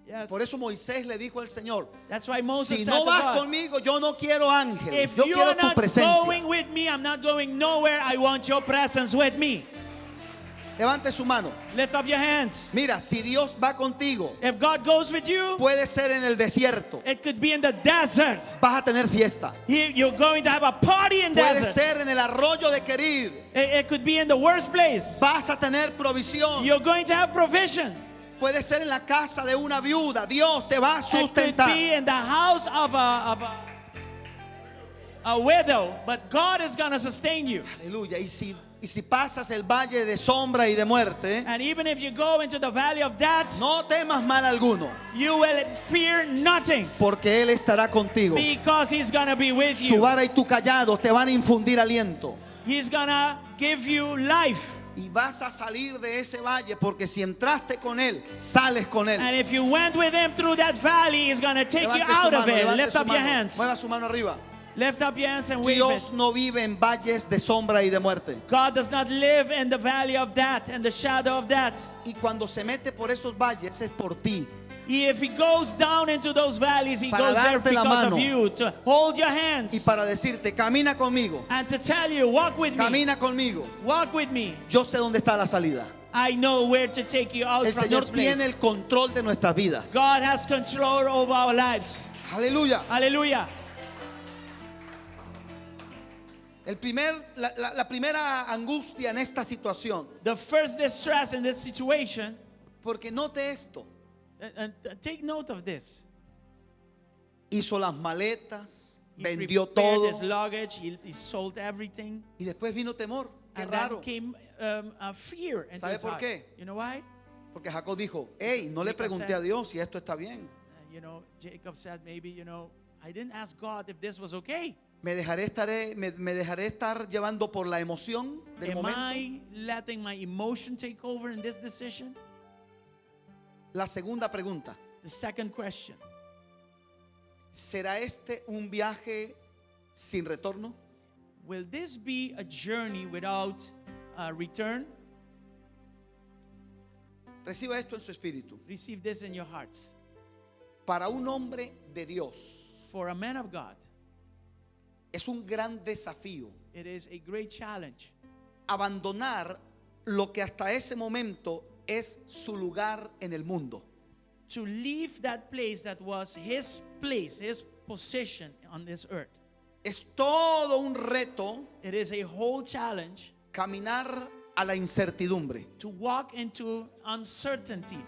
Yes. Por eso Moisés le dijo al Señor, That's why Moses si said no to vas God, conmigo, yo no quiero ángeles, If yo you quiero are tu not presencia. going with me, I'm not going nowhere. I want your presence with me. Levante su mano. Lift up your hands. Mira, si Dios va contigo, If God goes with you, puede ser en el desierto, it could be in the desert. vas a tener fiesta. You're going to have a party in Puede desert. ser en el arroyo de Querid, It could be in the worst place. vas a tener provisión. You're going to have provision. Puede ser en la casa de una viuda, Dios te va a It could sustentar. be in the house of a widow, but God is going to sustain you. Aleluya. Y si, y si pasas el valle de sombra y de muerte, And even if you go into the valley of death, no temas mal alguno, you will fear nothing porque Él estará contigo. because He's going to be with Su you. vara y tu callado te van a infundir aliento. He's going to give you life. Y vas a salir de ese valle, porque si entraste con Él, sales con Él. And if you went with Him through that valley, He's going to take you Levante su out of mano, it. levante Lift su up your mano. hands. Mueva su mano arriba. Lift up your hands and wave Dios it. no vive en valles de sombra y de muerte. God does not live in the valley of death and the shadow of death. Y cuando se mete por esos valles es por ti. If he goes down into those valleys, he Para goes there darte la because mano. of you to hold your Y hands para decirte, camina conmigo, and to tell you, walk with me, camina conmigo. walk with me. Yo sé dónde está la salida. I know where to take you out El from Señor this place. tiene el control de nuestras vidas. God has control over our lives. Aleluya. Hallelujah. El primer, la, la- la primera angustia en esta situación, The first distress in this situation, porque note esto, and take note of this. hizo las maletas, He vendió prepared todo his luggage, he sold everything. y después vino temor. Qué And then raro. came a fear into ¿Sabe his por heart. qué? You know why? Porque Jacob dijo, hey, no le Jacob pregunté said- a Dios si esto está bien. Jacob said maybe, I didn't ask God if this was okay. Me dejaré estar, me dejaré estar llevando por la emoción del Am momento. I letting my emotion take over in this decision? La segunda pregunta, The second question, ¿será este un viaje sin retorno? will this be a journey without return? Reciba esto en su espíritu. Receive this in your hearts. Para un hombre de Dios For a man of God, es un gran desafío it is a great challenge abandonar lo que hasta ese momento es su lugar en el mundo. to leave that place that was his place, his position on this earth. Es todo un reto It is a whole challenge caminar a la incertidumbre. to walk into uncertainty.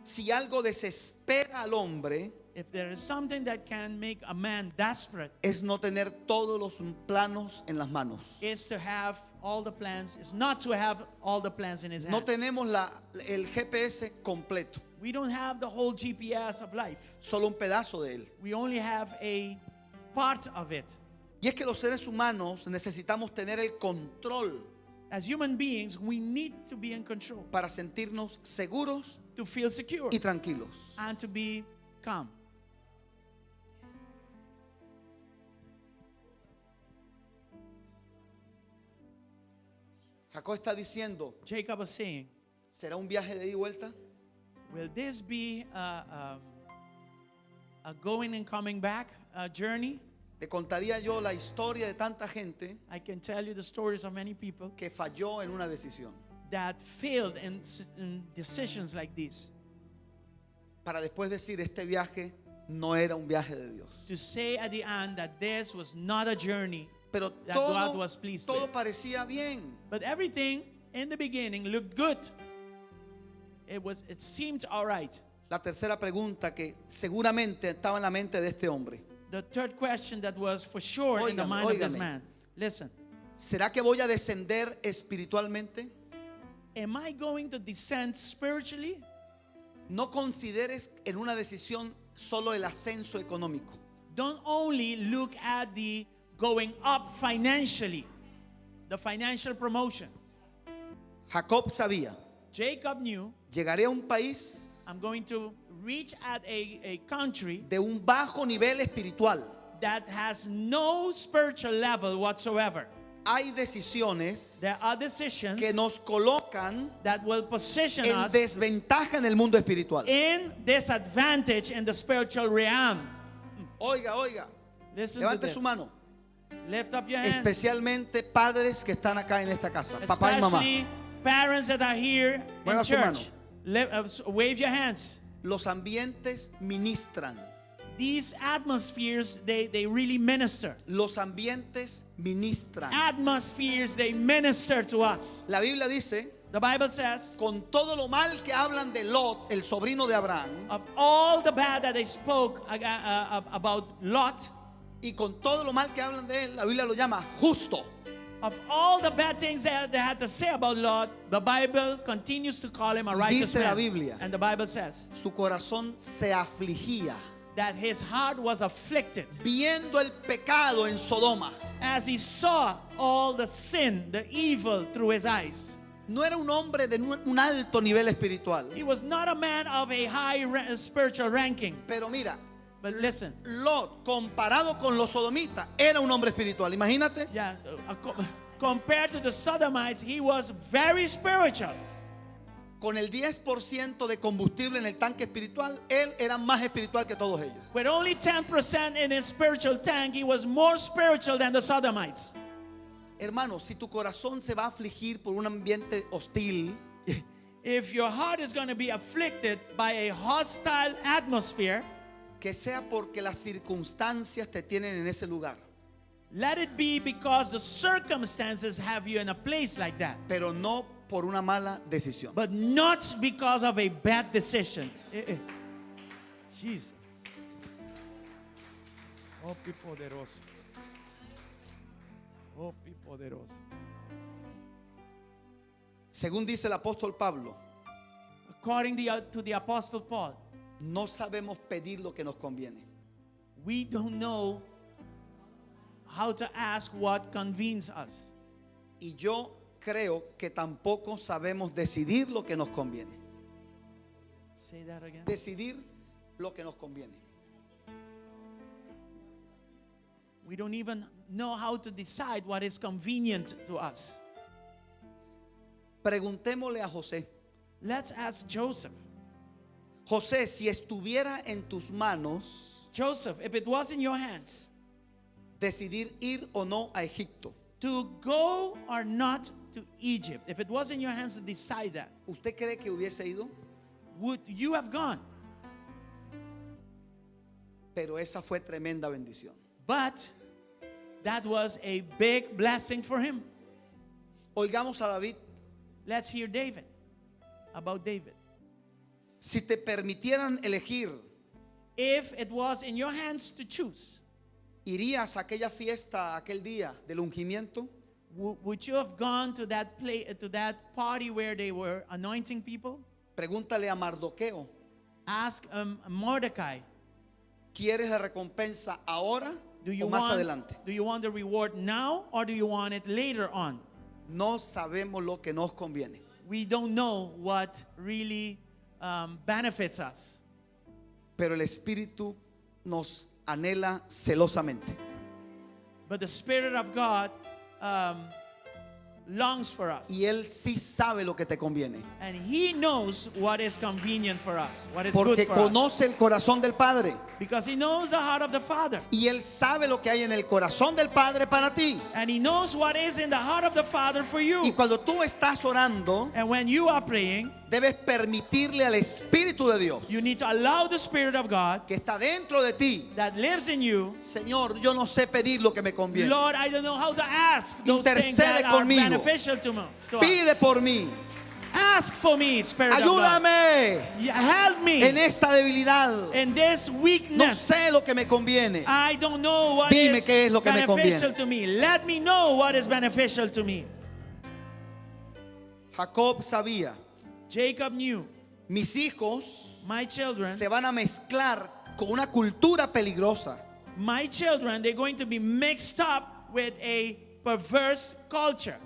Si algo desespera al hombre If there is something that can make a man desperate, es no tener todos los planos en las manos. is to have all the plans, is not to have all the plans in his No hands. tenemos la, el GPS completo, We don't have the whole GPS of life. solo un pedazo de él. We only have a part of it. Y es que los seres humanos necesitamos tener el control As human beings, we need to be in control para sentirnos seguros to feel secure y tranquilos. and to be calm. Jacob está diciendo, Jacob was saying, ¿será un viaje de ida y vuelta? Will this be a going and coming back journey? Le contaría yo la historia de tanta gente I can tell you the stories of many people que falló en una decisión that failed in decisions like this. para después decir este viaje no era un viaje de Dios. To say at the end that this was not a journey Pero that God todo, was pleased todo with. parecía bien. But everything in the beginning looked good. It seemed all right. La tercera pregunta que seguramente estaba en la mente de este hombre. The third question that was for sure in the Óigame, mind of this óigame. man. Listen, ¿Será que voy a descender espiritualmente? am I going to descend spiritually? No consideres en una decisión solo el ascenso económico. Don't only look at the going up financially, the financial promotion. Jacob sabía, Jacob knew llegaré a un país I'm going to reach at a country de un bajo nivel espiritual. that has no spiritual level whatsoever. Hay decisiones There are decisions que nos colocan that will position en us desventaja en el mundo espiritual. in disadvantage in the spiritual realm. Oiga, oiga, Listen to levante this. su mano. Lift up your hands. Especialmente padres que están acá en esta casa, papá y mamá. Especially parents that are here in Mueva su church. Wave your hands. Los ambientes ministran. These atmospheres, they really minister. Los ambientes ministran. Atmospheres, they minister to us. La Biblia dice, The Bible says, con todo lo mal que hablan de Lot, el sobrino de Abraham, of all the bad that they spoke about Lot, y con todo lo mal que hablan de él, la Biblia lo llama justo. of all the bad things that they had to say about Lot, the Bible continues to call him a Y righteous dice la man. Biblia. And the Bible says Su corazón se afligía that his heart was afflicted viendo el pecado en Sodoma. as he saw all the sin, the evil through his eyes. No era un hombre de un alto nivel espiritual. He was not a man of a high spiritual ranking. Pero mira, But listen, Lot, comparado con los sodomitas, era un hombre espiritual. Imagínate. yeah, compared to the Sodomites, he was very spiritual. Con el 10% de combustible en el tanque espiritual, él era más espiritual que todos ellos. With only 10% in his spiritual tank, he was more spiritual than the Sodomites. Hermano, si tu corazón se va a afligir por un ambiente hostil, If your heart is going to be afflicted by a hostile atmosphere, que sea porque las circunstancias te tienen en ese lugar, let it be because the circumstances have you in a place like that, pero no por una mala decisión. but not because of a bad decision. Jesus. Oh, qué poderoso. Oh, qué poderoso. Según dice el apóstol Pablo, According to the Apostle Paul, no sabemos pedir lo que nos conviene. we don't know how to ask what convenes us. Y yo creo que tampoco sabemos decidir lo que nos conviene. Say that again. Decidir lo que nos conviene. We don't even know how to decide what is convenient to us. Preguntémosle a José. Let's ask Joseph. José, si estuviera en tus manos Joseph, if it was in your hands decidir ir o no a Egipto, to go or not to Egypt, if it was in your hands to decide that, ¿usted cree que hubiese ido? would you have gone? Pero esa fue tremenda bendición. But that was a big blessing for him. Oigamos a David. Let's hear David, about David. Si te permitieran elegir, If it was in your hands to choose, ¿irías a aquella fiesta aquel día del ungimiento? would you have gone to that play, to that party where they were anointing people? Pregúntale a Mardoqueo, Ask Mordecai. ¿quieres la recompensa ahora Do you o más want, adelante? Do you want the reward now or do you want it later on? No sabemos lo que nos conviene. We don't know what really benefits us. Pero el Espíritu nos anhela celosamente. But the Spirit of God longs for us. Y Él sí sabe lo que te conviene. And He knows what is convenient for us, what is Porque good for us. conoce el corazón del Padre. Because He knows the heart of the Father. Y Él sabe lo que hay en el corazón del Padre para ti. And He knows what is in the heart of the Father for you. Y cuando tú estás orando, And when you are praying, debes permitirle al Espíritu de Dios you need to allow the Spirit of God que está dentro de ti. that lives in you. Señor, yo no sé pedir lo que me conviene. Lord, I don't know how to ask those things Intercede that are conmigo. beneficial to me. To us. Pide por mí. Ask for me, Spirit of God. Ayúdame Yeah, Help me en esta debilidad. in this No weakness. sé lo que me conviene. I don't know what Dime is qué es lo que me beneficial conviene. to me. Let me know what is beneficial to me. Jacob sabía, Jacob knew mis hijos my children, se van a mezclar con una cultura peligrosa. my children, they're going to be mixed up with a perverse culture.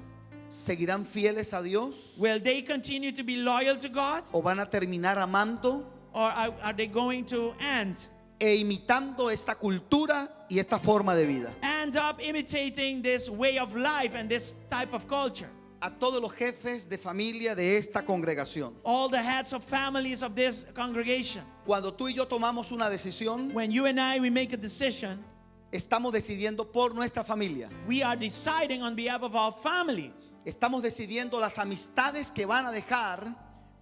¿Seguirán fieles a Dios Will they continue to be loyal to God o van a terminar amando or are they going to end e imitando esta cultura y esta forma de vida? and end up imitating this way of life and this type of culture. A todos los jefes de familia de esta congregación. All the heads of families of this congregation. Cuando tú y yo tomamos una decisión, When you and I we make a decision, estamos decidiendo por nuestra familia. we are deciding on behalf of our families. Estamos decidiendo las amistades que van a dejar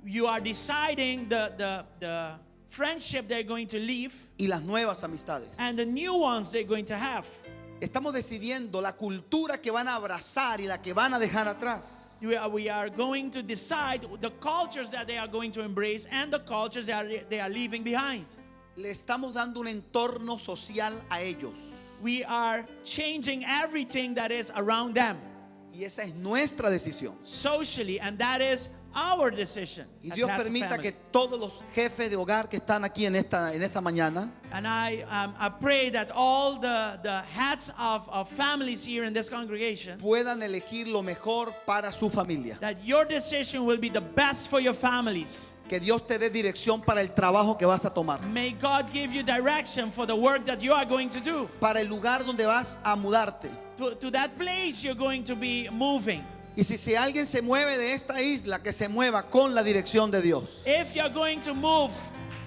You are deciding the, the, the friendship they're going to leave y las nuevas amistades. and the new ones they're going to have. Estamos decidiendo la cultura que van a abrazar y la que van a dejar atrás. We are, we are going to decide the cultures that they are going to embrace and the cultures they are, they are leaving behind. Le estamos dando un entorno social a ellos. We are changing everything that is around them Y esa es nuestra decisión. socially, and that is our decision. Y as Dios heads of permita family. que todos los jefes de hogar que están aquí en esta, en esta mañana And I, I pray that all the, the heads of, of families here in this congregation, puedan elegir lo mejor para su familia. that your decision will be the best for your families. Que Dios te dé dirección para el trabajo que vas a tomar, May God give you direction for the work that you are going to do, para el lugar donde vas a mudarte. to, to that place you're going to be moving. Y si, si alguien se mueve de esta isla, que se mueva con la dirección de Dios. If you're going to move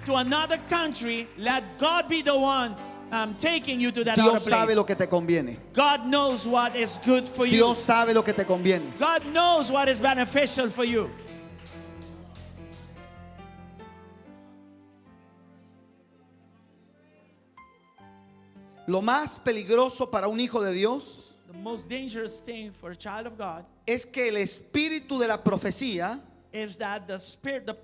to another country, let God be the one um, taking you to that other Dios sabe place. lo que te conviene. God knows what is good for you. Dios sabe lo que te conviene. God knows what is beneficial for you. Lo más peligroso para un hijo de Dios The most dangerous thing for a child of God es que el espíritu de la profecía is that the spirit, the,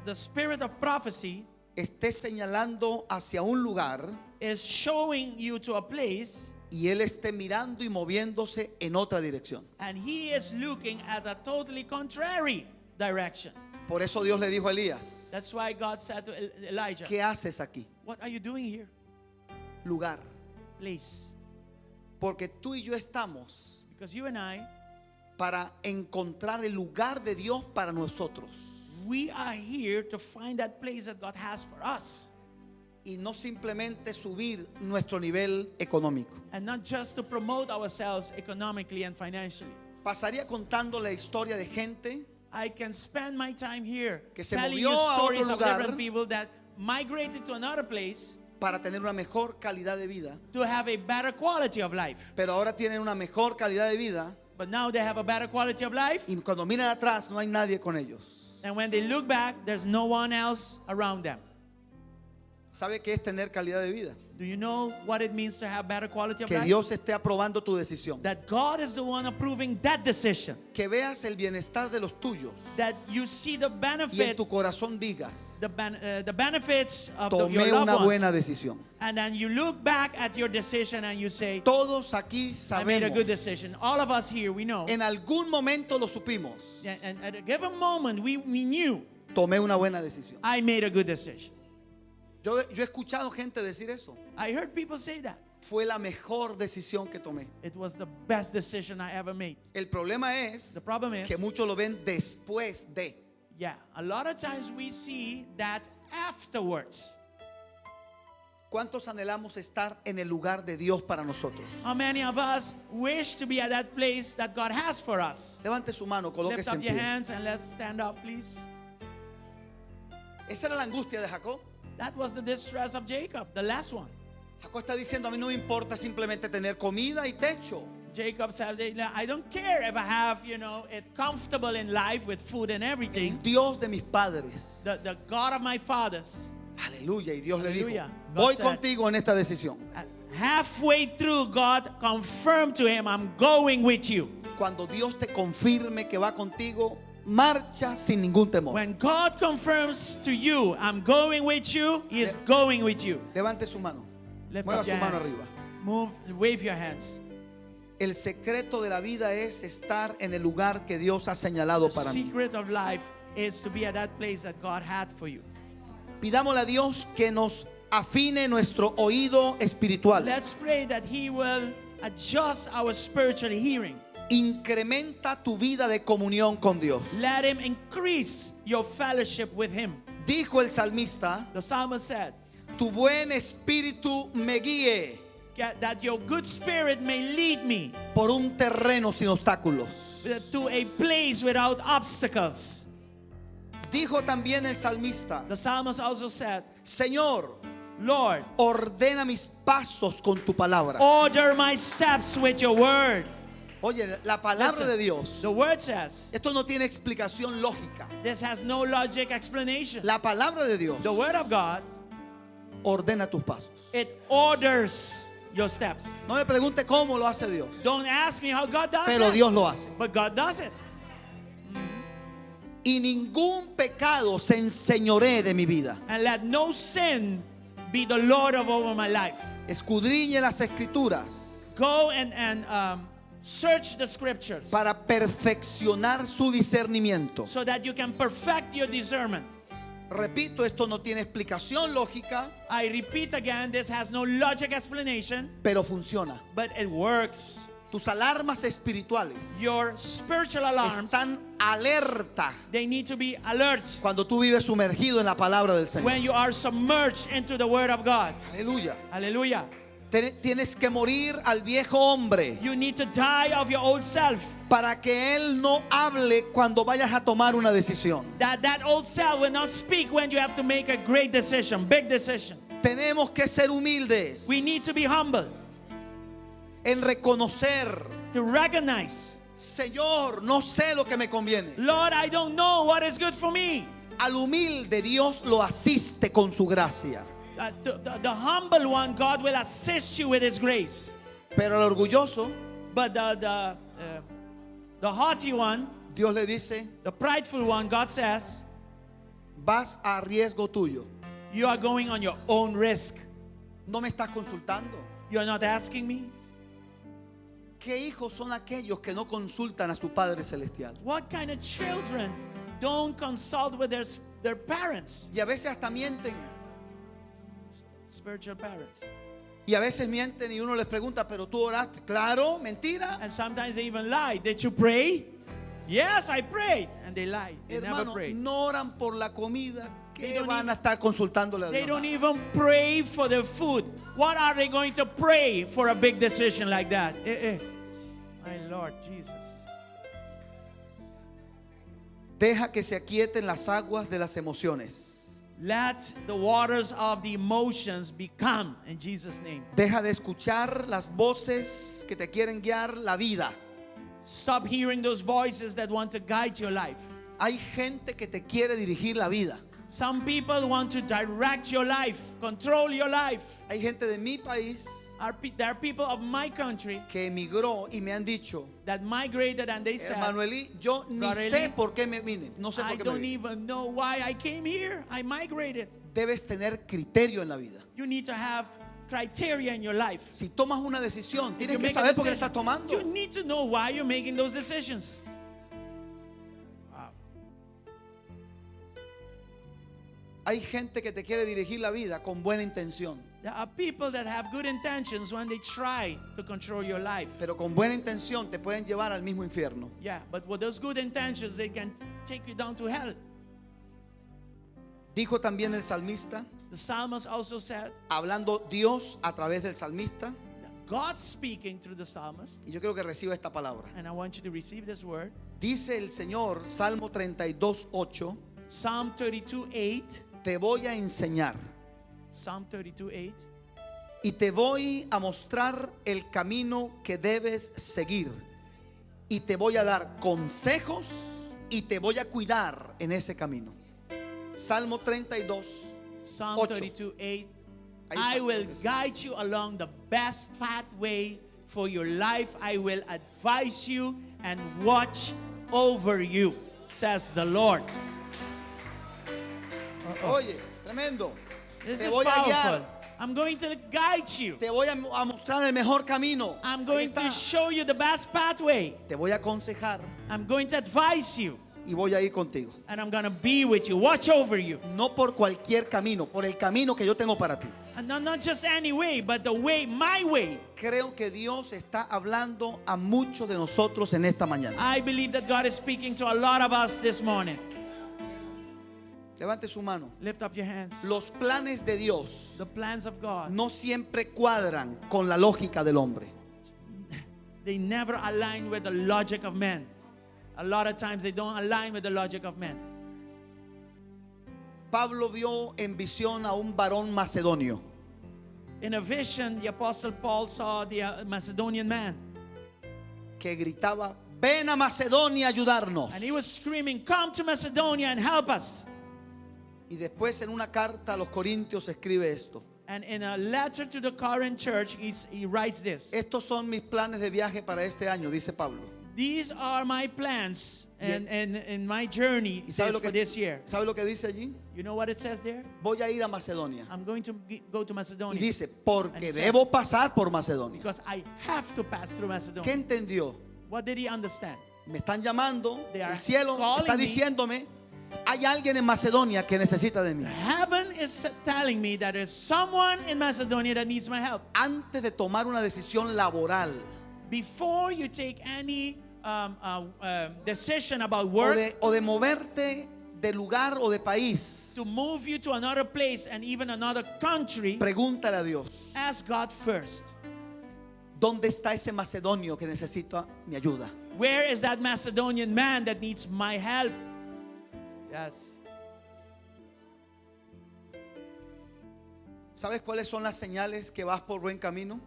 the spirit of prophecy esté señalando hacia un lugar is showing you to a place y él esté mirando y moviéndose en otra dirección. and he is looking at a totally contrary direction. Por eso Dios le dijo a Elías, That's why God said to El- Elijah, ¿qué haces aquí? What are you doing here? Lugar. Place. Porque tú y yo estamos Because you and I, para encontrar el lugar de Dios para nosotros we are here to find that place that God has for us y no simplemente subir nuestro nivel económico. and not just to promote ourselves economically and financially. Pasaría contando la historia de gente I can spend my time here Que se telling movió you a otro stories of lugar. different people that migrated to another place para tener una mejor calidad de vida, to have a better quality of life. pero ahora tienen una mejor calidad de vida But now they have a better quality of life. y cuando miran atrás no hay nadie con ellos. And when they look back, there's no one else around them. ¿Sabe qué es tener calidad de vida? Do you know what it means to have better quality of Que life? Dios esté aprobando tu decisión. That God is the one approving that decision. Que veas el bienestar de los tuyos That you see the y en benefit, tu corazón digas, the, ben- the benefits of the, your tomé loved una ones. buena decisión. And then you look back at your decision and you say, Todos aquí I made a good sabemos, decision. All of us here, we know. en algún momento lo supimos, And, and at a given moment, we, we knew tomé una buena decisión. I made a good decision. Yo, yo he escuchado gente decir eso. I heard people say that. Fue la mejor decisión que tomé. It was the best decision I ever made. El problema es The problem is, que muchos lo ven después de. yeah, a lot of times we see that afterwards. ¿Cuántos anhelamos estar en el lugar de Dios para nosotros? How many of us wish to be at that place that God has for us? Levante su mano, Lift colóquese up en your pie. hands and let's stand up, please. Esa era la angustia de Jacob. That was the distress of Jacob, the last one. Jacob está diciendo, a mí no me importa simplemente tener comida y techo. Jacob said, I don't care if I have, you know, it comfortable in life with food and everything. Dios de mis padres. The, the God of my fathers. Aleluya. Y Dios le dijo, Aleluya. God voy said- contigo en esta decisión. Halfway through, God confirmed to him, I'm going with you. Cuando Dios te confirme que va contigo, marcha sin ningún temor. When God confirms to you, I'm going with you, He is going with you. Levante su mano. Lift Mueva up su your mano hands. arriba. Move, wave your hands. El secreto de la vida es estar en el lugar que Dios ha señalado The para mí. secret of life is to be at that place that God had for you. Pidámosle a Dios que nos afine nuestro oído espiritual. Let's pray that He will adjust our spiritual hearing. Incrementa tu vida de comunión con Dios. Let Him increase your fellowship with Him. Dijo el salmista, The psalmist said, tu buen espíritu me guíe. That your good spirit may lead me por un terreno sin obstáculos. to a place without obstacles. Dijo también el salmista, The psalmist also said, Señor, Lord, ordena mis pasos con tu palabra. order my steps with your word. Oye, la palabra Listen, de Dios, The word says, esto no tiene explicación lógica. this has no logic explanation. La palabra de Dios The word of God, ordena tus pasos. it orders your steps. No me pregunte cómo lo hace Dios, Don't ask me how God does pero it, Dios lo hace. but God does it. Y ningún pecado se enseñoree de mi vida. And let no sin be the Lord of over my life. Escudriñe las escrituras Go and search the scriptures para perfeccionar su discernimiento. so that you can perfect your discernment. Repito, esto no tiene explicación lógica, I repeat again, this has no logic explanation, pero funciona. but it works. Tus alarmas espirituales Your spiritual alarms, están alerta they need to be alert cuando tú vives sumergido en la palabra del Señor. when you are submerged into the Word of God. Aleluya. Hallelujah. Tienes que morir al viejo hombre You need to die of your old self. para que él no hable cuando vayas a tomar una decisión. That old self will not speak when you have to make a great decision, big decision. Tenemos que ser humildes We need to be humble en reconocer, to recognize, Señor, no sé lo que me conviene. Lord, I don't know what is good for me. Al humilde Dios lo asiste con su gracia, The humble one, God will assist you with His grace. pero al orgulloso, But the haughty one, Dios le dice, the prideful one, God says, vas a riesgo tuyo. you are going on your own risk. No me estás consultando. You are not asking me. ¿Qué hijos son aquellos que no consultan a su Padre Celestial? What kind of children don't consult with their parents? Y a veces hasta mienten. Spiritual parents. Y a veces mienten y uno les pregunta, pero tú oraste. Claro, mentira. And sometimes they even lie. Did you pray? Yes, I prayed. And they lie. They never Hermano, prayed. no oran por la comida. They ¿Qué don't van even a estar consultándole a They Dios? don't even pray for the food. What are they going to pray for a big decision like that? My Lord Jesus. Deja que se aquieten las aguas de las emociones. Let the waters of the emotions be calm in Jesus' name. Deja de escuchar las voces que te quieren guiar la vida. Stop hearing those voices that want to guide your life. Hay gente que te quiere dirigir la vida. Some people want to direct your life, control your life. Hay gente de mi país There are people of my country que emigró y me han dicho, that migrated and they said, Hermano Eli, yo ni Brother sé Eli, por qué me vine. No sé por I qué me don't vine. even know why I came here. I migrated. Debes tener criterio en la vida. You need to have criteria in your life. Si tomas una decisión, If tienes you que make a saber por qué la decision, estás tomando. You need to know why you're making those decisions. Wow. Hay gente que te quiere dirigir la vida con buena intención. There are people that have good intentions when they try to control your life. Pero con buena intención te pueden llevar al mismo infierno. Yeah, but with those good intentions, they can take you down to hell. Dijo también el salmista, The psalmist also said, hablando Dios a través del salmista, God speaking through the psalmist, y yo quiero que reciba esta palabra. and I want you to receive this word. Dice el Señor, Salmo 32, 8, Psalm 32, 8. Te voy a enseñar Psalm 32, 8. y te voy a mostrar el camino que debes seguir. Y te voy a dar consejos y te voy a cuidar en ese camino. Salmo 32, Psalm 8. 32, 8. Ahí está, I will creo que es. guide you along the best pathway for your life. I will advise you and watch over you, says the Lord. Oye, tremendo. This Te is voy a powerful. guiar. I'm going to guide you. Te voy a mostrar el mejor camino. I'm Ahí going to está. show you the best pathway. Te voy a aconsejar I'm going to advise you. y voy a ir contigo. And I'm going to be with you, watch over you. No por cualquier camino, por el camino que yo tengo para ti. And not just any way, but the way, my way. Creo que Dios está hablando a muchos de nosotros en esta mañana. I believe that God is speaking to a lot of us this morning. Levante su mano. Lift up your hands. Los planes de Dios The plans of God, no siempre cuadran con la lógica del hombre. they never align with the logic of man. A lot of times they don't align with the logic of man. Pablo vio en visión a un varón macedonio In a vision, the Apostle Paul saw the Macedonian man, que gritaba, ven a Macedonia a ayudarnos. and he was screaming, Come to Macedonia and help us. Y después en una carta a los Corintios escribe esto. And in a letter to the Corinth church, he writes this Estos son mis planes de viaje para este año, dice Pablo. These are my plans and, and, and my journey ¿Y sabe this, lo for que, this year. sabe lo que dice allí? You know what it says there? Voy a ir a Macedonia. I'm going to go to Y Macedonia dice, And porque it says- debo pasar por Macedonia. because I have to pass through ¿Qué Macedonia. entendió? What did he understand? Me están llamando, They are el cielo calling está me. diciéndome, hay alguien en Macedonia que necesita de mí. Heaven is telling me that there's someone in Macedonia that needs my help. Antes de tomar una decisión laboral Before you take any decision about o work, de, o de moverte de lugar o de país, to move you to another place and even another country, pregúntale a Dios, ask God first. ¿dónde está ese macedonio que necesita mi ayuda? Where is that Macedonian man that needs my help? Yes. ¿Sabes cuáles son las señales que vas por buen camino?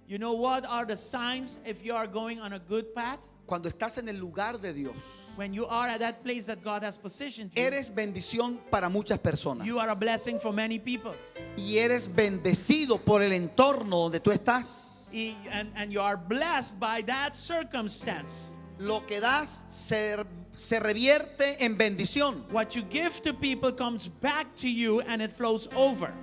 You know what are the signs if you are going on a good path? Cuando estás en el lugar de Dios, When you are at that place that God has positioned you, eres bendición para muchas personas. you are a blessing for many people. Y eres bendecido por el entorno donde tú estás. And you are blessed by that circumstance. Lo que das se revierte en bendición. What you give to people comes back to you and it flows over.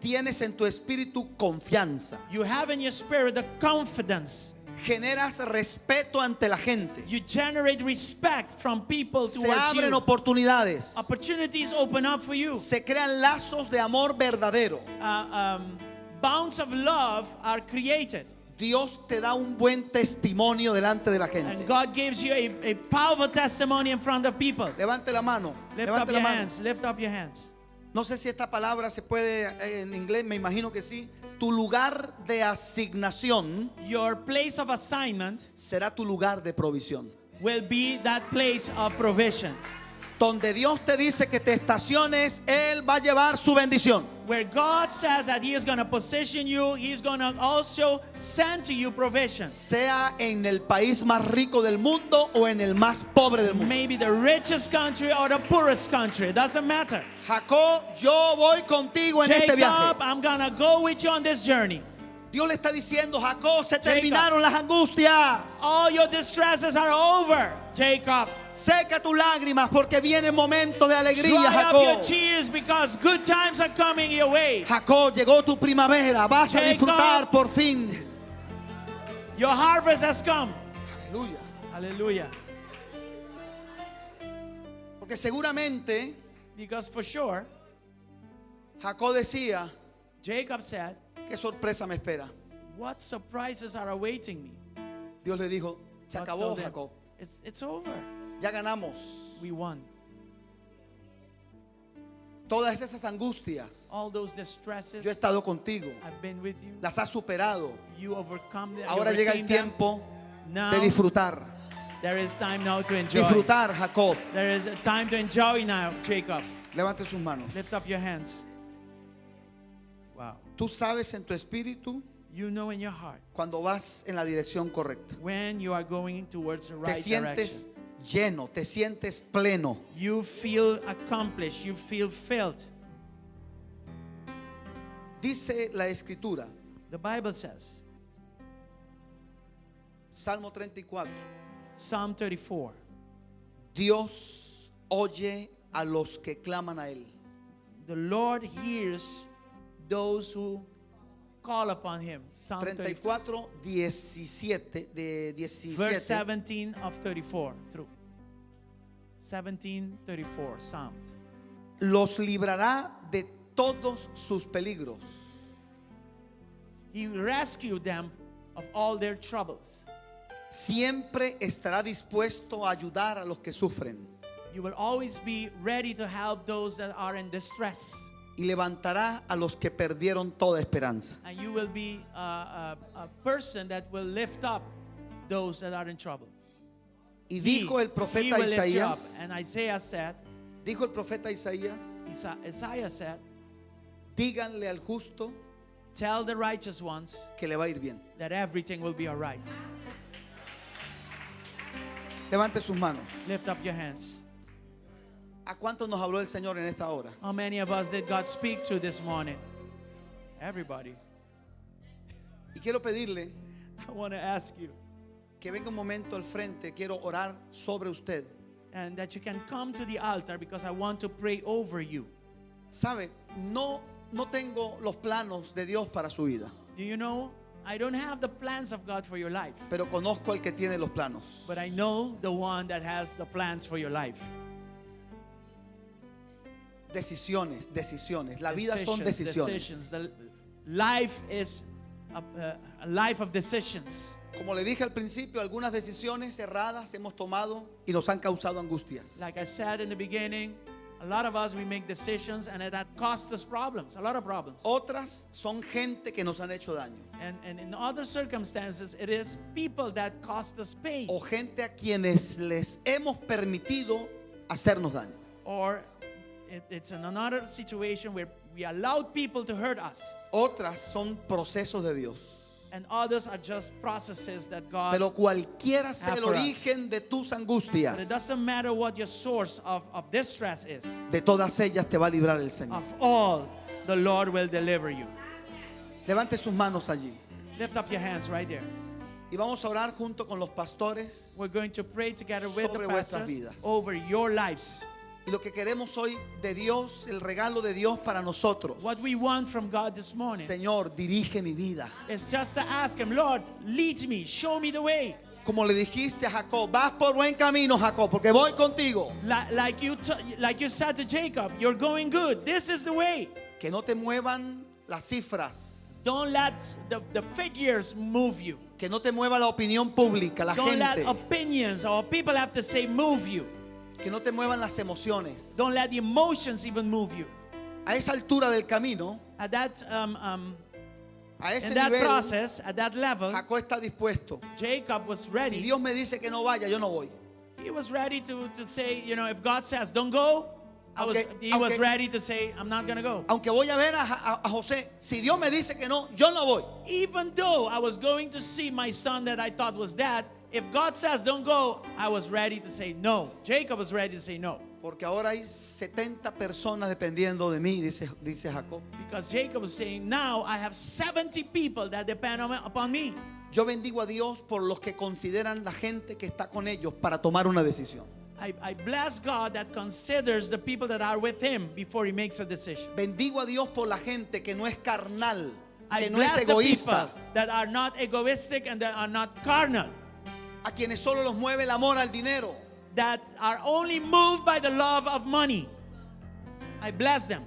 Tienes en tu espíritu confianza. You have in your spirit the confidence. Generas respeto ante la gente. You generate respect from people Se towards abren you. oportunidades. Opportunities open up for you. Se crean lazos de amor verdadero. Bonds of love are created. Dios te da un buen testimonio delante de la And gente. God gives you a powerful testimony in front of people. Levante la mano. Lift Levante up la your mano. hands. Lift up your hands. No sé si esta palabra se puede en inglés, me imagino que sí. Tu lugar de asignación Your place of assignment será tu lugar de provisión. will be that place of provision. Donde Dios te dice que te estaciones, Él va a llevar su bendición. Where God says that He is going to position you, He's going to also send to you provision. Sea en el país más rico del mundo o en el más pobre del mundo. Maybe the richest country or the poorest country, it doesn't matter. Jacob, yo voy contigo en este viaje. Jacob, I'm going to go with you on this journey. Dios le está diciendo, Jacob, se Jacob. terminaron las angustias. All your distresses are over, Jacob. Seca tus lágrimas porque viene el momento de alegría, Dry up your Jacob. tears because good times are coming your way. Jacob, llegó tu primavera, vas a Jacob. disfrutar por fin. Your harvest has come. Aleluya. Hallelujah. Porque seguramente Because for sure, Jacob decía, Jacob said, qué sorpresa me espera. What surprises are awaiting me? Dios le dijo, se God acabó, told him, Jacob. It's over. Ya ganamos. We won. Todas esas angustias, All those distresses, yo he estado contigo. I've been with you. Las has superado. You overcome them. You Ahora llega el overcame them. tiempo Now, de disfrutar. there is time now to enjoy. Disfrutar, Jacob. There is a time to enjoy now, Jacob. Levante sus manos. Lift up your hands. Wow. Tú sabes en tu espíritu You know in your heart cuando vas en la dirección correcta. when you are going towards the Te right sientes direction. lleno, te sientes pleno. You feel accomplished. You feel filled. Dice la escritura, The Bible says, Salmo 34, Psalm 34, Dios oye a los que claman a él. the Lord hears those who call upon him. Psalm 34, 34, 17, de verse 17. 17 of 34. True. 1734, Psalms. Los librará de todos sus peligros. He rescued them of all their troubles. Siempre estará dispuesto a ayudar a los que sufren. You will always be ready to help those that are in distress. Y levantará a los que perdieron toda esperanza. And you will be a, a, a person that will lift up those that are in trouble. Y He- dijo el he profeta will lift you up. Isaías, And Isaiah said, dijo el profeta Isaías, Isa- Isaiah said, díganle al justo Tell the righteous ones que le va a ir bien. that everything will be all right. Levante sus manos. Lift up your hands. ¿A cuántos nos habló el Señor en esta hora? How many of us did God speak to this morning? Everybody. Y quiero pedirle I want to ask you que venga un momento al frente. Quiero orar sobre usted. and that you can come to the altar because I want to pray over you. Sabe, no, no tengo los planos de Dios para su vida, Do you know? I don't have the plans of God for your life, pero conozco al que tiene los planos. but I know the one that has the plans for your life. Decisiones, decisiones. La vida son Decisions, decisiones. decisions. The life is a, a- a life of decisions. Como le dije al principio, algunas decisiones erradas hemos tomado y nos han causado angustias. Like I said in the beginning, a lot of us we make decisions and that costs us problems, a lot of problems. Otras son gente que nos han hecho daño And, and in other circumstances, it is people that cost us pain o gente a quienes les hemos permitido hacernos daño. or it, it's in another situation where we allowed people to hurt us. Otras son procesos de Dios. And others are just processes that God. Pero cualquiera sea have el for us. origen de tus But it angustias, doesn't matter what your source of, of distress is. de todas ellas te va a librar el Señor. Of all, the Lord will deliver you. Levante sus manos allí. Lift up your hands right there. Y vamos a orar junto con los pastores. We're going to pray together with Sobre the vuestras pastors vidas. over your lives. Y lo que queremos hoy de Dios, el regalo de Dios para nosotros. What we want from God this morning Señor, dirige mi vida. is just to ask Him, Lord, lead me, show me the way. Como le dijiste a Jacob, vas por buen camino, Jacob, porque voy contigo. Like, like you, t- like you said to Jacob, you're going good. This is the way. Que no te muevan las cifras. Don't let the, the figures move you. Que no te mueva la opinión pública, la Don't let gente. opinions or people have to say move you. Que no te muevan las emociones. Don't let the emotions even move you. A esa altura del camino, At that, um, um, a ese in that nivel, process, at that level, Jacob está dispuesto. Jacob was Si ready. Dios me dice que no vaya, yo no voy. He was ready to, to say, you know, if God says don't go, I was, Aunque- he was aunque- ready to say, I'm not going to go. Aunque voy a ver a, a- a José, si Dios me dice que no, yo no voy. Even though I was going to see my son that I thought was dead, if God says don't go, I was ready to say no. Jacob was ready to say no. Porque ahora hay 70 personas dependiendo de mí, dice, dice Jacob. Because Jacob was saying, now I have 70 people that depend on, upon me. Yo bendigo a Dios por los que consideran la gente que está con ellos para tomar una decisión. I, I bless God that considers the people that are with him before he makes a decision. Bendigo a Dios por la gente que no es carnal, I que no es bless the people egoísta, that are not egoistic and that are not carnal, a quienes solo los mueve el amor al dinero. that are only moved by the love of money. I bless them.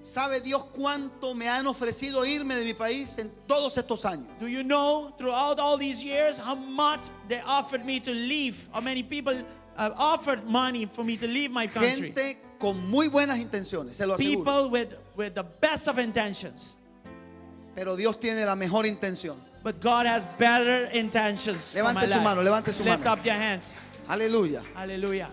¿Sabe Dios cuánto me han ofrecido irme de mi país en todos estos años? Do you know throughout all these years how much they offered me to leave? How many people uh, offered money for me to leave my country? Gente con muy buenas intenciones, se lo aseguro. People with, with the best of intentions. Pero Dios tiene la mejor intención. But God has better intentions. for Levante my su life. mano, levante su Lift mano. up your hands. Aleluya. Hallelujah.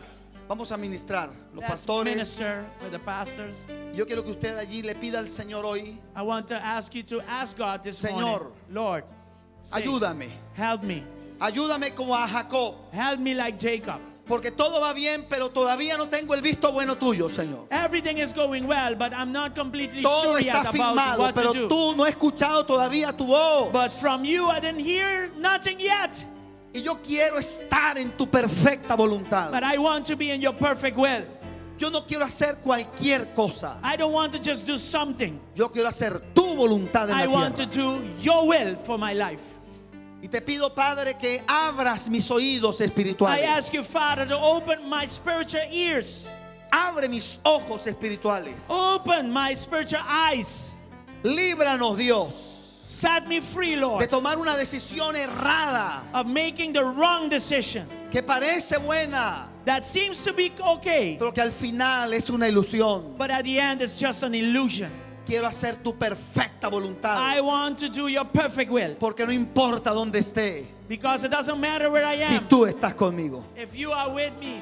Vamos a ministrar los Let's pastores. minister with the pastors. Yo quiero que usted allí le pida al Señor hoy, I want to ask you to ask God this Señor, morning, Lord, say, ayúdame. Help me. Ayúdame como a Jacob, Help me like Jacob. porque todo va bien, pero todavía no tengo el visto bueno tuyo, Señor. Everything is going well, but I'm not completely Todo sure yet está about firmado, what to pero do. tú no has escuchado todavía tu voz. But from you, I didn't hear nothing yet. Y yo quiero estar en tu perfecta voluntad. But I want to be in your perfect will. Yo no quiero hacer cualquier cosa. I don't want to just do something. Yo quiero hacer tu voluntad en I la want to tierra. do your will for my life. Y te pido, Padre, que abras mis oídos I espirituales. ask you, Father, to open my spiritual ears, Abre mis ojos espirituales. open my spiritual eyes. Líbranos, Dios, Set me free, de Lord, tomar una decisión errada of making the wrong decision que parece buena, that seems to be okay, pero que al final es una ilusión. but at the end it's just an illusion. Quiero hacer tu perfecta voluntad, I want to do your perfect will porque no importa dónde esté, because it doesn't matter where I si am. tú estás conmigo. If you are with me,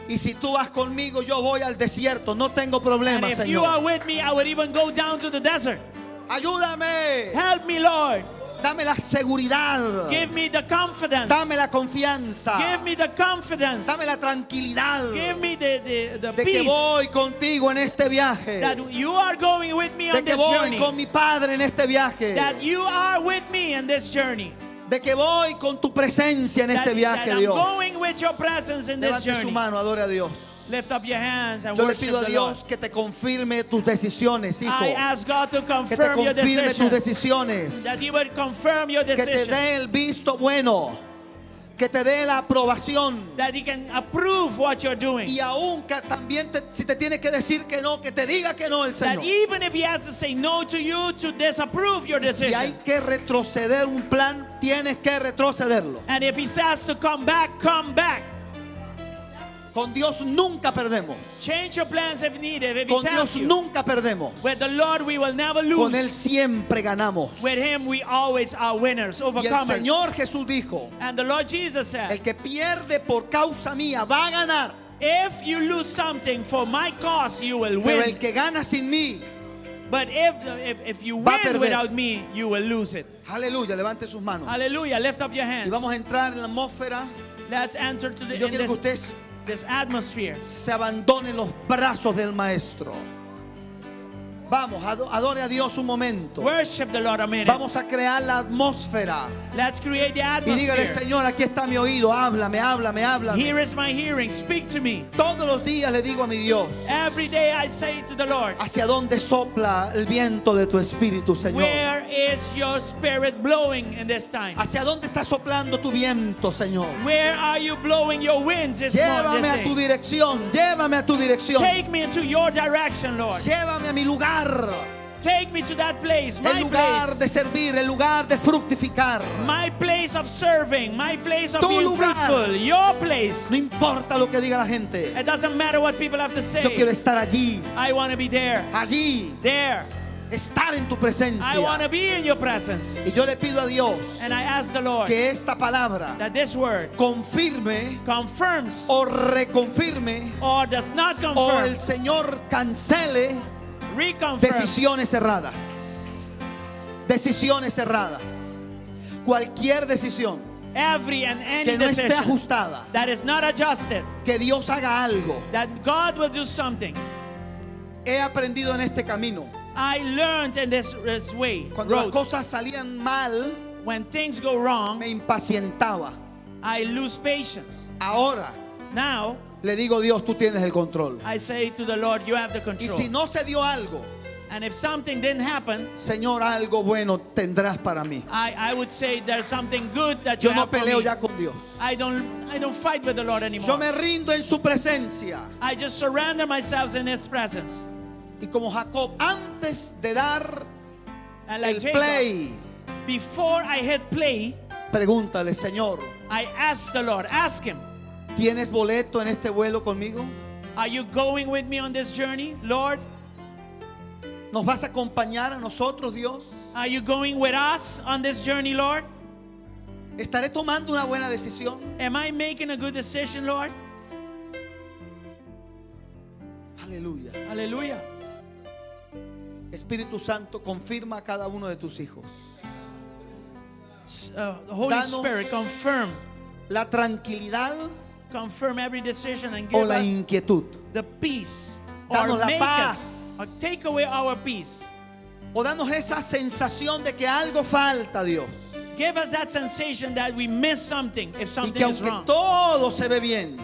Y si tú vas conmigo, yo voy al desierto, no tengo and problema, if you are Señor. with me, I would even go down to the desert. Ayúdame, Help me, Lord. dame la seguridad, Give me the confidence. dame la confianza, Give me the confidence. dame la tranquilidad Give me the, the, the de que peace voy contigo en este viaje, that you are going with me de on que this voy journey. con mi padre en este viaje, That you are with me in this journey. de que voy con tu presencia en That, este viaje, that I'm Dios. going with your presence in this Levante su journey. mano, adore a Dios. Lift up your hands and Yo le worship pido a the Lord. Dios que te confirme tus decisiones, hijo. I ask God to Que te confirm your confirme tus decision. decisiones. That He would confirm your Que te decision. dé el visto bueno. Que te dé la aprobación. That He can approve what you're doing. Y aún que también te- si te tiene que decir que no, que te diga que no el That Señor. even if He has to say no to you to disapprove your Si hay decision. que retroceder un plan, tienes que retrocederlo. And if He says to come back, come back. Con Dios nunca perdemos. Change your plans if needed. If He Con tells Dios you. nunca perdemos. With the Lord we will never Con Él lose. siempre ganamos. With Him we always are winners, Y el overcomers. Señor Jesús dijo, And the Lord Jesus el said, que pierde por causa mía va a ganar, If you lose something for my cause, you will pero el win. que gana sin mí, But if, if, if you Va a win perder. without me, you will lose it. aleluya, levante sus manos. Hallelujah. Lift up your Y hands. vamos a entrar en la atmósfera. Let's enter to the, Yo in quiero que this, usted this atmosphere. se abandone en los brazos del maestro. Vamos, ado- adore a Dios un momento. Worship the Lord a minute. Vamos a crear la atmósfera. Let's create the Y dígale, atmosphere. Señor, aquí está mi oído. Háblame, háblame, háblame. Here is my hearing. Speak to me. Todos los días le digo a mi Dios, Every day I say to the Lord, ¿hacia dónde sopla el viento de tu espíritu, Señor? Where is your spirit blowing in this time? ¿Hacia dónde está soplando tu viento, Señor? Where are you blowing your wind this morning? Llévame a tu dirección, llévame a tu dirección. Take me into your direction, Lord. Llévame a mi lugar, Take me to that place, my el lugar place, de servir, el lugar de fructificar. my place of serving, my place of Tu being lugar. fruitful, your place. No importa lo que diga la gente. It doesn't matter what people have to say. Yo quiero estar allí, I want to be there, allí, there. estar en tu I presencia. want to be in your presence. Y yo le pido a Dios And I ask the Lord que esta palabra that this word confirme confirms o reconfirme or does not o confirm, el Señor cancele reconfirm decisiones erradas. Decisiones erradas. Cualquier decisión every and any que no esté decision ajustada, that is not adjusted, que Dios haga algo. that God will do something. He aprendido en este camino. I learned in this, this way, Cuando las road, cosas salían mal, when things go wrong, me impacientaba. I lose patience. Ahora Now, le digo, Dios, tú tienes el control. I say to the Lord, you have the Y control. si no se dio algo, And if something didn't happen, Señor, algo bueno tendrás para mí. I, I would say there's something good that you Yo no have for peleo me. ya con Dios. I don't I don't fight with the Lord anymore. Yo me rindo en su presencia. I just surrender myself in His presence. Y como Jacob, antes de dar And like el Jacob, play, before I hit play, pregúntale, Señor, I asked the Lord, ask Him, ¿tienes boleto en este vuelo conmigo? Are you going with me on this journey, Lord? ¿Nos vas a acompañar a nosotros, Dios? Are you going with us on this journey, Lord? ¿Estaré tomando una buena decisión? Am I making a good decision, Lord? Aleluya. Hallelujah. Espíritu Santo, confirma a cada uno de tus hijos. The Holy Danos Spirit, confirm, La tranquilidad confirm every decision and o give la us inquietud. the peace or Danos la make paz. us or take away our peace. O danos esa sensación de que algo falta, Dios. Give us that sensation that we miss something if Y something que is aunque wrong. todo se ve bien,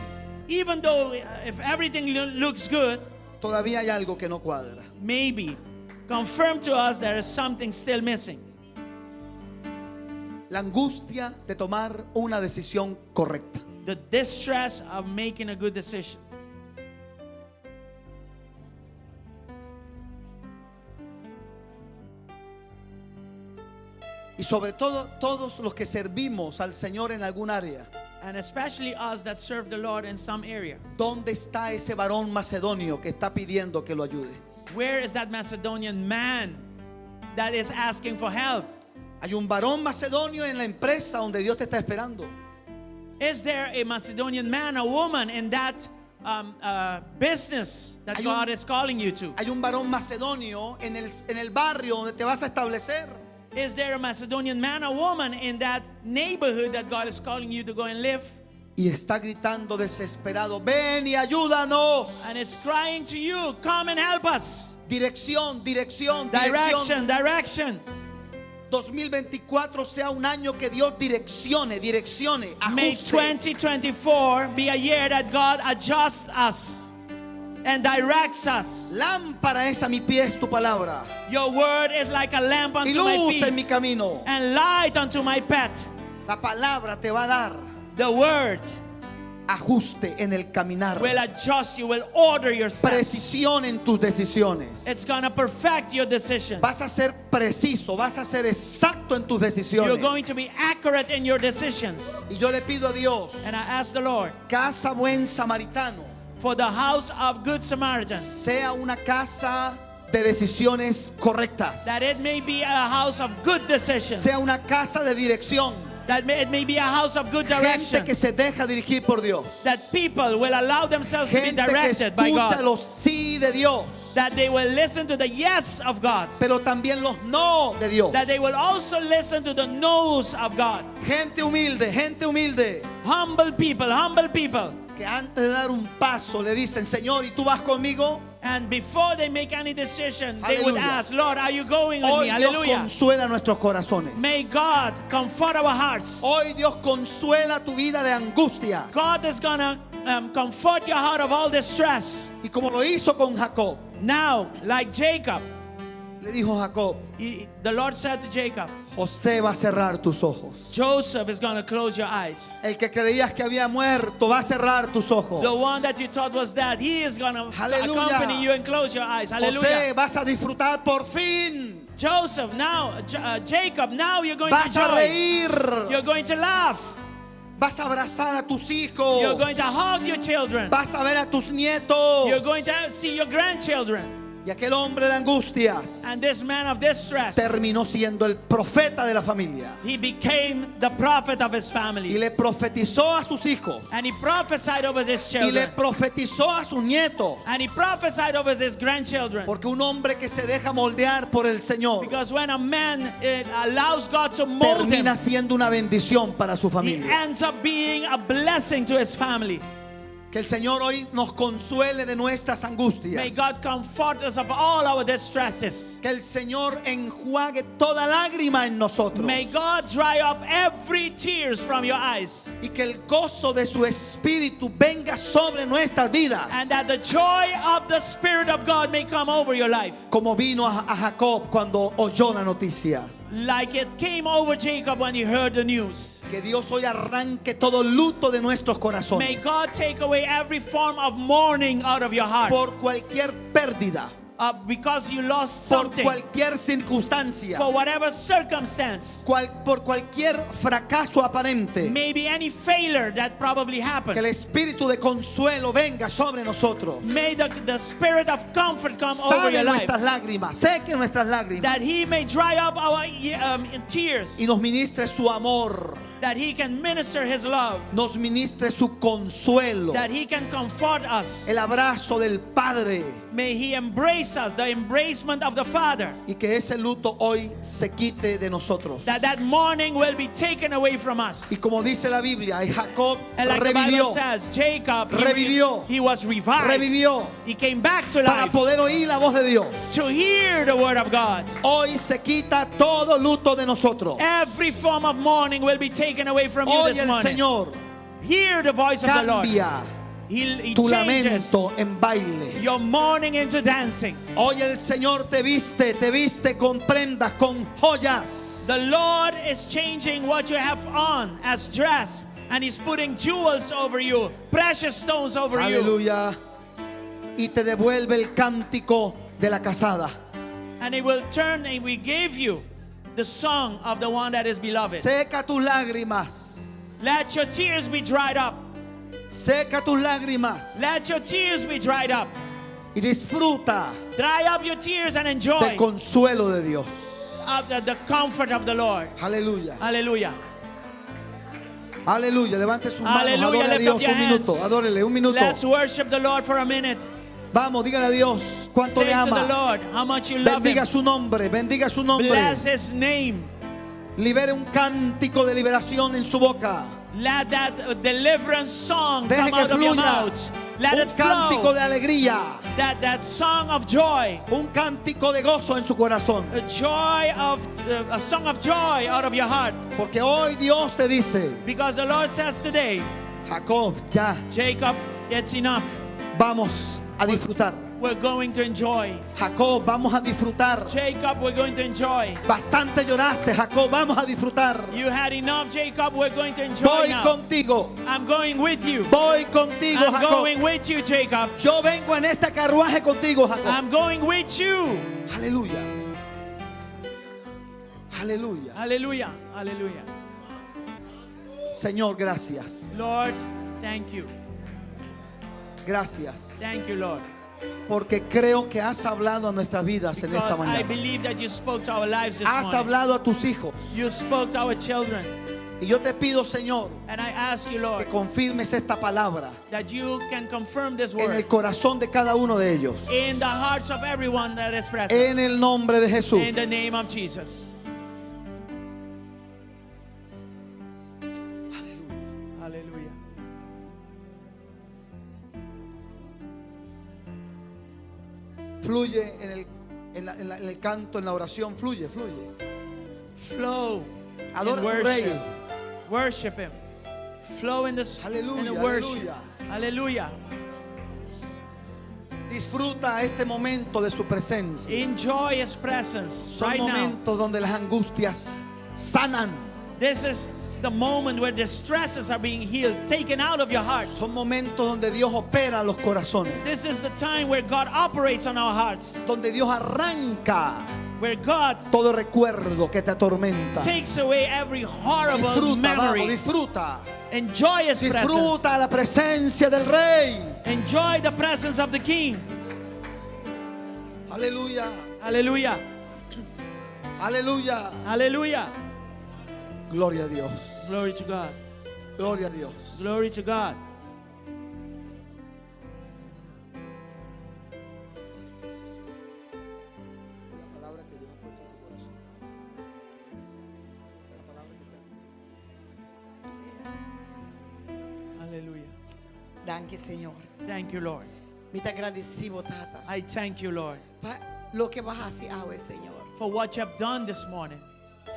Even though if everything looks good, todavía hay algo que no cuadra. maybe confirm to us there is something still missing. La angustia de tomar una decisión correcta. The distress of making a good decision. Y sobre todo todos los que servimos al Señor en algún área. And especially us that serve the Lord in some area. ¿Dónde está ese varón macedonio que está pidiendo que lo ayude? Where is that Macedonian man that is asking for help? Hay un varón macedonio en la empresa donde Dios te está esperando. Is there a Macedonian man or woman in that business that Hay un- God is calling you to? Hay un varón macedonio en el barrio donde te vas a establecer. Is there a Macedonian man or woman in that neighborhood that God is calling you to go and live? Y está gritando desesperado, ven y ayúdanos. And it's crying to you, come and help us. Dirección, dirección, Direction, dirección. direction. 2024 sea un año que Dios direccione, direccione, May ajuste. 2024 be a year that God adjusts us and directs us. Lámpara es a mi pies tu palabra Your word is like a lamp y unto my luz en feet mi camino. and light unto my path. La palabra te va a dar The word ajuste en el caminar, will adjust you, will order your steps. precisión en tus decisiones. It's gonna perfect your decisions. Vas a ser preciso, vas a ser exacto en tus You're decisiones. going to be accurate in your decisions. Y yo le pido a Dios, And I ask the Lord casa buen samaritano, for the house of Good Samaritan, sea una casa de decisiones correctas, that it may be a house of good decisions, sea una casa de dirección, that it may be a house of good direction, gente que se deja dirigir por Dios, that people will allow themselves to be gente que directed by escucha God, los sí de Dios, that they will listen to the yes of God, pero también los no de Dios. that they will also listen to the no's of God. Gente humilde, gente humilde, Humble people, humble people. que antes de dar un paso le dicen, Señor, ¿y tú vas conmigo? And before they make any decision, they would Hallelujah. ask, Lord, are you going with Hoy me? Dios Hallelujah. consuela nuestros corazones. May God comfort our hearts. Hoy Dios consuela tu vida de angustias. God is gonna comfort your heart of all distress. Y como lo hizo con Jacob, Now, like Jacob, le dijo Jacob, the Lord said to Jacob, José va a cerrar tus ojos. Joseph is gonna close your eyes. El que creías que había muerto va a cerrar tus ojos. The one that you thought was dead, he is gonna Hallelujah. accompany you and close your eyes. José, Hallelujah. vas a disfrutar por fin. Joseph, now, Jacob, now you're going Vas to a joy. reír. You're going to laugh. Vas a abrazar a tus hijos. You're going to hug your children. Vas a ver a tus nietos. You're going to see your grandchildren. Y aquel hombre de angustias And this man of distress, terminó siendo el profeta de la familia. he became the prophet of his Y family. le profetizó a sus hijos. And he prophesied over his Y le children. profetizó a sus nietos. And he prophesied over his grandchildren. Porque un hombre que se deja moldear por el Señor Because when a man allows God to mold him, termina siendo una bendición para su he familia. ends up being a blessing to his family. Que el Señor hoy nos consuele de nuestras angustias. May God comfort us of all our distresses. Que el Señor enjuague toda lágrima en nosotros. May God dry up every tears from your eyes. Y que el gozo de su espíritu venga sobre nuestras vidas. And that the joy of the Spirit of God may come over your life. Como vino a Jacob cuando oyó la noticia. Like it came over Jacob when he heard the news. Que Dios hoy arranque todo luto de nuestros May corazones. God take away every form of mourning out of your heart. Por cualquier pérdida, Because you lost por something. cualquier circunstancia, For whatever circumstance. por cualquier fracaso aparente. Maybe any failure that probably happened. Que el espíritu de consuelo venga sobre nosotros. May the spirit of comfort come over Sane your life. nuestras lágrimas, seque nuestras lágrimas That he may dry up our tears. y nos ministre su amor, That he can minister his love. nos ministre su consuelo, That he can comfort us. el abrazo del Padre May he embrace us, the embracement of the Father. y que ese luto hoy se quite de nosotros. That that mourning will be taken away from us. Y como dice la Biblia, y Jacob And like the Bible revivió says, Jacob, Revivió. he was revived. Revivió. He came back to para life poder oír la voz de Dios. to hear the word of God. Hoy se quita todo luto de nosotros. Every form of mourning will be taken away from you Hoy this el morning. Señor Hear the voice of the Lord. cambia He tu changes lamento en baile. your mourning into dancing. Hoy el Señor te viste, te viste con prendas, con joyas. The Lord is changing what you have on as dress, and He's putting jewels over you, precious stones over you. Aleluya. Y te devuelve el cántico de la casada. And He will turn and we give you the song of the one that is beloved. Seca tus lágrimas. Let your tears be dried up. Seca tus lágrimas Let your tears be dried up. y disfruta Dry up your tears and enjoy del consuelo de Dios. of the, the comfort of the Lord. Aleluya. Hallelujah. Aleluya. Levante sus manos. Hallelujah. Adore a Lift Dios up your un minuto. hands. Adórele un minuto. Let's worship the Lord for a minute. Vamos, dígale a Dios cuánto Say le to ama. the Lord how much you love Bendiga him. su nombre. Bendiga su nombre. Bless his name. Libere un cántico de liberación en su boca. Let that deliverance song Deje come que out of your fluya. mouth. Let Un it cántico flow. de alegría. That, that song of joy. Un cántico de gozo en su corazón. A joy of a song of joy out of your heart. Porque hoy Dios te dice, Because the Lord says today, Jacob, ya Jacob, it's enough. vamos a disfrutar. We're going to enjoy. Jacob, vamos a disfrutar. Jacob, we're going to enjoy. Bastante lloraste, Jacob, vamos a disfrutar. You had enough, Jacob. We're going to enjoy Voy now. contigo. I'm going with you. Voy contigo, I'm Jacob. going with you, Jacob. Yo vengo en este carruaje contigo, Jacob. I'm going with you. Aleluya. Aleluya. Hallelujah. Hallelujah. Señor, gracias. Lord, thank you. Gracias. Thank you, Lord. Porque creo que has hablado a nuestras vidas en esta Because I mañana. believe that you spoke to our lives this Has morning. hablado a tus hijos. You spoke to our children. Y yo te pido, Señor, And I ask you, Lord, que confirmes esta palabra that you can confirm this en el word corazón de cada uno de ellos. in the hearts of everyone that is present. En el nombre de Jesús. In the name of Jesus. Hallelujah. Fluye en el, en la- en la- en el canto, en la oración. Fluye, fluye. Flow. Adora in a tu rey. worship. Worship him. Flow in the, in the Aleluya, worship. Hallelujah. Disfruta este momento de su presencia. Enjoy his presence Son right now. momentos donde las angustias sanan. This is the moment where distresses are being healed, taken out of your heart. Son momentos donde Dios opera los corazones. This is the time where God operates on our hearts, Donde Dios arranca where God todo recuerdo que te atormenta. takes away every horrible Disfruta, vamos, memory. disfruta. Enjoy his presence. Disfruta la presencia del Rey. Enjoy the presence of the King. Aleluya, Hallelujah. aleluya. Hallelujah. Gloria a Dios. Glory to God. Gloria a Dios. Glory to God. La palabra que Dios ha puesto en su corazón. La palabra que te Hallelujah. Danki, Señor. Thank you, Lord. Mi ta gradisido, Tata. I thank you, Lord, Pa loke bo a hasi awe, Señor. for what you have done this morning.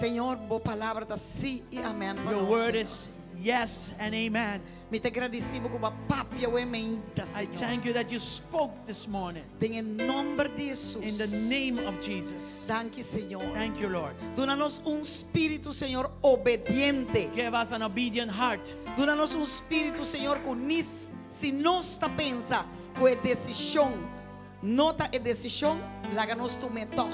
Señor, bo palabra ta si i amèn. pa Your nos, word Señor. is yes and amen. Mi ta gradisido ku bo a papia awe mainta, I Señor. thank you that you spoke this morning Den nòmber di Hesus. in the name of Jesus. Danki, Señor. Thank you, Lord. Duna nos un spiritu, Señor, obediente. Give us an obedient heart. Duna nos un spiritu, Señor, ku ni si nos ta pensa ku e desishon, no ta e desishon, laga nos tum'é tòg.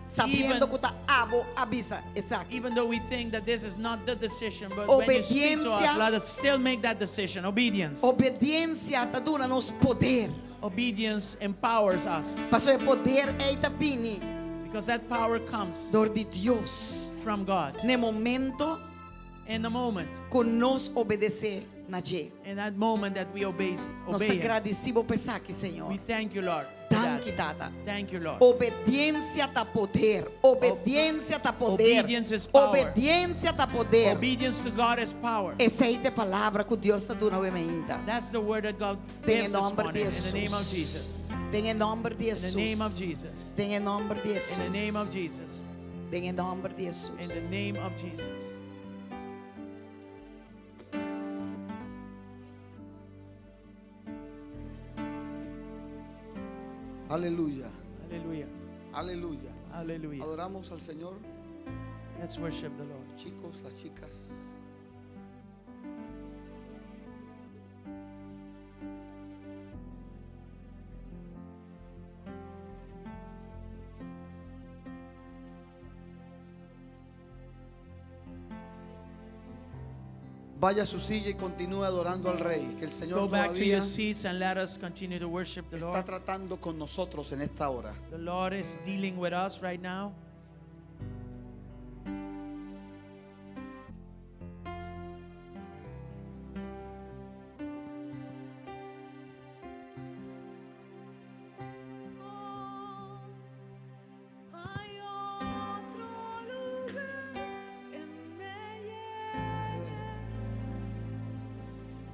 Sabiendo Even- ku ta abo a bisa, esaki. Even though we think that this is not the decision, but when you speak to us, Obediencia. let us still make that decision. Obedience. Obediensia ta duna nos poder. Obedience empowers us Paso e poder ei ta bini because that power comes dor di Dios. from God. Na momento In the moment, ku nos obedesé na dje. in that moment that we obey, Nos obey ta Him. gradisido pa esaki, Señor. We thank you, Lord. for that. Danki, Tata. Thank you, Lord. Obediensia ta poder. Obediensia ta poder. Obedience is power. Obediensia ta poder. Obedience to God is power. Esei ta e palabra ku Dios ta duna awe mainta. That's the word that God Den gives this nòmber di morning. In the name of Hesus. Jesus. Den nòmber di In Hesus. the name of Jesus. Den nòmber di Hesus. In the name of Jesus. Den nòmber di Hesus. In the name of Jesus. Aleluya, Hallelujah. aleluya. Hallelujah. Adoramos al Señor, Let's worship the Lord. chicos, las chicas. Vaya a su silla y continúe adorando al Rey, que el Señor Go back to todavía your seats and let us continue to worship the está Lord. tratando con nosotros en esta hora. The Lord is dealing with us right now. Hay otro lugar que me llene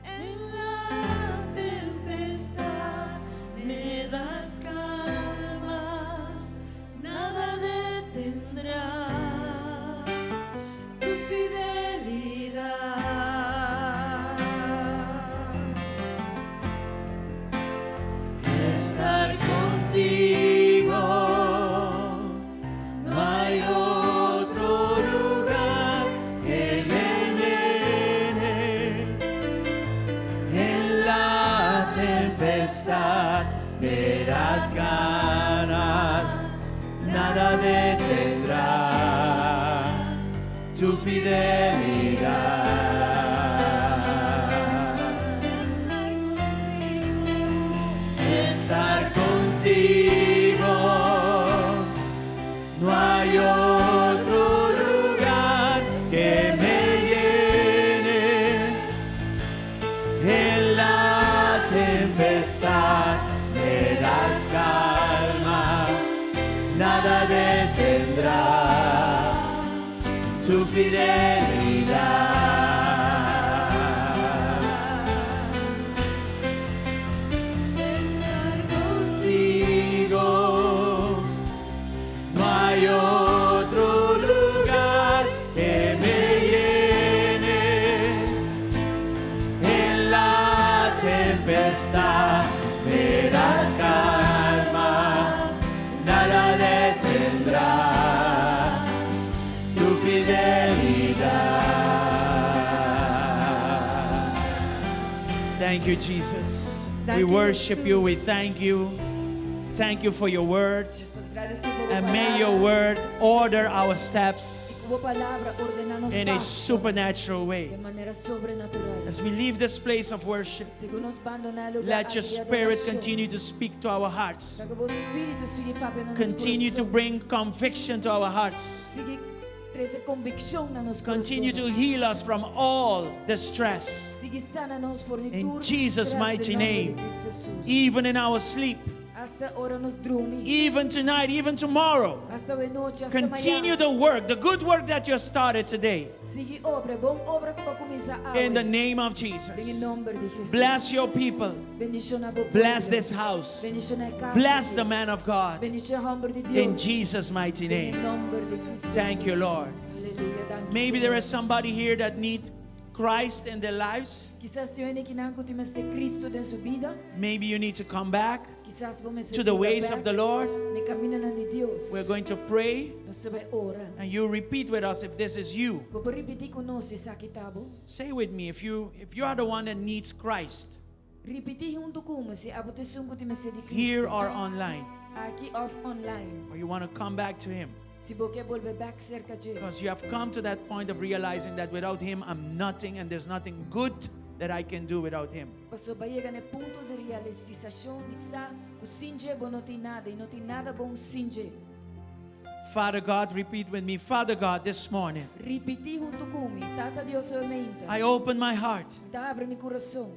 en la tempestad me das calma, nada detendrá tu fidelidad. Estar contigo, no hay otro lugar que me llene. En la tempestad me das ganas, nada detendrá tu fidelidad. Estar contigo, no hay otro lugar que me llene. En la tempestad me das calma, nada detendrá tu fidelidad. Contigo no hay otro lugar que me llene. En la tempestad me das calma, nada detendrá tu fidelidad. Thank you, Jesus. Thank We you, worship you. We thank you. Thank you for your word. And may your word order our steps Ku bo palabra ordená nos in a paso supernatural way. di manera sobrenatural. As we leave this place of worship, Segun nos bandoná e lugá let your aki di spirit adorashon. continue to speak to our hearts. Laga bo spiritu sigui papia na nos Continue to kurason. bring conviction to our hearts. Sigui trese konvikshon na nos Continue to kurason. heal us from all distress. Sigui sana nos for di In tur Jesus' stress mighty den nòmber name. di Kristu Jesus. Even in our sleep, Hasta ora nos drumi. even tonight, even tomorrow. Hasta awe nochi, hasta Continue mañan. the work, the good work that you started today. Sigui obra, bon obra ku bo a kuminsá In the awe. name of Den Jesus. nòmber di Jesus. Bless your people. Bendishoná bo Bless pueblo. this house. Bendishoná e kas Bless aki. the man of God. Bendishoná e hòmber di Dios. In Jesus' mighty Den name. nòmber di Kristu Thank you, Jesus. Lord. Aleluya. Danki, Maybe there Señor. is somebody here that needs Christ in their lives. Kisas tin un akinan ku tin mester Kristu den su bida. Maybe you need to come back Kisas bo mester to the bolbe ways of bèk the Lord. Na kamindanan di Dios. We're going to pray Nos ta bai ora. and you repeat with us if this is you. Bo por ripití ku nos si esaki ta bo. Say with me if you if you are the one that needs Christ Ripití huntu ku mi si abo ta esun ku tin mester di Kristu. here or online Aki òf online. or you want to come back to him Si bo ke bolbe bèk serka dje. because you have come to that point of realizing that without him I'm nothing and there's nothing good that I can do without him. Paso bo a yega na e punto di realisashon di sa ku sin dje bo no tin nada i no tin nada bon sin dje. Father God, repeat with me. Father God, this morning Ripití huntu ku mi, Tata Dios awe mainta. I open my heart Mi ta habri mi kurason.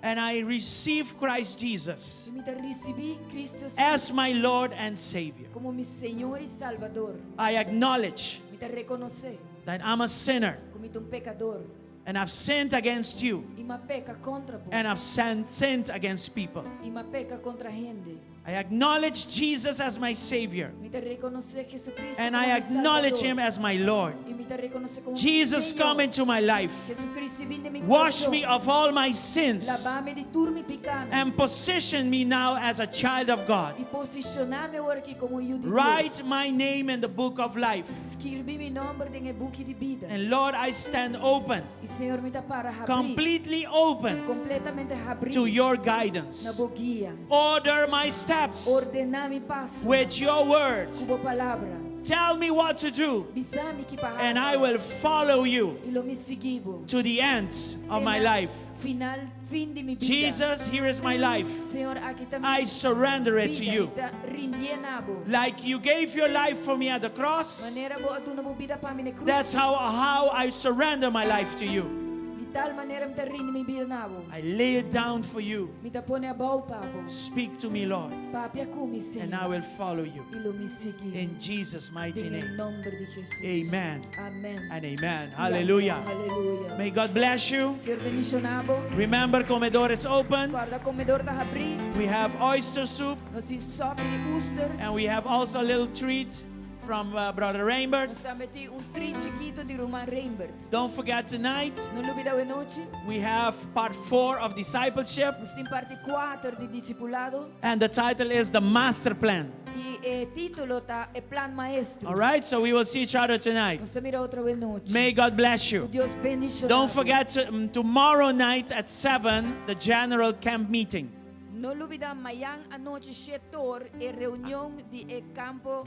and I receive Christ Jesus I mi ta risibí Kristu Jesus as my Lord and Savior. komo mi Señor i Salbador. I acknowledge Mi ta rekonosé that I'm a sinner ku mi ta un pekadó and I've sinned against you i m'a peka kontra bo. and I've sinned against people. I m'a peka kontra hende. I acknowledge Jesus as my Savior Mi ta rekonosé Hesukristu and komo I mi acknowledge Salbador. Him as my Lord. I mi ta rekonosé komo mi Jesus, Señor. come into my life. Hesukristu, bin den mi Wash kurason. me of all my sins Laba mi di tur mi pikánan. and position me now as a child of God. I posishoná mi awor aki komo yu di Write Dios. my name in the book of life. Skirbi mi nòmber den e buki di bida. And Lord, I stand open, I Señor, mi ta para habrí. completely open Kompletamente habrí. to your Na guidance. bo guia. Order my steps Ordená mi paso. with your word Ku bo palabra. Tell me what to do, Bisa mi ki pa hasi. and I will follow you I lo mi sigui bo. to the ends of my Te na life. Final, fin di mi bida. Jesus, here is my life. Señor, aki ta mi I surrender it to bida. you. Mi ta rindié na bo. Like you gave your life for me at the cross, Manera bo a duna bo bida pa mi na krus. that's how I surrender my life to you. Di tal manera mi ta rindi mi bida na bo. I lay it down for you. Mi ta pon'é abou pa bo. Speak to me, Lord, Papia ku mi, Señor. and I will follow you. I lo mi sigui. In Jesus' mighty Den name. nòmber di Jesus. Amen Amèn. and amen. Hallelujah. Aleluya. May God bless you. Señor bendishoná bo. Remember, comedor is open. Kòrda komedor ta habrí. We have oyster soup Nos tin sòpi di oester. and we have also a little treat from Brother Rainbird. Nos tambe tin un treat chikitu di Ruman Rainbird. Don't forget tonight, No lubidá awe nochi. we have part four of discipleship, Nos tin parti 4 di disipulado. and the title is The Master Plan. I e título ta E Plan Maestro. All right, so we will see each other tonight. Nos ta mira otro awe nochi. May God bless you. Dios bendishoná. Don't forget tomorrow night at 7, the general camp meeting. No lubidá mañan anochi 7'or e reunion di e kampo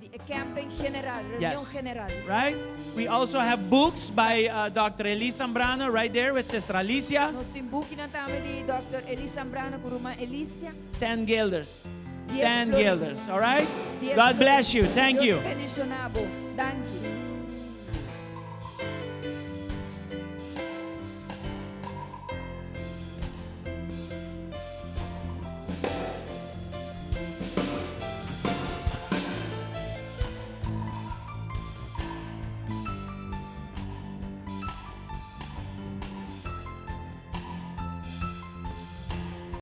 di e camping general, reunion Yes. general. Right? We also have books by Dr. Elise Zambrano right there with Sister Alicia. Nos tin bukinan tambe di Dr. Elise Zambrano ku Ruman Alicia. 10 guilders. 10 10 florin. guilders, all right? 10 God bless you. florin. Thank Dios you. bendishoná bo. Danki.